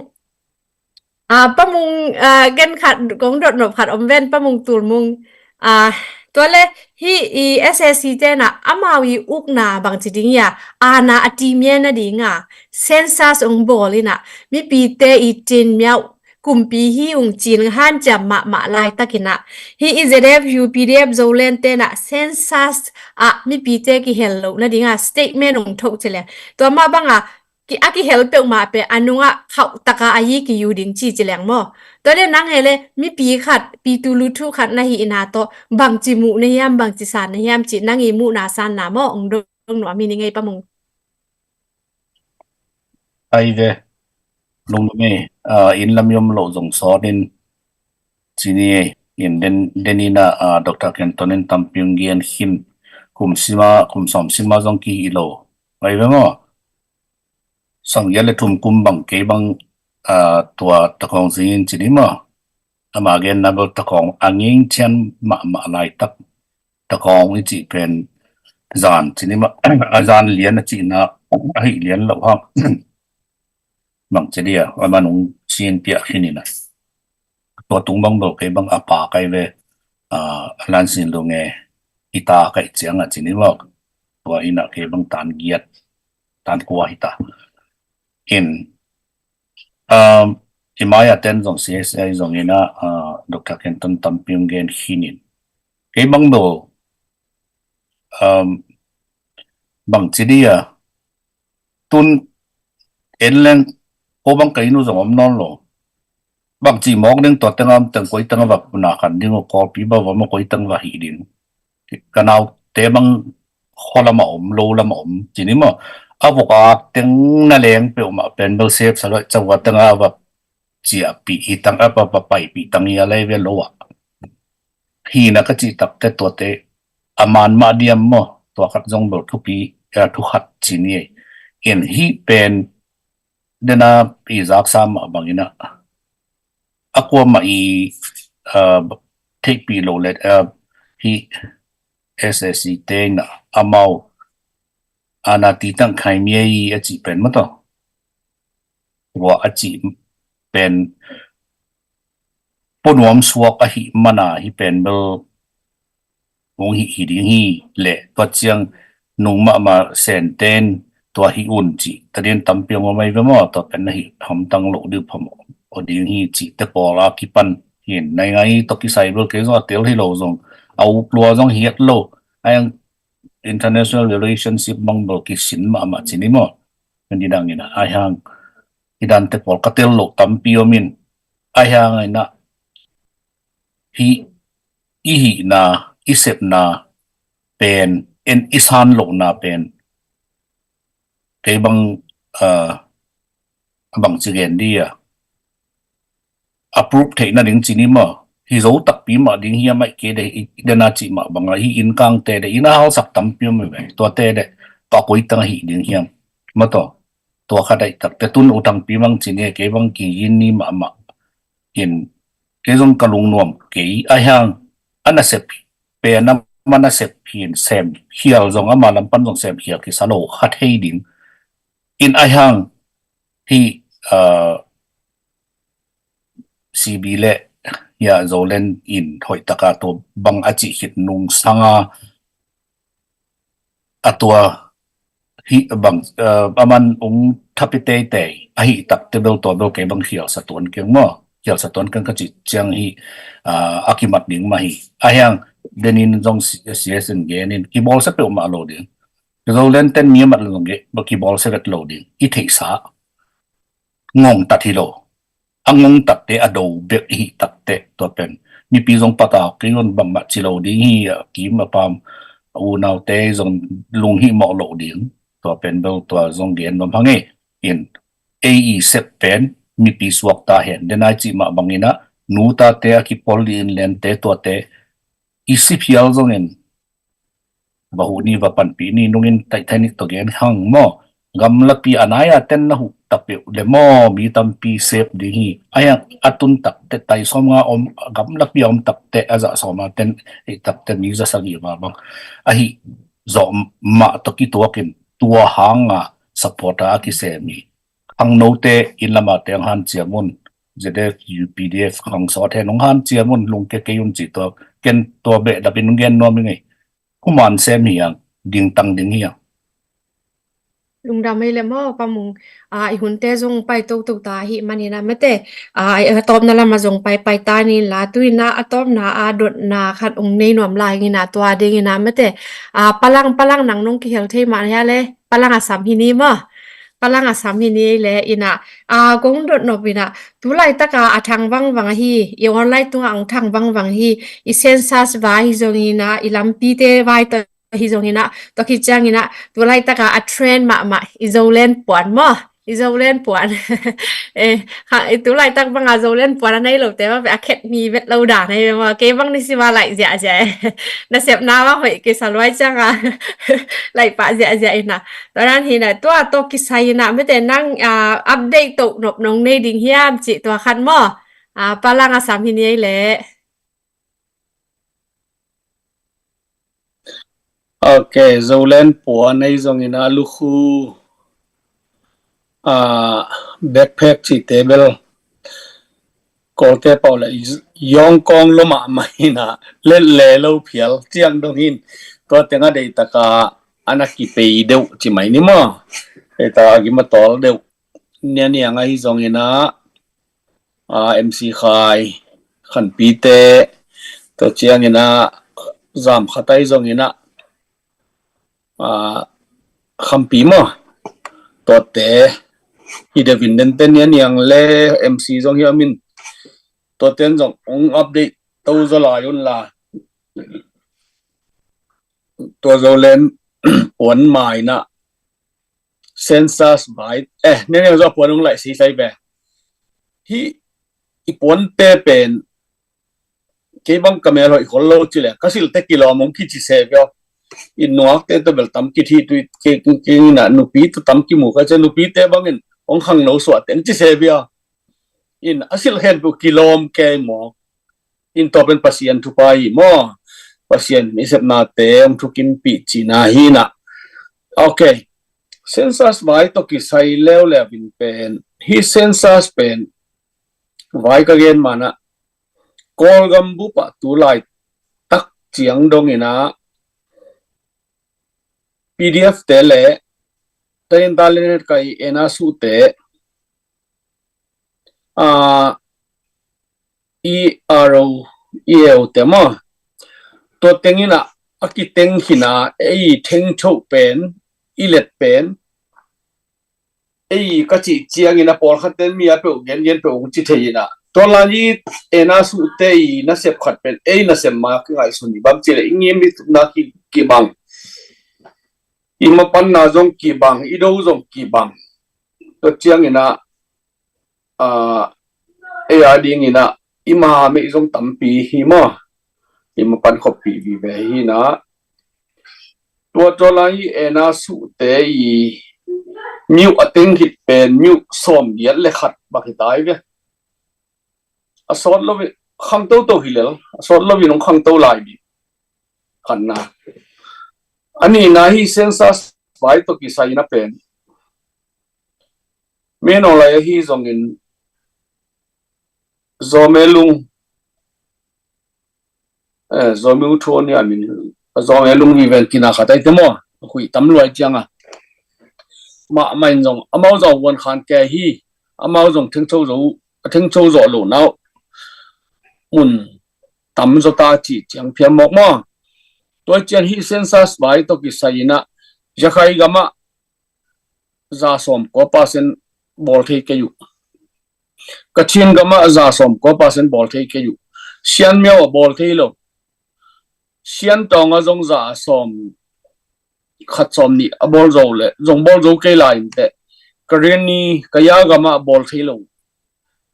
a, Pa Mung, a, gen khat, kong dot nop khat om ven, Pa Mung Tul Mung. A, tua le, hih i S A C te na, amau i ukna bangci ding hi a, ana a ti mia na ding a, census ong bawl ina, mipite i cin miau, kumpi hi ung cin hanciam mahmah laitakin ah, hih i Z F U, P D F Zoland te na census ah mipite kihel loh nading a statement ong thoh ci le. Tua mah bang a, ki, a kihel peuhmah pen a nungah khauh taka a yi kiyu ding ci ci leng maw. Tua le nang he le mipi khat, pi tu lu thu khat na hi ina tawh bangci muh na hiam, bangci san na hiam ci nang i muhna sanna maw ong dong nuam hi ni ngei Pa Mung. Ai ve, lungdam e, a, inn lam i om loh zong sawt in ci ni e, in den, den ina, a, Doctor Kenton in tampi ong gen khin, kum sima, kum sawm sima zong kihi lo. Ai ve maw, sang giat le thum kum bang kei bang, a, tua takawng zing in ci ni maw. Ama genna bel takawng a nging thian mahmah laitak. Takawng i cih pen zan ci ni maw, a zan lian a cihna, a hih lian loh hang. Bangci dia, a man ong cin piah khin ina. Tua tung bang bel kei bang a pa kai ve, a, a lan sin lo nge, i ta kai ciang a ci ni maw. Tua ina kei bang tan giat, tan kua hi ta. In, um, i mai a ten zong C S A zong ina, a, Doctor Kenton tampi ong gen khin in. Kei bang bel, um, bangci dia, tun en leng, ko bang kai nu zong om nawn lo. Bangci mawk ding tua teng a om teng koi teng a va puna khan ding uh, Kawlpi ba va maw koi teng va hih ding. Ka naute bang khualam a om, lo lam a om, ci ni maw. A vok a teng na leng peuhmah pen bel sep sa lo, cau a teng a va ciahpih hi tang, a va, va paipih tang hi a lei ve lo ah. Hina ka cih takte tuate a man mah diam maw, tua khat zong bel thupi, a, thu khat ci ni ei. In hih pen dena i zaksa mah bangin ah, a kuamah i, a, theihpih lo le, a, hih S A C te in ah amau ana ti tang khai mi ei a cih pen maw taw. Tua a cih pen punuam suak ahih mana hih pen bel hong hih hi ding hi leh tua ciang nung mahmah Senten tua hih un cih tadin tampi hong om ahi ve maw, tua pen na hih hamtang loh ding phamawh aw ding hi cih te pawl a kipan hin nai ngai tawh kisai bel kei zong a tel hi lo zong a uk lua zong hiat lo. Ai ang international relationship bang bel kisin mahmah ci ni maw. Kan didang in ah ai hang i dante pawl ka tel loh tampi om in ai hang in ah hih i hihna i sepna pen en i san lohna pen kei bang a bang ci gen di a approve theihna ding ci ni maw. Hi zo takpi mah ding hiam aih kei de i dena cih mah bang a hi inn kangte de inn a halsak tampi om ve tuate de tua koi tang a hih ding hiam maw taw. Tua kha daih takte tun u tangpi mang ci ni kei bang ki yin ni mahmah in kei zong ka lungnuam kei ai hang a nasep pen a ma nasep hin sem hial zong ama lampan zong sem hial kisa lo kha thei ding in ai hang hi a C B le hia Zoland in hoih taka tua bang a cih khit nung sanga a tua hi bang a man ung thapi teitei a hih takte bel tua bel kei bang hial sa tuan keng maw hial sa tuan keng ka cih ciang hi a kimat ding mah hi a hiang denin zong siasin genin kibawlsia peuhmah lo ding. Zoland ten mi a mat lo zong ge bel kibawlsia vet lo ding i theihsa ngongtat hi lo. A ngongtatte a do bek i hih takte tua pen mipi zong pata kei zong bangmah ci lo ding hi a kim a pam a unaute zong lunghimawh lo ding tua pen bel tua zong gen bang hang e. In ei i sep pen mipi suakta hen denai cih mah bangin ah nutate a kipol dih in lente tuate i siphial zongin va huh ni va panpih ni nungin taihthai nih tawh gen hang maw. Gamlapi a nai a ten na huh ta peuh le maw, mi tampi sep ding hi. A hiang a tun takte tai sawm nga om, gamlapi a om takte a zah sawm a ten, ei takte mi za sagih va bang. Ahi zawh mah tawh kituakin tua hanga supporter a kisem hi. Khangnote inn lama teng hanciam un. Z F U P D F khang sawt hen hong hanciam un, lungke kei un cih tua, ken tua behdapin hong gen nuam hi ngei. Kuman sem hi ang, dingtang ding hi ang. Lungdam ei le maw, Pa Mung, a, i hunte zong pai toto ta hi manin a mate, a, a tawpna lama zong pai pai ta nin la, tu ina a tawpna a dotna khat ong nei nuam lai ina tua ding ina mate, a, Palang, Palang nang nong kihel thei mah hia le, Palang a sam hi ni maw, Palang a sam hi ni le ina, a, kong dot nop ina, tu laitaka a thang vangvang ahi, i online tunga ong thang vangvang hi, i census vai hi zong ina, i lampite vai to hi zong ina, tua khit ciang ina, tu laitaka a trend mahmah, i Zoland puan maw, i Zoland puan. Eh, ha, i tu laitak banga Zoland puan a nei lote maw, a khet mi vet lo dan ei maw, kei bang ni sima laih ziahziah e. Nasepna bang hoih kei sa luai cianga laih pah ziahziah ina. Tua dan hi ina, tua tawh kisai ina, mete nang, ah, update toh nop nong nei ding hiam cih tua khat maw. Ah, Palang a sam hi ni ei le. Ok, Zoland puan ei zong ina lukhu, ah, backpack cihte bel Kawlte pau le yawng kawng lo mahmah ina, let le lo phial ciang dong hin, tua tenga deitaka ana kipei deuh ci mai ni maw. Deitaka a gima tawl deuh. Nia niang ahi zong ina, a, M C Khai, Khanpite, tua ciang ina, Zam Khatai zong ina, a, Khampi maw. Tuate, hi David den ten nia niang le M C zong hi amin. Tuaten zong ong update to zaw lai un la. Tua Zoland puan mai na. Census vai, eh, nene zo puan ung lai si sai ve. Hi, i puan te pen, kei bang ka mel hoih khol lo ci le, ka sil te kilawm ung kici se ve. I nuak te to bel tam kit hi tui, ke, ke, ke na nupi to tam kimu ka ci nupi te bangin, ong khang no suah teng ci se ve. In a sil hen pu kilawm kei maw. In tua pen Pasian thupha hi maw. Pasian i sepnate ong thukimpih cina hi na. Ok. Census vai to kisai leuleu in pen. Hi census pen. Vai ka gen mana. Kawlgam bupa tu lai tak ciang dong ina. P D F te le. Tayin ta le net kai ena su te. A, E R O, E A O te maw. Tua teng ina, a kiteng hina, ei theng cho pen, i let pen, ei ka cih ciang ina pawlkhat ten mi a peuh gen gen peuh ung ci thei ina. Tua lai i ena su te i nasep khat pen, ei nasep ma ki ngaihsun i bang ci le, i ngim i tupna ki, kibang. I mapanna zong kibang, i do zong kibang. Tua ciang ina, a, ei a ding ina, i ma mei zong tampi hi maw. I mapan khoppi vive hi na. Tua tua lai ena su te i miu a teng hit pen, miu sawm giat le khat bak hi tai ve. A sawt lo, khang to to hi lel, a sawt lo in ong khang to lai bi. Khanna. Ani na hi census vai to kisai na pen. Me no lai hi zongin Zomelung, eh, Zomelung thu ni amin, Zomelung viven kina khatai te maw, hui tam luai cianga. Ma main zong, amau zong wan khan ke hi, amau zong thengcho zo, a thengcho zo lo nau. Mun tam zo ta ci ciang phiam mok maw. Tua cian hi census vai to kisai ina, Yakhai gama za sawm kua percent bawl thei kei uh. Kachin gama za sawm kua percent bawl thei kei uh. Sian miau a bawl thei lo. Sian tawnga zong za sawm khat sawm nih a bawl zo le, zong bawl zo kei lai in te. Ka rian ni, ka ya gama bawl thei lo.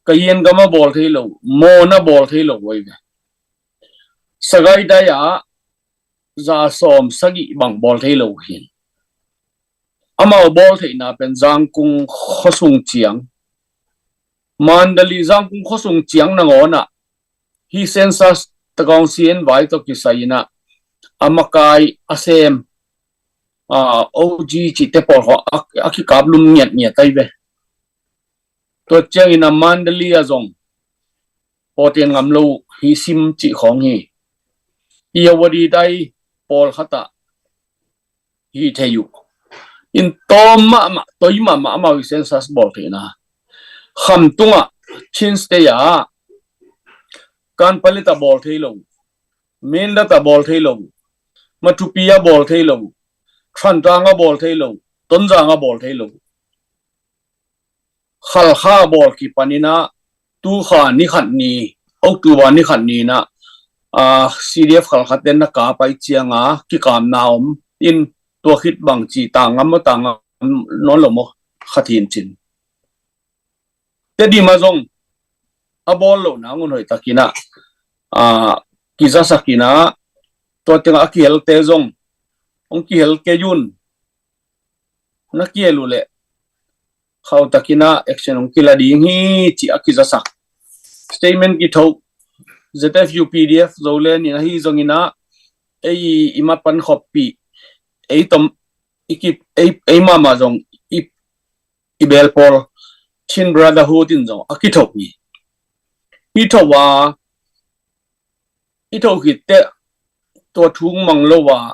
Ka yen gama bawl thei lo. Mawna bawl thei lo, oi ve. Sagai dai a za sawm sagih bang bawl thei lo hin. Amau bawl theihna pen Zangkung khuasung ciang, Mandali Zangkung khuasung ciang nangawnah hi census tagaung C N Y tawh kisai inah a makai a sem, uh, O G cihte pawl khaw a, a kikap lum ngiatngiat ai ve. Tua ciangin a Mandali a zong pawten ngam lo uh hi sim cih khawng hi. Iyawadi dai pawl khatah hi thei uh. In tawm mahmah, toi mahmah amau i census bawl theihna. Khamtungah Chin State ah Kanpalit ah bawl thei lo uh. Mindat ah bawl thei lo uh. Matupi ah bawl thei lo uh. Thantlang ah bawl thei lo uh. Tonzang ah bawl thei lo uh. Khalkha bawl kipaninah tukha ni khat ni, October ni khat ni inah, ah, C D F Khalkha ten na ka pai cianga kikamna om in tua khit bang ci ta ngam maw ta ngam nawn lo maw khat hin cin. Tedim ah zong a bawl lohna ngun hoih takinah, ah, kizasakinah tua tengah a kihelte zong hong kihel kei un. Na kihel uh leh khauh takinah action hong kila ding hi ci a kizasak. Statement kithoh Z F U P D F Zoland in ahi zonginah ei i mat pan khoppih, ei tom i kip, ei, ei mahmah zong i, i belpawl Chin Brotherhood in zong a kithoh hi. I thoh a, i thoh khitteh tua thu mang lo a,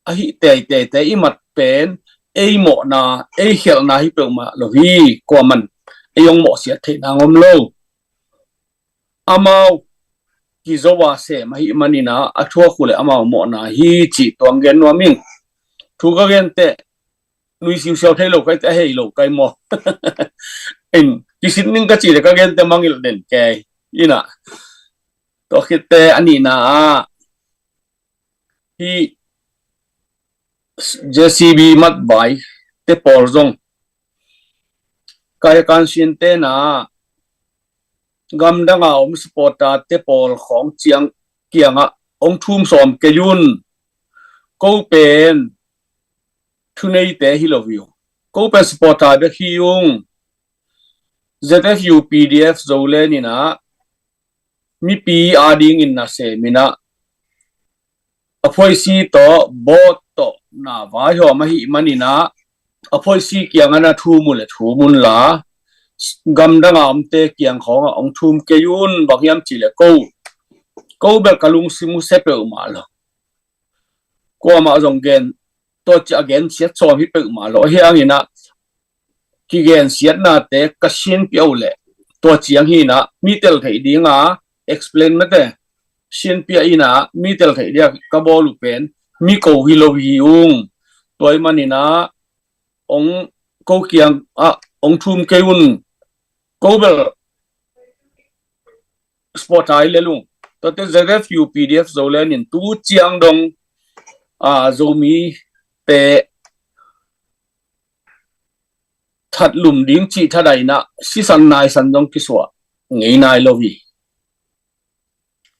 ahi teiteite i mat pen ei mawhna, ei khialhna hi peuhmah lo hi. Kuaman ei hong mawhsiat theihna ngom lo. Amau kizo a sem ahi maninah a thuak uh leh amau mawhna hi cih tuang gen nuam ing. Thu ka genteh nui siusiau thei lo kai teh a hei lo kai maw? In kisit ning ka cih leh ka genteh mangilh den kei inah. Tua khitteh a nihna ah hi J C B matvai te pawl zong kaya kansin tena gamdanga om supporter te pawl khawng ciang kiangah hong thum sawm kei un. Ko pen thuneite hi lo hi uh. Ko pen supporter bek hi ung. Z F U P D F Zoland inah mipi adingin naseminah a phoisi tawh bawt tawh na vaihawm ahi maninah a phoisi kiangah na thum uh le thum unla gamdanga omte kiang khawngah hong thum kei un. Bang hiam cihleh ko, ko bel ka lungsim uh sia peuhmah lo. Kuamah zong gen, tua ci a gensiat sawm hi peuhmah lo. Ahi hanginah kigensiatnate ka sinpia uh leh tua ciang hinah mi tel theih dinga explain mate sinpia inah mi tel theih dinga ka bawl uh pen mi ko hi lo hi ung. Tua hi maninah hong ko kiangah hong thum kei un. Ko bel sport ai le lung. Tuate Z F U P D F Zoland in tu ciang dong, ah, Zomi te that lum ding cih thadainah sisan naisan dong kisuah ngei nai lo hi.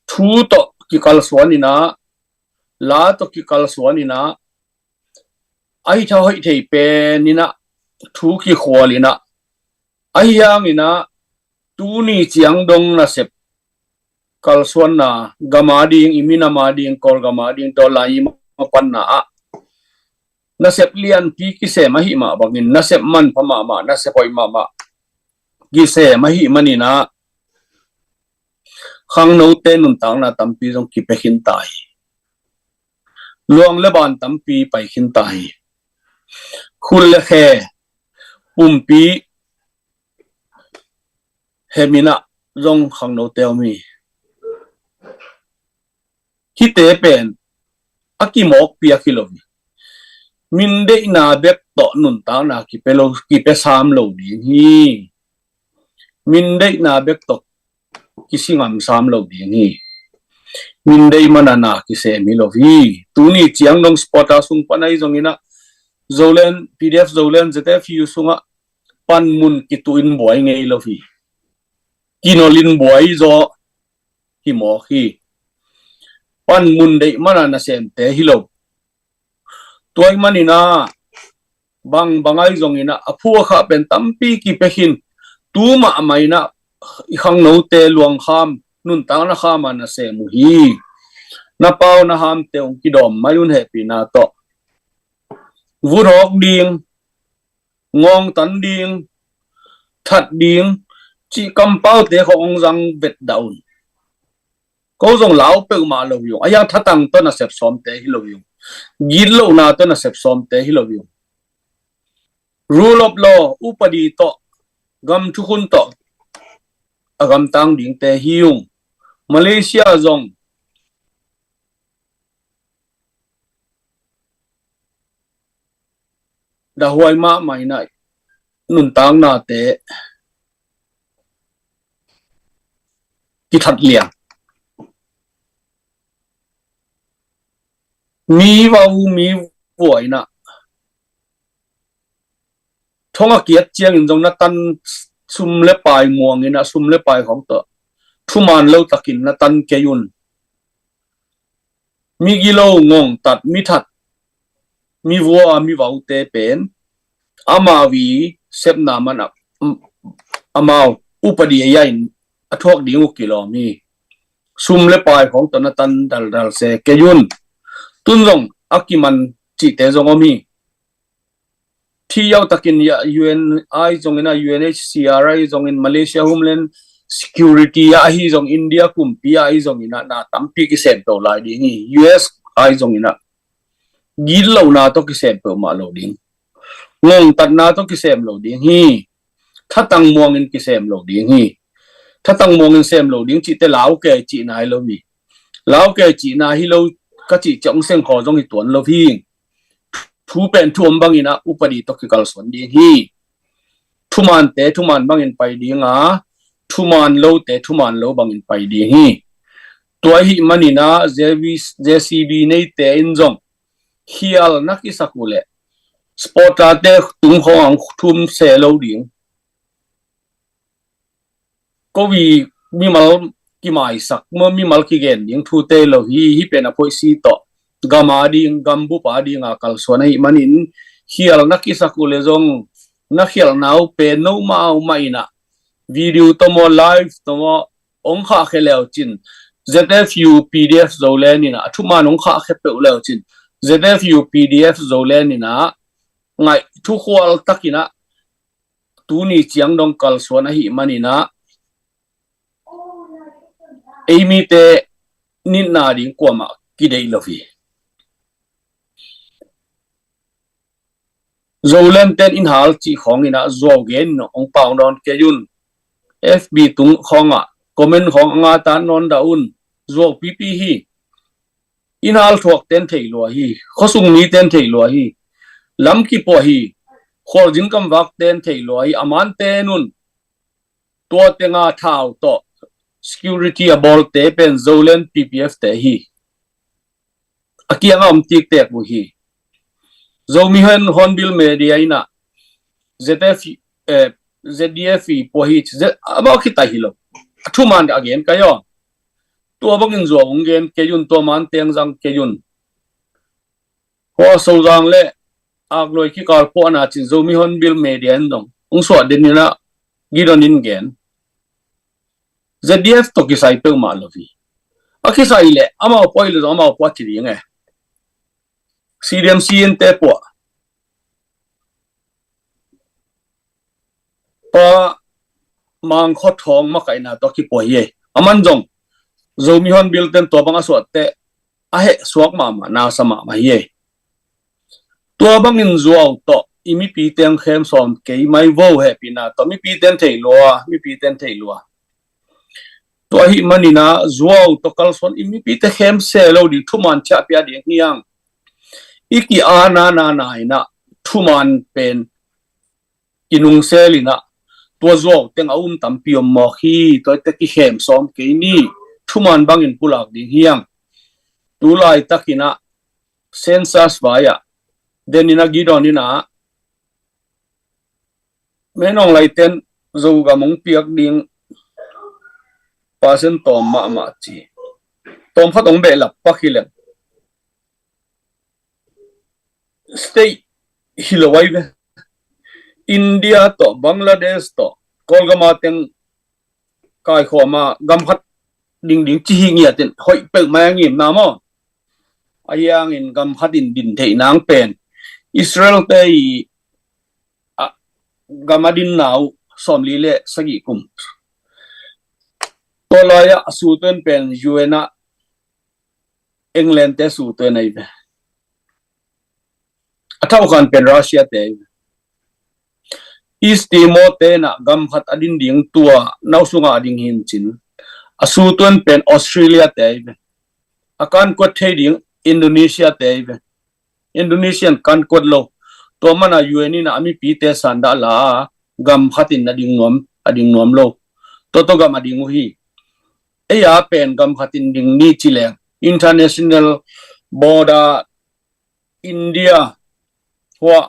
Thu tawh kikalsuan inah, la tawh kikalsuan inah, ahi tha hoih thei pen inah thu kikhual inah, ahi hanginah tuni ciang dong nasep kalsuanna gama ding, i minama ding, Kawlgama ding, tawh lai i mapanna ah nasep lianpi kisem ahi mah bangin nasep manpha mahmah, nasep hoih mahmah kisem ahi maninah khangnote nuntakna tampi zong kipia khinta hi. Luang le ban tampi pai khinta hi. Khul le khe, pumpi heminah zong khangnote om hi. Hihte pen a kimawk piak hi lo hi. Min deihna bek tawh nuntakna kipia lo, kipia sam lo ding hi. Min deihna bek tawh kisingam sam lo ding hi. Min deih mana na kisem hi lo hi. Tuni ciang dong supporter sung pan ahi zonginah Zoland, P D F Zoland, Z F U sungah panmun kituh in buai ngei lo hi. Kinolin buai zaw hi mawk hi. Panmun deih mana nasemte hi lo. Tua hi maninah bang bang ahi zongin ah, a phu a khah pen tampi kipia khin, tu mahmah in ah i khangnote luangkham, nuntakna kham a nasem uh hi. Na pau na hamte hong kidawm mai un, hehpihna tawh. Vut hawk ding, ngawngtan ding, that ding cih kampaute khawng hong zang vet dah un. Ko zong lau peuhmah lo hi ung. A hiang thatang tawh nasep sawmte hi lo hi ung. Gitlohna tawh nasep sawmte hi lo hi ung. Rule of law, upadi tawh, gam thukhun tawh a gamtang dingte hi ung. Malaysia zong dahuai mahmah in ah nuntaknate kithat liang. Mi vau, mi vua in ah thong a kiat ciangin zong na tan, sum le pai muang in ah, sum le pai khawng tawh thuman lo takin na tan kei un. Migilo, ngongtat, mithat, mivua, mivaute pen amau i sepna man ah, amau upadi a ia in a thuak ding uh kilawm hi. Sum le pai khawng tawh na tan daldal se kei un. Tun zong a kiman cihte zong om hi. Thi yau takin ia U N ahi zongin ah, U N H C R ahi zongin, Malaysia Homeland Security ahi zong, India kumpi ahi zongin ah, na tampi kisem to lai ding hi. U S ahi zongin ah, gitlohna tawh kisem peuhmah lo ding. Ngongtatna tawh kisem lo ding hi. Thatang muangin kisem lo ding hi. Thatang muangin sem lo ding cihte lau kei cihna hi lo hi. Lau kei cihna hi lo ka cih ciang sengkhaw zong hi tuan lo hi. Thu pen thu om bangin ah upadi tawh kikalsuan ding hi. Thumante thuman bangin pai ding a, thuman lote thuman lo bangin pai ding hi. Tua ahih manin ah J V, J C B neite in zong khial na kisak uh leh supporterte tung khawng ang thum se lo ding. Ko i mimal kimaisak maw, mimal kigen ding thute lo hi. Hih pen a phoih si tawh gam a ding, gam bup a ding a kalsuan ahih manin khial na kisak uh leh zong na khialhna uh pen no mau mah in ah video tawh maw, live tawh maw, ong khahkhia leucin, Z F U P D F Zoland in ah a thuman ong khahkhia peuh leucin, Z F U P D F Zoland in ah ngaih thukhual takin ah tuni ciang dong kalsuan ahih manin ah ei mite nitna ding kuamah kideih lo hi. Zoland ten in hal cih khawngin ah zuau gen in ong pau nawn kei un. F B tung khawngah comment khawng a ngatan nawn dah un. Zuau pipi hi. In hal thuak ten thei lua hi. Khuasung mi ten thei lua hi. Lam kipuah hi. Khualzin kamvak ten thei lua hi. A man ten un. Tua tenga thau tawh security a bawlte pen Zoland P P F te hi. A kianga om tiktek uh hi. Zomi Hon, Hornbill Media in ah Z F, eh, Z D F i pua hi, Z, a bawk hi ta hi lo. A thuman a gen kai aw. Tua bangin zuau ong gen kei un, tua man teng zang kei un. Hua Sozang le Akluai kikal puahna cin Zomi Hornbill Media in dong ong suah den in ah Gideon in gen. Z D F tawh kisai peuhmah lo hi. A kisai leh amau puah hi leh zong amau puah ci ding e. C D M C N te puah. Pa Mangkhaw Thawng makaihna tawh kipuah hi. A man zong Zomi Hornbill ten tua bang a suahte a heh suak mahmah, nasa mahmah hi. Tua bangin zuau tawh i mipi teng khem sawm kei mai vo, hehpihna tawh. Mipi ten thei lua, mipi ten thei lua. Tua ahih manin ah zuau tawh kalsuan i mipite khem se lo ding, thuman ciah pia ding hi hang. I ki-ana na na in ah thuman pen i nungsel in ah tua zuau teng a um tampi om mawk hi. Tua te kikhem sawm kei ni, thuman bangin pulak ding hi hang. Tu laitakin ah census vai ah den in ah Gideon in ah Min Aung Hlaing ten Zogam ong piak ding percent tawm mahmah ci. Tawm khat ong behlap pak hi leng state hi lo ai ve. India tawh, Bangladesh tawh, Kawlgama teng kaikhawma gam khat ding ding ci hi ngiat in hoih peuhmah a ngimna maw? Ahi hangin gam khat in din theih nang pen Israel te i a, gam a dinna uh sawmli le sagih kum. Tua lai-ah a sutuen pen U N ah England te sutuen ahi ve. A thauhkan pen Russia te ahi ve. East Timor te na gam khat a din ding tua nau sunga a ding hin cin. A sutuen pen Australia te ahi ve. A kankuat thei ding Indonesia te ahi ve. Indonesian kankuat lo. Tua mana U N in a mipite sandah la a gam khat in a ding nuam, a ding nuam lo. Tua tua gam a ding uh hi. Ei a pen gam khat in ding ni ci leng international border India hua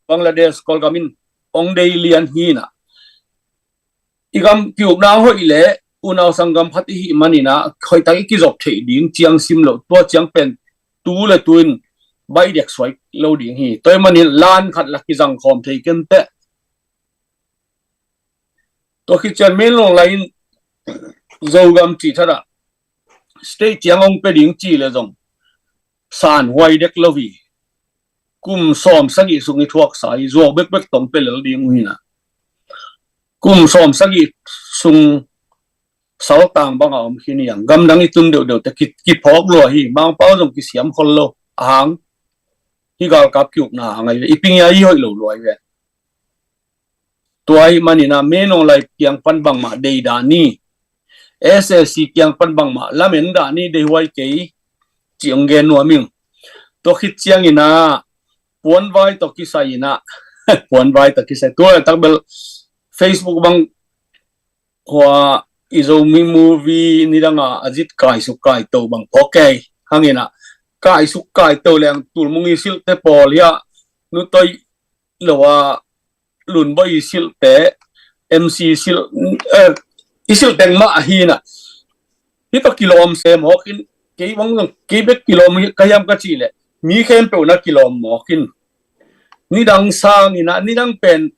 Bangladesh Kawlgam in ong dei lian hi na. I gam kiukna hoih le unau sanggam khat i hih manina hoih tak i kizop theih ding ciang sim lo, tua ciang pen tu le tu in baih dek suai lo ding hi. Tua i manin lan khat la kizang khawm thei kenteh. Tua khit cian Min Aung Hlaing in Zogam cih thatah state ciang ong pe ding ci le zong san huai dek lo hi. Kum sawm sagih sung i thuaksa hi, zuau bekbek tong pe lel ding uh hi na. Kum sawm sagih sung saltang banga om khin hi ang. Gamdang i tun deuhdeuh te ki, kiphawk lua hi. Mangpau zong kisiam khol lo. A hang hi galkap kiukna hang ahi ve. I ping ia i hoih lo lua hi ve. Tua hi manina Min Aung Hlaing kiang pan bangmah dei dah ni, S A C kiang pan bangmah lamen dah ni, dei huai kei ci ong gen nuam ing. Tua khit ciangin a puanvai tawh kisai in a puanvai tawh kisai tua tak bel Facebook bang hua i Zomi movie nidanga a zit kaisuk kaito bang phawk kei hangin a kaisuk kaito leng tulmung i silhte pawl hi a nutoi lo a lunbawi i silhte, M C silh, eh, i silh teng mah ahi na. Hi ka kilawm se mawkin kei bang zong kei bek kilawm ka hiam ka cih leh mi khempeuh na kilawm mawkin. Nidang sangin a nidang pen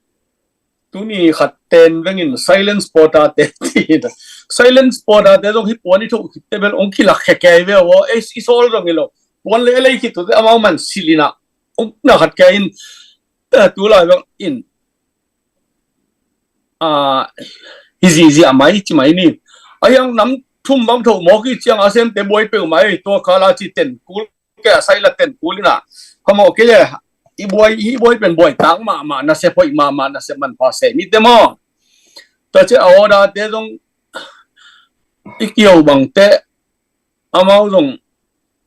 tuni khat ten vengin silent supporter te ti na. Silent supporter te zong hi puan i thoh khit te bel ong kilak khe kei ve aw, ei i sawl zong hi lo. Puan le lei khit tu te amau man silh in a ong na khat kei in. Eh, tu lai bang in a hi zihziah mai ci mai ni. A hiang nam thum bang tho mawk i ciang a semte buai peuh mai tua kala ci ten kul ke a sai la ten kul in a. Khamawh ke le i buai, i buai pen buai tak mahmah, na se phoih mahmah, na se manpha se mi te maw. Tua ci a order te zong i kio bang te amau zong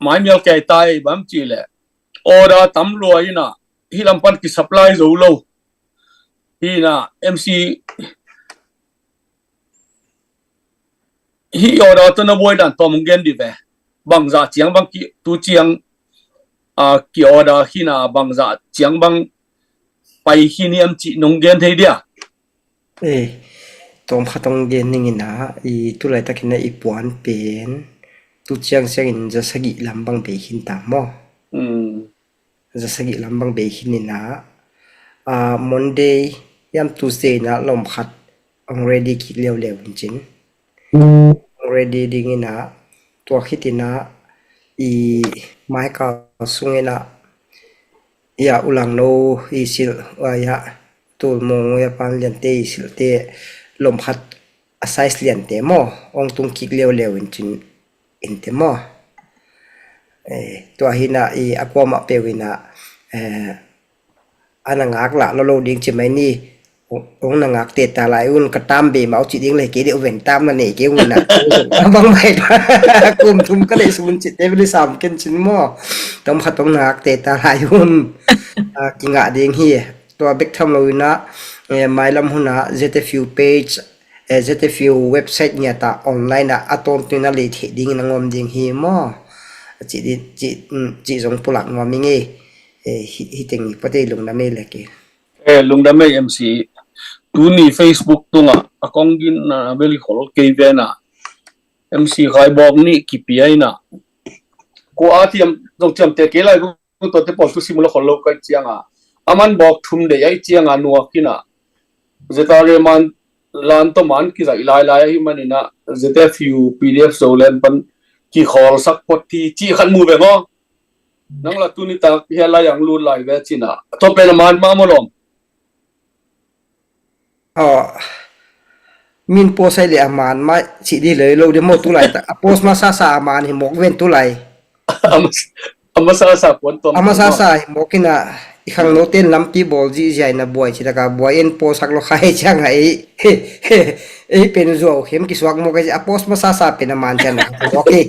maimial kei tai bam ci le order tam lua in a hi lam pan ki supply zo lo. Hi na M C hi order tawh na buai dan tawm ong gen di ve. Bangzah ciang bang ki tu ciang a ki order hi na bangzah ciang bang pai hi ni am ci nong gen thei dia. Eh, tawm khat ong gen ning in a i tu laitakin a i puan pen tu ciang ciangin za sagih lam bang bei khin ta maw? Za sagih lam bang bei khin in a, a, Monday hiam Tuesday in a lom khat ong ready kik leuleu in cin. Ong ready ding in a tua khit in a i maikal sung in a i a ulangno i silh a i a tulmung i a pan liante i silhte lom khat a size liante maw ong tung kik leuleu in cin in te maw? Eh, tua hi na i a kuamah peu in a, eh, a na ngak lah lo lo ding ci mai ni. Ong na ngak te ta lai un ka tam be mau ci ding le kei deuh ven tam na nei kei un na. Bang mai kum thum ka nei sun ci te beli sam ken cin maw? Tom khat ong na ngak te ta lai un. A, ki ngah ding hi. Tua bek tham lo in a, eh, mailam hun a Z F U page, eh, Z F U website ngiat a online a a tawntung in a lei theih dingin a ngawm ding hi maw? Cih di, cih, mm, cih zong pulak nuam ing ei. Eh, hi, hi teng i pate lungdam ei lek i. Eh, lungdam ei M C. Tuni Facebook tungah a kong gin na beli khol kei ve na. M C khai bawk nih kipia in a. Kua a thiam, zong thiam te kei lai tuate pawl thusim uh la khol lo ka hih cianga, a man bawk thum deih ahih cianga nuak in ah, Z R A man lan tawh man kizaih lailai ahih manin ah, Z F U, P D F Zoland pan kikhawlsak phot hi cih khat mu ve maw. Nang la tuni tak hiah lai ang lut lai ve cin ah, tua pen a man mah maw lawm. Aw, min post ai le a man mah cih ding lo, lo ding maw, tulai tak a post masasa a man hi mawk ven tulai. A mas-, a masasa puan tuam A masasa hi mawk in ah, i khangnote'n lampi bawl zihziah in a buai ci tak a buai in post hak lo kha hi ciang a ei, ei pen zuau khem kisuak mawk a, a post masasa pen a man ciang a hi mawk hi.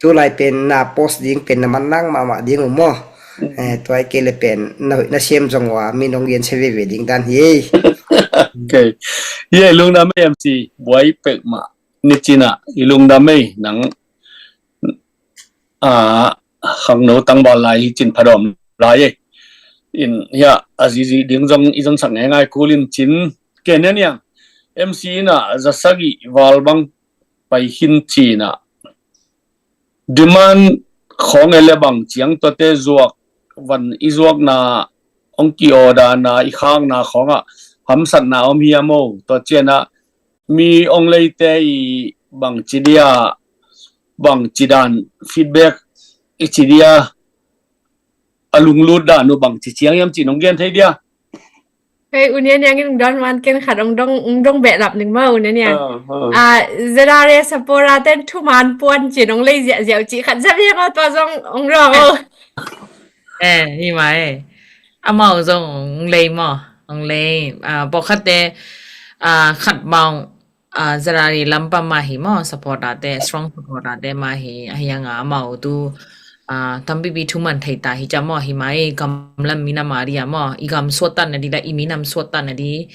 Tulai pen na post ding pen na manlang mahmah ding uh maw. Eh, tua hi kei le pen na, na sem zong uh a, min hong gensia veve ding dan hi ei. Ok. Ye, lungdam ei M C, buai pek mah. Ni cin ah, i lungdam ei nang, ah, khangno tangval lai hi cin phadawm lai ei. In hiah a zizi ding zong i zonsak ngaingai kul in cin. Ken niang M C in ah za sagih val bang pai khin cin ah, demand khawng e le bang ciang tuate zuak, van i zuakna hong ki-order na, i khakna khawngah hamsatna om hiam o? Tua ciangah mi hong leite i bangci dia, bangci dan feedback i ci dia, a lunglut dan uh bangci ciang hiam cih nong gen thei dia? Hei, U Niang Niang in ong dawn man ken khat ong dong, ong dong behlap ning maw, U Niang Niang. Ah, ah. Ah, Z R A supporter ten thuman puan cin ong lei ziahziah uh cih khat zep hi maw, tua zong ong ruang o. Eh, hi mai. Amau zong ong lei maw, ong lei. Ah, pawlkhatte, ah, khat bang, ah, Z R A lam pan mah hi maw, supporter te, strong supporter te mah hi, ahi hang a amau tu, ah, tampipi thuman thei ta hi cia maw, hi mai, gam lam minam a dia maw, i gam suahtakna di la, i minam suahtakna di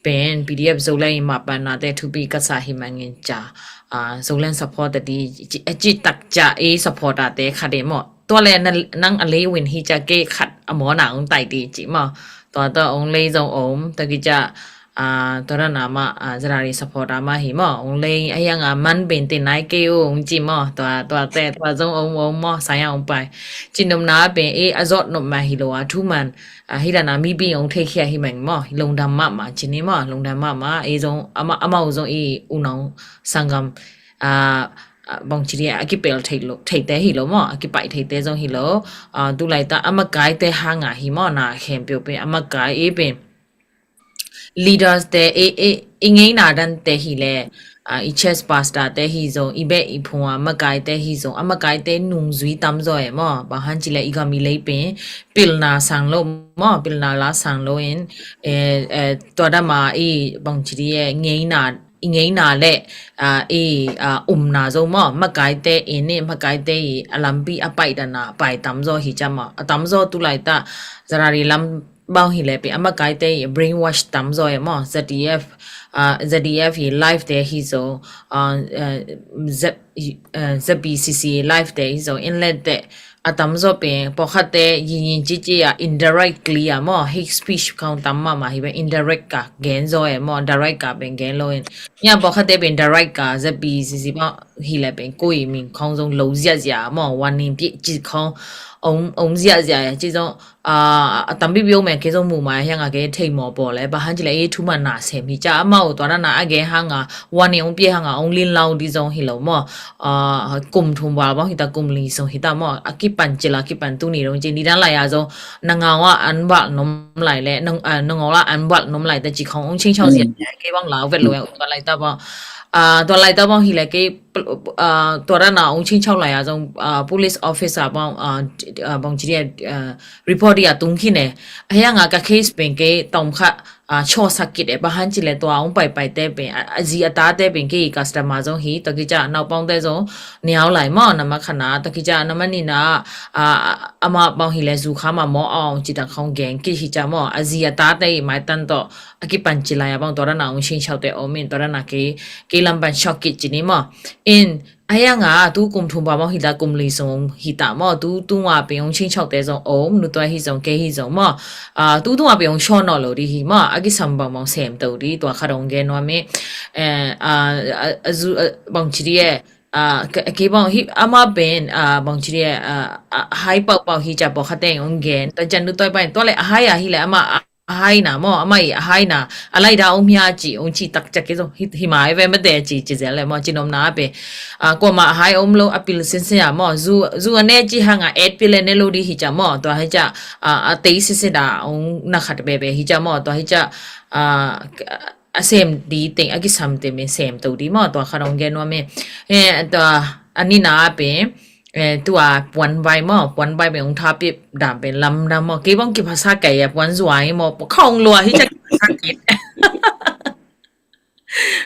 pen P D F Zoland i mapana te thupi ka sa hi mangin cia, ah, Zoland supporter di, ci, ci tak cia i supporter te kha de maw. Tua le na, nang a lei win hi cia kei khat a mawna ong tai di ci maw. Tua tua ong lei zong om, tua ki cia, ah, tua dan a mah, ah, Z R A supporter mah hi maw. Ong lei a hiang a man ben te nai kei u ong ci maw. Tua, tua te, tua zong om, om maw, sa ya ong pai. Ci nopna pen e a zot nop mah hi lo a thuman, ah, hi dan a mi bing ong thei khia hi meng maw. Lungdam mahmah ci ni maw, lungdam mahmah. E zong, ama, amau zong i unau sanggam, ah, ah, bangci dia a kipel thei lo, theite hi lo maw, a kipai theite zong hi lo. Ah, tu laitak a makaite hang a hi maw, na khempeuh pen a makai i pen leaders te, i, i, i ngeina dan te hi le, ah, i church pastor te hi zong, i beh i phung a makaite hi zong, a makaite nungzui tam zaw e maw, bang hang ci le i gam i lei pen pilna sang lo maw, pilna la sang lo in, eh, eh, tua dan mah i bangci dia ngeina i ngeina le, ah, i, ah, umna zo maw, makaite i ni, makaite i a lampi a pai dan a pai tam zaw hi cia maw. A tam zaw tu laitak Z R A lam bang hi le pi a makaite i brainwash tam zaw e maw. Z D F, ah, Z D F hi live te hi zo, ah, eh, Z, eh, Z B C C live te hi zo, in le te a tam zaw pen, pawlkhatte yin yin ci ci a indirectly a maw, hate speech khawng tam mahmah hi pen indirect ka gen zaw e maw, direct ka pen gen lo in. Nya pawlkhatte pen direct ka Z B C C maw hi le pen koi min khawng zong lo ziahziah maw, warning pi ci khawng om, om ziahziah ci zong, ah, a tampipi om e kei zong mu mai hiang a kei thei maw paw le, bang hang ci le i thuman na sem hi cia amau tua dan a a gen hang a, warning ong pia hang a ong lin lau di zong hi lo maw. Ah, kum thum val bang hi ta, kum li sung hi ta maw. A kipan ci la, a kipan tu ni dong ci ni dan lai a zong, na ngau a an val nom lai le, na, ah, na ngau la an val nom lai ta ci khawng ong ching chau zia. Mm. Kei bang lau vet lo e, tua laitak bang. Ah, tua laitak bang hi le kei, ah, tua dan a ong ching chau lai a zong, ah, police officer bang, ah, ah, bang ci dia, ah, report dia tung khin e. A hiang a ka case pen kei tom kha, ah, chaw sakit e, bang hang ci le tua ong pai pai te pen, a, a zi a ta te pen kei customer zong hi, tua ki cia naupang te zong niau lai maw, na ma khana, tua ki cia na ma nina, ah, ama bang hi le zu kha ma maw ong ci dan khawng gen ki hi cia maw, a zi a ta te i mai tan tawh, a kipan ci lai a bang tua dan a ong ching chau te om in, tua dan a kei, kei lam pan shock kit ci ni maw. In, a hiang a, tu kum thum pa maw hi ta, kum li sung hi ta maw, tu, tu nga pi ong ching chau te zong om, nu tua hi zong, kei hi zong maw. Ah, tu, tu nga pi ong shon naw lo di hi maw, a kisam bang bang sem to di, tua kha dong gen wa mi. Eh, ah, a, a zu, a, bang ci di e. Ah, kei bang hi ama pen, ah, bang ci dia, ah, hai pau pau hi ca pau kha teng ong gen ta jan du toi pai tua le a hai a hi le ama a hai na maw, ama i a hai na a lai da om hia ci ong ci tak cak ki zo hi mai ve ma de ci ci zel le maw, ci nom na pe. Ah, ko ma a hai om lo a pil sin sin a maw, zu zu a ne ci hang a et pil le ne lo di hi ca maw, tua hi ca, ah, a tei sin sin da ong na khat be be hi ca maw, tua hi ca, ah, a sem di teng a kisam te me sem to di maw, tua kha dong gen wa me. Eh, tua a ni na pe, eh, tua puan vai maw, puan vai me ong tha pi dam pe lam dam maw, kei bang ki phasa kai a puan zuai maw, khong lua hi ca ki phasa kai.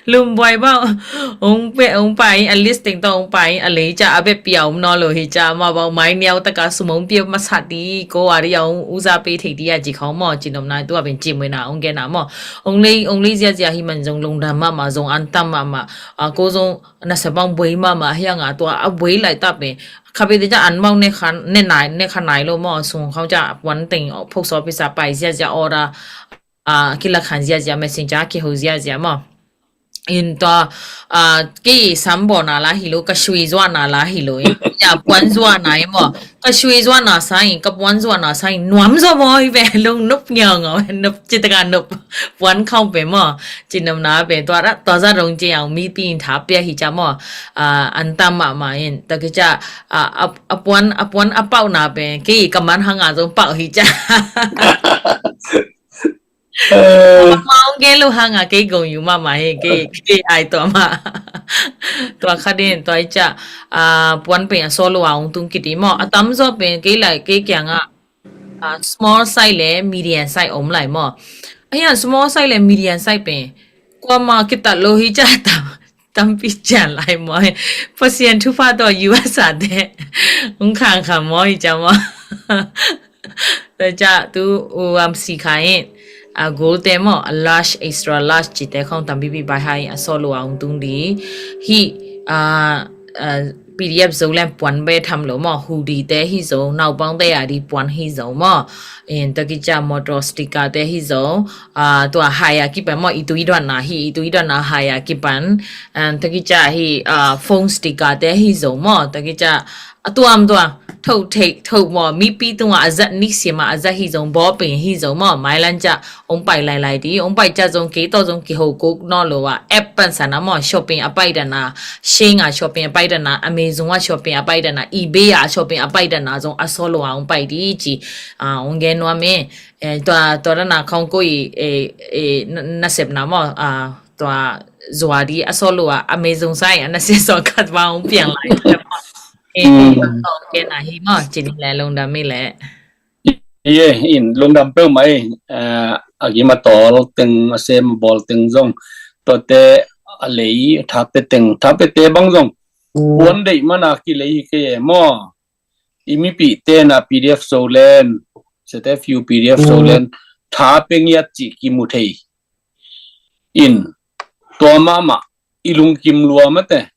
Lum buai bang ong pe ong pai a list teng to ong pai a lei ca a be pia om no lo hi ca ma bang mai niau ta ka sum ong pia ma sa di ko a ri a ong u za pe thei di a ci khong maw, ci nom na tua pen ci mui na ong gen na maw. Ong lei ong lei zia zia hi man zong lungdam ma ma zong an tam ma ma, a ko zong na sa bang buai ma ma hi a nga tua a buai lai ta pe. Kha pe te ca an bang ne khan ne nai ne khan nai lo maw, sung khong ca puan teng post office a pai zia zia order, ah, kila khan zia zia messenger kiho zia zia maw. In tua, ah, kei sam bo na la hi lo, ka sui zua na la hi lo. Ya puan zua na i maw. Ka sui zua na sa in, ka puan zua na sa in, nuam zo maw hi ve, lung nup ngiau ngau, nup ci ta ka nup. Puan khong pe maw. Ci nom na pe tua ra, tua za rong ci ang mi pi in tha pia hi ca maw. Ah, an tam ma ma in. Ta ki ca, ah, a, a puan, a puan a pau na pe, kei ka man hang a zong pau hi ca. Mama ong gen lo hang a kei gong yu mama he kei kei ai tua ma. Tua kha din tua i ca, ah, puan pen a solo a ong tung kiti maw. A tam zo pen kei lai kei kiang a, ah, small size le medium size om lai maw. Ahi a small size le medium size pen kua ma kita lo hi ca tam tampi cian lai maw. Pasian thupha tawh U S A te ong khang khang maw hi ca maw. Tua ca tu u am si kha in, a gold te maw, a large, extra large ci te khong tampi pi bai hai a solo a ong tung di. Hi, a, a, P D F Zoland puan be tham lo maw, hoodie te hi zo, naupang te a di puan hi zo maw. In ta ki ca motor sticker te hi zo, ah, tua hai a kipan maw, i tui duan na hi, i tui duan na hai a kipan. An ta ki ca hi, ah, phone sticker te hi zo maw, ta ki ca a tuam tua tho thei tho maw, mi pi tung a a zat ni sia ma a zat hi zo, bo ping hi zo maw, mai lan ca ong pai lai lai di, ong pai ca zong kei to zong ki ho kuk no lo a, app pan sa na maw, shopping a pai dan a, Shein a shopping a pai dan a, Amazon a shopping a pai dan a, eBay a shopping a pai dan a zong a solo a ong pai di ci, ah, ong gen nuam e. Eh, tua, tua dana khong ko i, eh, eh, na, nasepna maw, ah, tua zua di a solo a, Amazon sai a nasia so khat wa ong piang lai. Eh, eh, tua ong gen a hi maw, ci ni le lungdam mi le. Ye, in lungdam peuh mai, eh, a gim a tol teng a sem a bol teng zong, tua te a lei, tha pe teng, tha pe te bang zong. Puan deih mana ki lei hi ke maw. I mipi te na P D F Zoland, Z F U P D F Zoland, tha pe ngiat ci ki mu thei. In, tua mama, i lungkim lua mate.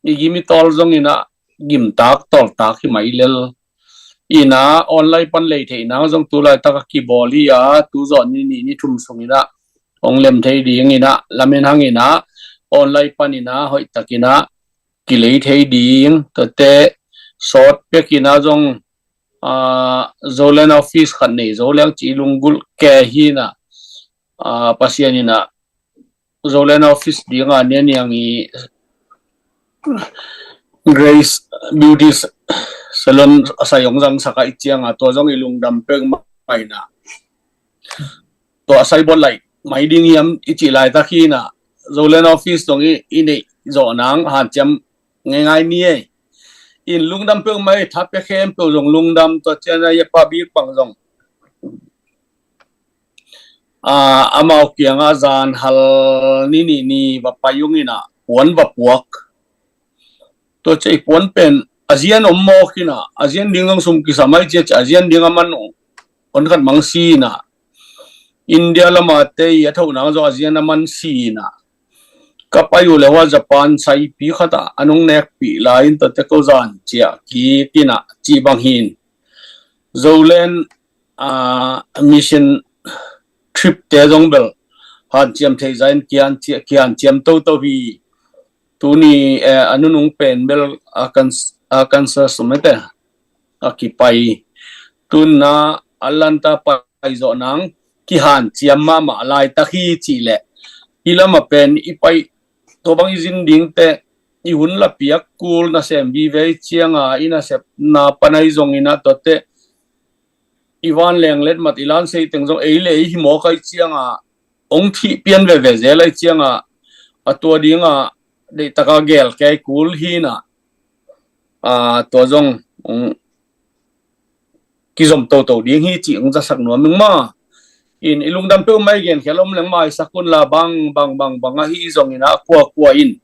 I gim i tol zong ina, gim tak, tol tak hi mai lel. Ina, online pan lei thei na zong tu lai taka ki bol hi a, tu zon ni ni ni thum sung ina, ong lem thei ding ina, lamen hang ina, online pan ina, hoih tak ina, ki lei thei ding, tua te sawt pek ina zong, ah, Zoland office khat nei, Zoland ci lunggulh ke hi na, ah, Pasian ina, Zoland office ding a nia niang i Grace Beauty Salon a sai ong zang sak a i ciang a, tua zong i lungdam pek mai na. Tua a sai bol lai mai ding hiam i ci lai tak hi na, Zoland office zong i, i nei zo nang hanciam ngai ngai ni e. In lungdam pek mai, tha pe khem pek zong lungdam, tua cian a i pa bik pang zong. Ah, amau kiang a zan hal ni ni ni va pai ung ina, puan va puak. Tua cei puan pen, a zian om mawk ina, a zian ding zong sum kisam ai cia cia, a zian ding a man ong, on khat mang si ina. India lama te i a tho nang zong a zian a man si ina. Ka pai uh le hua Japan saipi khat a, a nung nek pi la in tua te ko zan cia ki kina ci bang hin. Zoland, ah, mission trip te zong bel hanciam thei zain kian cia, kian ciam to to hi. tuni, eh, a nunung pen bel Arkan-, Arkansas mete a kipai. Tuna Atlanta pai zawh nang kihanciam mahmah laitak hi cih leh, i lamah pen i pai, tua bang i zin dingte, i hun la piak kul nasem vive cianga, i nasepna panai zongina tuate, i van leng let mat i lan sei teng zong ei le ei hi mawk ai cianga, ong thih pian veve zel ai cianga, a tua dinga deihtaka gel kei kul hina, a, tua zong, um, kizom toto ding hi cih ong zasak nuam ing ma. In i lungdam peuhmah i genkhia lom leng maisak un la bang, bang, bang, bang ahi zongina kuakua in,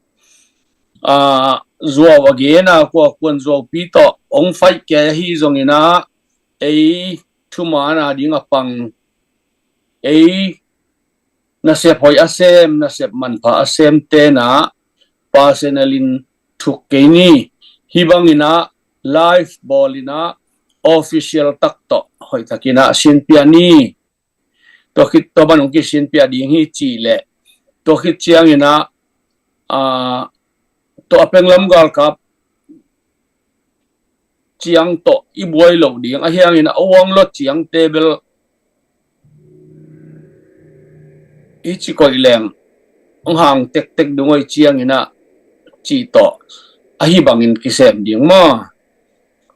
a, zuau a gena kuakuan zuaupi tawh ong faih kei ahi zongina ei thumana ding a pang, ei nasep hoih a sem, nasep manpha a sem tena personal in thuk kei ni. Hi bangina live bawlina official tak tawh hoih takina sinpia ni. Tua khit tua banung kisinpia ding hi cih leh, tua khit ciangina, a, tua a penglam galkap ciang tawh i buai loh ding a hiangin a uang lot ciang tebel i ci koih leng ong hang tektek dungoi ciangina ci tawh ahi bangin kisem ding maw?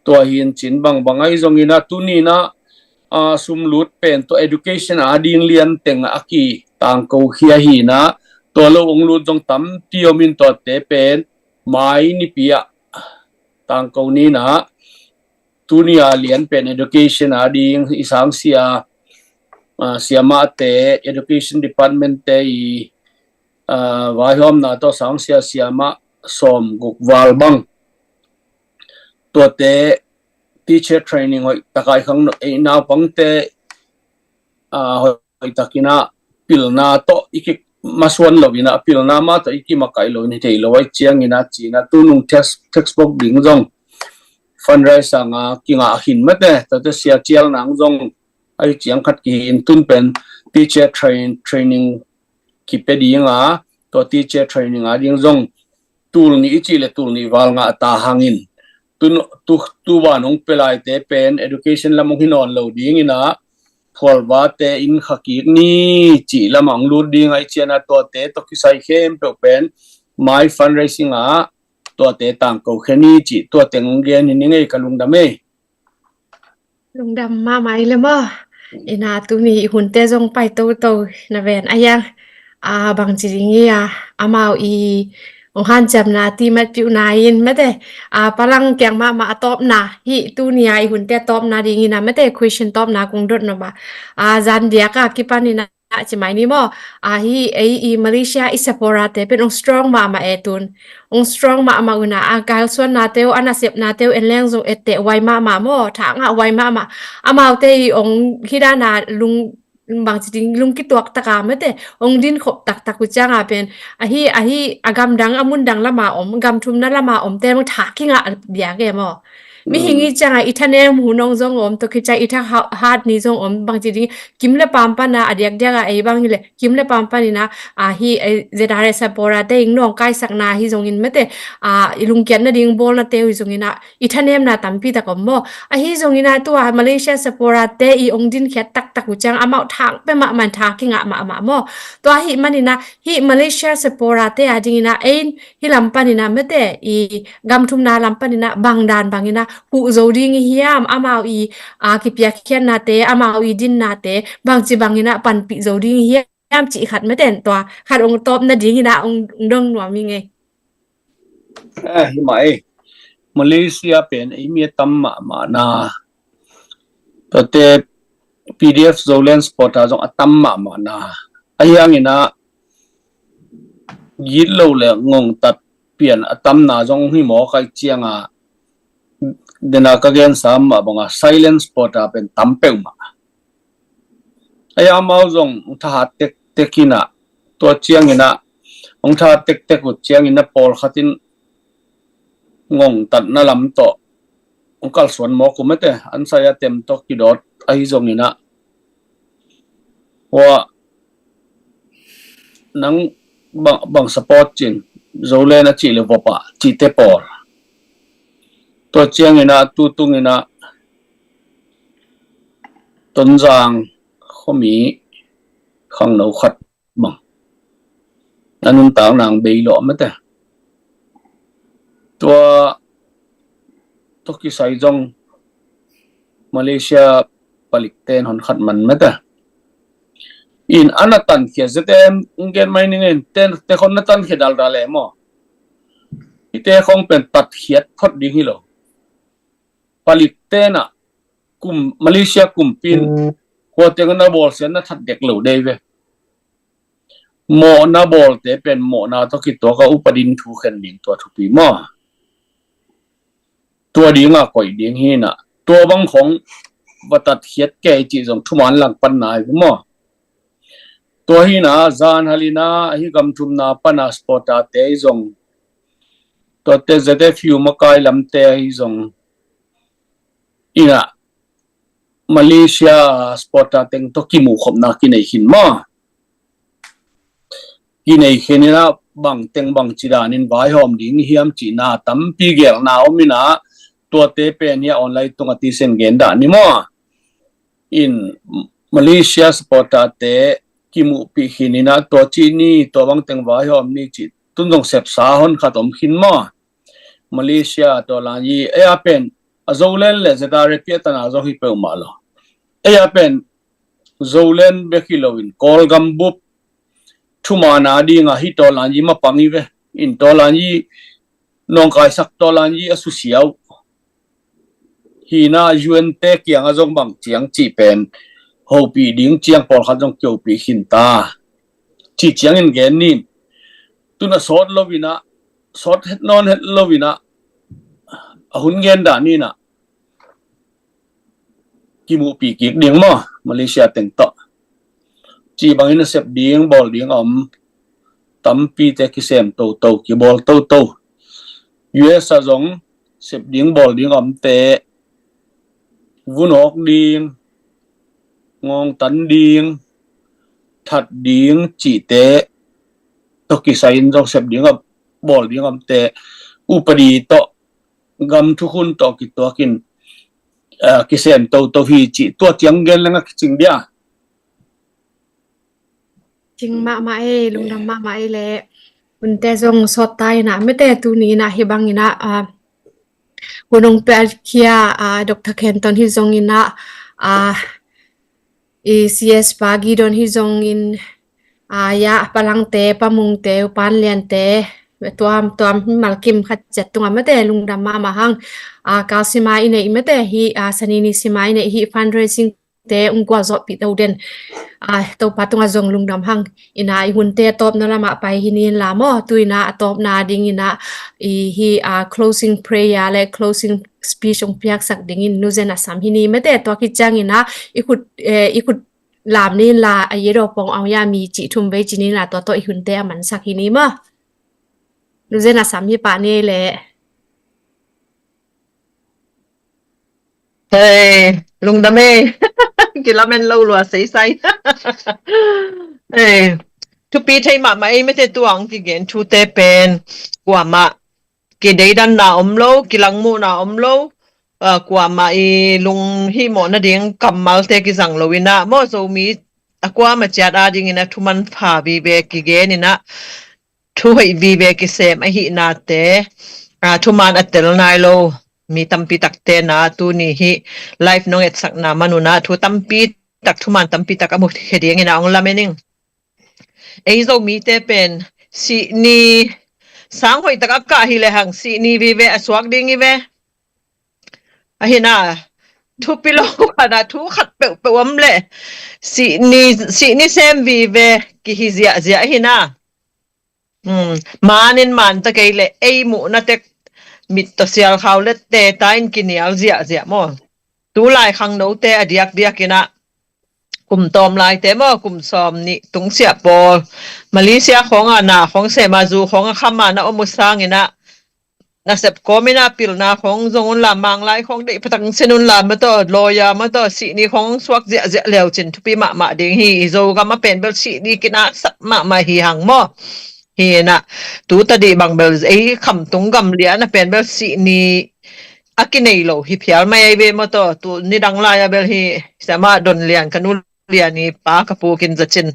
Tua hin cin bangbang ahi zongina tunina, a, sumlut pen tua education a ding lian teng a ki tangko khia hina, tua lo ong lut zong tampi omin tuate pen mai nipi ah tangko nina, tunia lian pen education a ding i sangsia, a, siamahte, education department te i, a, vaihawmna tawh sangsia siamah sawm guk val bang. Tuate teacher training hoih takai khang no, ei naupangte, a, hoih takina pilna tawh i ki masuan lo ina, pilna ma tawh i ki makai lo ina, thei lo ai ciangina cina tunung text, textbook ding zong fundraise anga kinga hin mate, tate sia cial nang zong ai ciang khat ki in tun pen teacher train, training kipe dinga, tua teacher training a ding zong tul ni i cih le tul ni val nga ta hangin, tu, tu, tu van ong pelaite pen education lam ong hi nawn lo dingina, phualvate in khakik ni cih lam ong lut ding ai ciana tuate tawh kisai khempeuh pen mai fundraising a tuate tangko khe ni cih tuate ong gen hi ni ngei ka lungdam ei. Lungdam mahmah i le maw? Ina tuni i hunte zong pai toto na ven a hiang, a, bangci ding i a, amau i ong hanciamna ti matpiuhna in mate, a, palang kiang mahmah a tawpna hi tunia i hunte a tawpna dingina mate question tawpna kung dot no ba, a, zan diaka kipan ina ci mai ni maw? A, hi ei i Malaysia i saporate pen ong strong mahmah e tun. Ong strong mahmah una a kalsuannate uh, a nasepnate uh en leng zong etteh wai mahmah maw, thangah wai mahmah. Amaute i ong hidana lung bangci ding lung kituak taka mate ong din khop taktak uh cianga pen ahi, ahi a gamdang a mundang lama om, gamthumna lama om te mong thak kingah biak e maw? Mihing i cianga i thanem hu nong zong om, to kicia i tha hat ni zong om, bangci ding kim le pam pana a diakdiaka ei bang hi le kim le pam panina, a, hi, e, Z R S a pora te ing nong kaisakna hi zongin mate, a, i lungkiatna ding bawlna te hi zongina i thanemna tampi tak om maw? Ahi zongina tua Malaysia sapora te i ong dinkhiat taktak uh ciang amau thak pe mahmah, thak kingah mahmah maw? Tua hi manina hi Malaysia sapora te a dingina ei hi lam panina mate i gamthumna lam panina bangdan bangina huh zo ding i hiam, amau i, a, kipiakkhiatnate, amau i dinnate bangci bangina panpih zo ding i hiam cih khat mate, tua khat ong tawpna dingina ong, ong dong nuam i ngei. Eh, hi mah ei. Malaysia pen ei mi a tam mahmahna. Tate P D F Zoland supporter zong a tam mahmahna. A hiangina gitlo le ngongtat pian a tamna zong hi mawk ai cianga dena ka gensa mah banga silence supporter pen tam peuhmah. Ai amau zong thahat tektek ina tua ciangina ong thahat tektek uh ciangina pawlkhatin ngongtatna lam tawh ong kalsuan mawk uh mate, an saya tem tawh kidawt ahi zongina hua nang bang, bang support cin Zoland a cih le vop ah cihte pawl. Tua ciangin ah tutung in ah Tonzang khuami khangno khat bang a nuntak nang bei lawh mate. Tua tua kisai zong Malaysia palikten hon khat man mate. In a na tankhia zete em, ung gen mai ning in, ten te khon na tankhia daldal e maw. Hite khong pen tatkhiat phot ding hi lo. Palikten ah kum, Malaysia kumpi in khuate na bawlsia na that dek lo dei ve. Mawhna bawlte pen mawhna tawh kituak a upa din thu khen ding tua thupi maw. Tua dinga koih ding hi in ah tua bang khong va tatkhiat kei cih zong thuman langpanna hi maw. Tua hi in ah zan hal in ah ahi gam thumna pana supporter-te ahi zong, tuate Z F U makai lamte ahi zong in ah Malaysia supporter teng tawh kimuhkhopna kinei khin maw. Kinei khin in ah bang teng bang ci danin vaihawm ding hiam cihna tampi gelna om in ah tuate pen hi a online tungah thisen gen dah ni maw. In Malaysia supporter-te kimuhpih khin in ah tua cih ni, tua bang teng vaihawm ni cih tun zong sepsa hon khat om khin maw. Malaysia tua lan hi ei a pen a Zoland le Z R A P a tana zong hi peuhmah lo. Ei a pen Zoland bek hi loin Kawlgam bup thuman a dinga hi tawlan yi mapang hi ve. In tawlan yi nawngkaisak tawlan yi a susia uh. Hi in ah U N te kiangah zong bang ciang cih pen hopih ding ciang pawlkhat zong kihopih khin ta. Cih ciangin gen nin. Tun a sawt lo in ah, sawt het nawn het lo in ah, a hun gen dah ni in ah kimuhpih kik ding maw, Malaysia teng tawh. Cih bangin a sep ding bawl ding a om tampite kisem toto, kibawl toto. U S a zong sep ding bawl ding a omte vun awk ding, ngawngtan ding, that ding cihte tawh kisai in zong sep ding a bawl ding a omte upadi tawh gam thukhun tawh kituakin, ah, kisem toto hi cih tua ciang gen leng a kicing dia. Cing mahmah ei, lungdam mahmah ei leh. Hunte zong sawt ta in ah, mete tuni in ah hi bang in ah, ah, hun hong piakhia, ah, Doctor Khenton hi zong in ah, ah, i C S pa Gidon hi zong in, ah, ya, Pa Langte, Pa Mungte, U Pan Liante, tuam, tuam, mimal kim khat ciat tungah mete lungdam mahmah hang. Ah, kal sima i neih mete hi, ah, sanini sima i neih hi fundraising te ung gualzawhpih to den. Ah, Topa tungah zong lungdam hang. In ah i hunte a tawpna lamah pai hi ni in la maw, tu in ah a tawpna ding in ah i hi, ah, closing prayer le closing speech hong piaksak dingin Nu Zen a sam hi ni mete. Tua khit ciangin ah i khut, eh, i khut lam ni in la, a yedo pong aung ya mi cih thum vei ci ni in la, tua tawh i hunte a mansak hi ni maw. Nu Zen a sam hi pah ni ei leh. Hei, lungdam ei. Kilamen lo lua seisai. Hei, thupi thei mahmah ei mete tuang kigen thute pen kuamah kideidanna om lo, kilangmuhna om lo, ah, kuamah i lunghihmawh nading kammalte kizang lo in ah, maw Zomi a kuamah ciat a ding in ah thuman pha vive kigen in ah, thu hoih vive kisem ahihnate, ah, thuman a tel nai lo mi tampi takte na tuni hi live nong etsakna man un ah thu tampi tak, thuman tampi tak a mukhia ding in ah ong lamen ing. Ei Zomite pen sihni sang hoih tak a kah hi lehang sihni vive a suak ding hi ve. Ahi na, thupi lo khat ah thu khat peuhpeuh om leh sihni, sihni sem vive kihi ziahziah ahi na. Um, manin man ta kei leh ei muhna tek mit tawh sial khau leh te ta in kinial ziahziah maw. Tulai khangnote a diakdiak in ah kum tawm laite maw, kum sawm nih tungsiah pawl Malaysia khawng ah na khawng sem a, zu khawng a kham a na om uh sangin ah nasep kawm in ah pilna khawng zong un la, Manglai khawng deih phatang sin un la, mataw lawya mataw sihni khawng suak ziahziah leucin thupi mahmah ding hi. I Zogam a pen bel sihni kinaksak mahmah hi hang maw. Hi inah, tu tadih bang bel ei khamtung gam lian a pen bel sihni a kinei lo hi phial mai ai ve maw taw, tu nidang lai a bel hi, siama don lian ka nu lian i pa ka pu kin zacin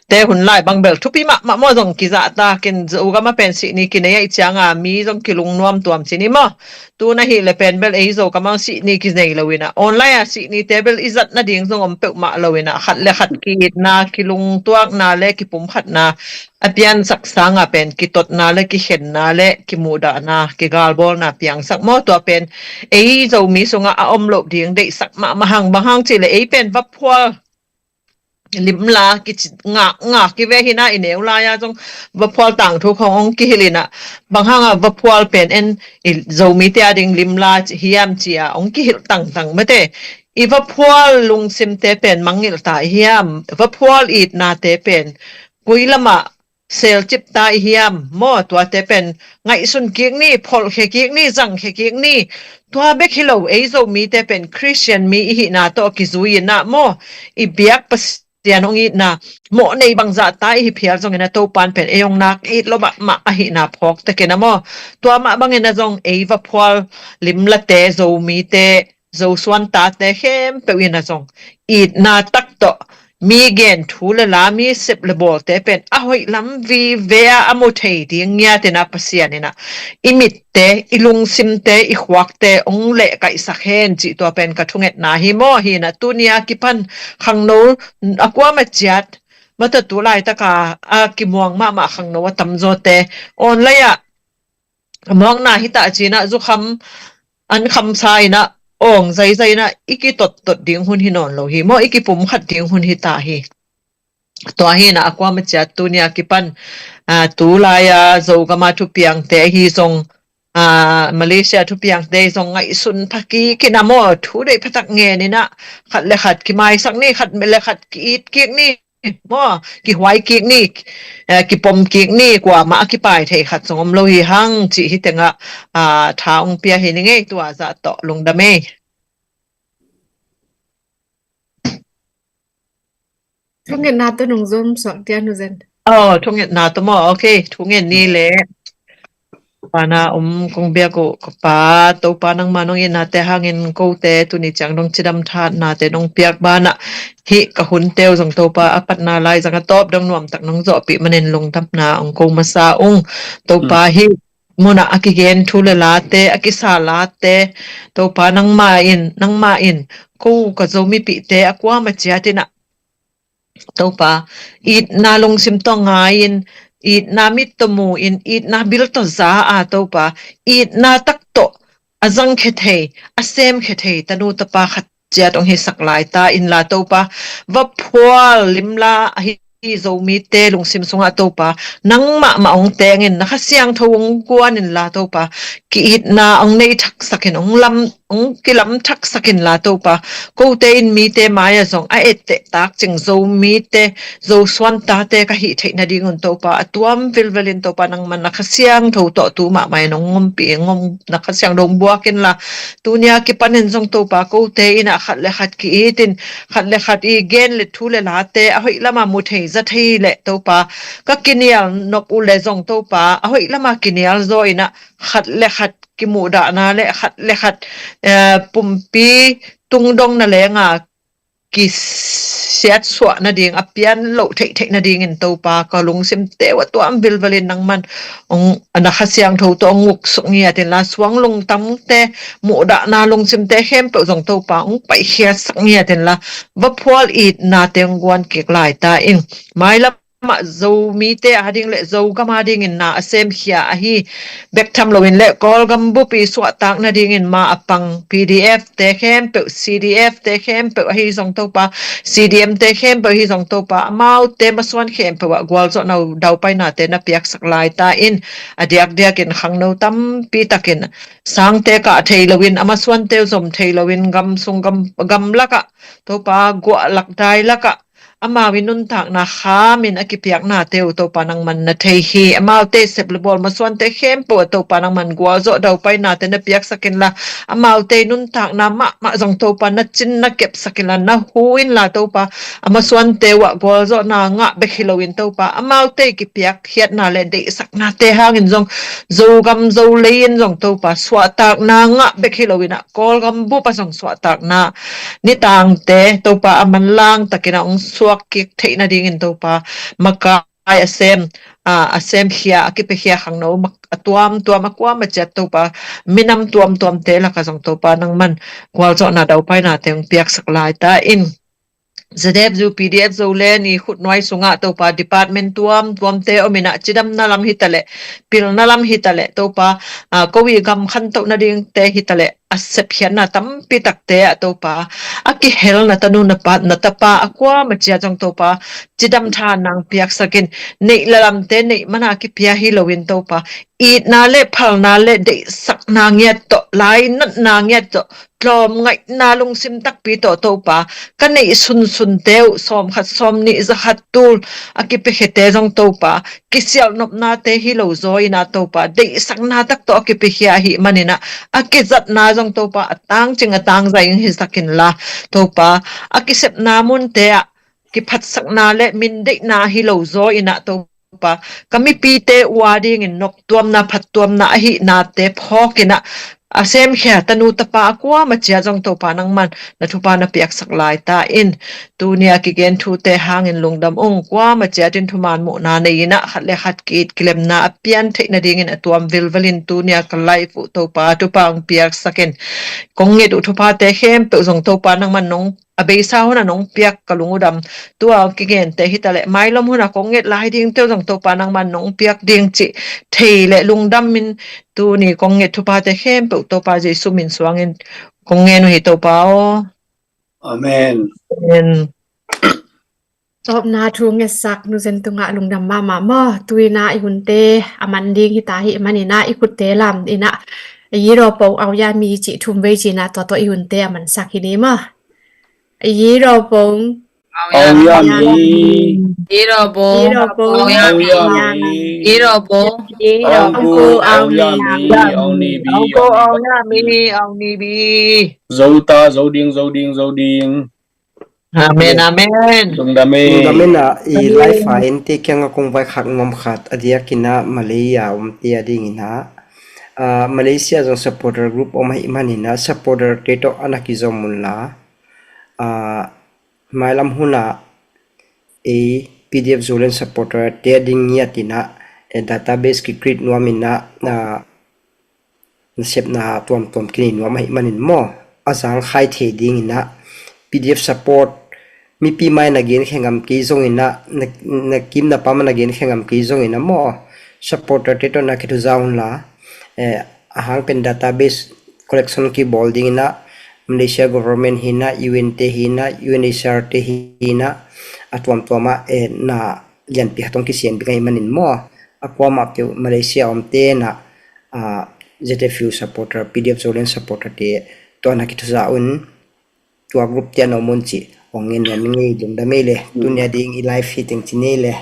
te hun lai bang bel thupi mahmah maw, zong kizahtakin Zogam a pen sihni kinei aih cianga mi zong kilungnuam tuam cin i maw. Tu na hih le pen bel ei Zogam a sihni kinei lo inah, online a sihni te bel i zat nading zong om peuhmah lo inah, khat le khat ki-itna, kilungtuakna le kipumkhatna a piansak sanga pen kitotna le kikhenna le kimuhdahna, kigalbawlna piangsak maw. Tua pen ei Zomi sungah a om loh ding deihsak mahmah hang, bang hang cih le ei pen vaphual limla kici ngak ngak kive hi inah, i neu lai-a zong vaphual tangthu khong ong kihilh inah, bang hanga vaphual pen en i Zomite ading limla hiam ci-a ong kihilh tangtang mate. I vaphual lungsimte pen mangngilh ta i hiam? Vaphual itnate pen koi lamah selcip ta i hiam maw? Tuate pen ngaihsun kik ni, pholhkhia kik ni, zangkhia kik ni. Tua bek hi lo, ei Zomite pen Khristian mi i hihna tawh kizui inah maw, i biak Pasian hong itna mawh nei bangzah ta i hi phial zongin a Topan pen ei hong nak it lo mahmah ahihna phawk takin a maw. Tua mah bangin a zong ei vaphual limlate, Zomite, Zosuan tate khempeuh in a zong itna tak tawh mi gen thu le la, mi sep le bawlte pen a hoih lam vive a a mu thei ding ngiat inah Pasian inah i mitte, i lungsimte, i khuakte ong lehkaihsak hen cih tua pen ka thungetna hi maw. Hi inah tuni a kipan khangno a kuama ciat, mata tu laitaka a kimuang mahmah khangno a tamzawte online ah a muakna hi tah cinah zukham an khamsa inah awng zaizai inah i kitottot ding hun hi nawn lo hi maw, i kipumkhat ding hun hi ta hi. Tua hi inah a kuama ciat tuni a kipan, a, tu lai-a Zogam a thupiangte ahi zong, a, Malaysia thupiangte ahi zong ngaihsun pha kik inah maw, thu deih phatak ngen inah khat le khat kimaisak ni, khat le khat ki-it kik ni maw, kihuai kik ni, eh, kipom kik ni, kuamah a kipai thei khat zong om lo hi hang cih hi tengah, a, tha ong pia hi ni ngei. Tua zah tawh lungdam ei. Thungetna tawh nung zom suak dia nu Zen. Oh, thungetna tawh maw? Ok, thunget ni le. Pana om kong biak uh ka Pa, Topa nangma nong itnate hangin kote tuni ciang dong cidam thatnate nong piak banah hih ka hunte uh zong Topa a patna lai zang a tawp dong nuamtak nong zawhpih manin lungdamna ong ko masa ung. Topa hih munah a kigen thu le late, a kisa late, Topa nangma in, nangma in ko ka Zomipihte a kuama ciat inah Topa itna lungsim tawh ngai-in, itna mit tawh mu-in, itna bil tawh za a Topa, itna tak tawh a zangkhia thei, a semkhia thei tanu tapa khat ciat ong hisak lai ta inla Topa, vaphual limla ahi Zomite lungsim sungah Topa, nangmah mah ong tengin, na Kha Siangtho ong guan inla Topa, ki-itna ong nei thaksakin, ong lam ong kilam thaksakin la Topa, kote in mite mai-ah zong a etteh takcing Zomite, Zosuan tate ka hih theih nadingun Topa, a tuam vilvelin Topa nangman na Kha Siangtho tawh tu mahmah in ong ompih in, ong om, na Kha Siangtho ong buak inla, tuni a kipanin zong Topa, kote inah khat le khat ki-itin, khat le khat i gen le thu le late a hoih lama mu thei za thei le Topa, ka kinial nop uh le zong Topa, a hoih lama kinial zaw inah khat le khat kimuhdahna le khat le khat, eh, pumpi tungdong na lenga kisiatsuah nading a pian loh theihtheih nadingin Topa, ka lungsimte uh a tuam vilvelin nangman ong, na Kha Siangtho tawh ong uksuk ngiat inla, suang lungtangte, muhdahna lungsimte khempeuh zong Topa ong paihkhiatsak ngiat inla, vaphual itnate ong guan kik lai ta in. Mailam mah Zomite ading le Zogam adingin na a semkhia ahi bek tham loin le Kawlgam bupi suahtak nadingin ma a pang P D F te khempeuh, C D F te khempeuh ahi zong Topa, C D M te khempeuh ahi zong Topa, amaute masuan khempeuh ah gualzawhna uh daupainate na piaksak lai ta in, a diakdiakin khangno tampi takin sangte kah thei loin, a masuante uh zom thei loin, gam sung gam, gam lakah Topa, guah lak dai lakah amau i nuntakna khamin a kipiaknate uh Topa nangman na thei hi. Amaute sep le bawl masuante khempeuh ah Topa nangman gualzawh daupainate na piaksak inla, amaute i nuntakna mahmah zong Topa na cin na kepsak inla, na hu inla Topa, a masuante uh ah gualzawhna ngah bek hi loin Topa, amaute i kipiak khiatna le deihsaknate hangin zong Zogam Zolei in zong Topa suahtakna ngah bek hi loin ah Kawlgam bup ah zong suahtakna nitangte Topa a manlang takin a hong suak kik theih nadingin Topa makai a sem, a, a semkhia, a kipiakhia khangno mak-, a tuamtuam a kuamah ciat Topa minam tuamtuamte lakah zong Topa nangman gualzawhna daupainate hong piaksak lai ta in. ZFU PDF Zoland i khutnuai sungah Topa department tuamtuamte om inah, cidamna lam hitaleh, pilna lam hitaleh Topa, a, ko i gam khantoh nadingte hitaleh, a sepkhiatna tampi takte ah Topa, a kihelna tanu na pa, na tapa a kuamah ciat zong Topa cidam tha nang piaksak in. Neih le lamte neih mana kipia hi loin Topa, itna le phalna le deihsakna ngiat tawh, lainatna ngiat tawh, tlawmngaihna lungsim takpi tawh Topa, ka neih sunsunte uh sawmkhat sawmnih zakhat tul a kipiakhiate zong Topa, kisialh nopnate hi lo zaw inah Topa, deihsakna tak tawh a kipiakhia ahih maninah, a kizatna zong Topa a tangcing a tangzai in hisak inla Topa, a kisepna munte ah kiphatsakna le mindeihna hi lo zaw inah Topa, ka mipite uh a dingin noktuamna phattuamna ahihnate phawk inah, a semkhia tanu tapa a kuamah ciat zong Topa nangman na thupha na piaksak lai ta in. Tuni a kigen thute hangin lungdam ung. Kuamah ciatin thuman muhna nei inah, khat le khat ki-it kilemna a pian theih nadingin a tuam vilvelin tuni a ka life uh Topa thupha hong piaksak in. Kong nget uh thuphate khempeuh zong Topa nangman nong a beisa hun a nong piak ka lung uh dam. Tua kigente hitaleh, mailom hun a kong nget lai dingte uh zong Topa nangman nong piak ding cih thei le lungdam in, tuni kong nget thuphate khempeuh Topa Jesu min suangin kong ngen uh hi Topa aw. Amen. Amen. Tawpna thu ngetsak Nu Zen tungah lungdam mahmah maw. Tu inah i hunte a man ding hita ahih maninah i khutte lam inah, Yiro Pong Aung Yami cih thum vei ci inah tua tawh i hunte a mansak hi ni maw. Yiro Pong Aung Yami. Yiro Pong Aung Yami. Yiro Pong Aung Ku Aung Ni. Aung Ku Aung Yami. Aung Ni Bi. Aung Ku Aung Yami. Aung Ni Bi. Zo ta, zo ding, zo ding, zo ding. Amen, amen. Lungdam e. Lungdam e. Na i live a innte kiangah kong vaikhak nuam khat a diakinah Malaysia omte a dinginah, ah, Malaysia zong supporter group om ahih maninah supporter te tawh a na kizom unla, ah, mailam hunah ei PDF Zoland supporter te a ding ngiatinah, eh, database ki-create nuaminah, ah, nasepna tuamtuam kinei nuam ahih manin maw, a zangkhai thei dinginah PDF support mipi mai na genkhia ngam kei zonginah, na, na kim na pam a na genkhia ngam kei zonginah maw, supporter te tawh na kithuza unla, eh, a hang pen database collection kibawl dinginah Malaysia government hinah, U N te hinah, U N H C R te hinah, a tuamtuamah, eh, na lianpi hatong kisian bik ahih manin maw, a kuamah peuh Malaysia omte na, ah, ZFU supporter, PDF Zoland supporter te tawh na kithuza un, tua group te a na om un cih hong ngen nuam ing ei. Lungdam ei le. Tuni a ding i live hi teng ci nei le.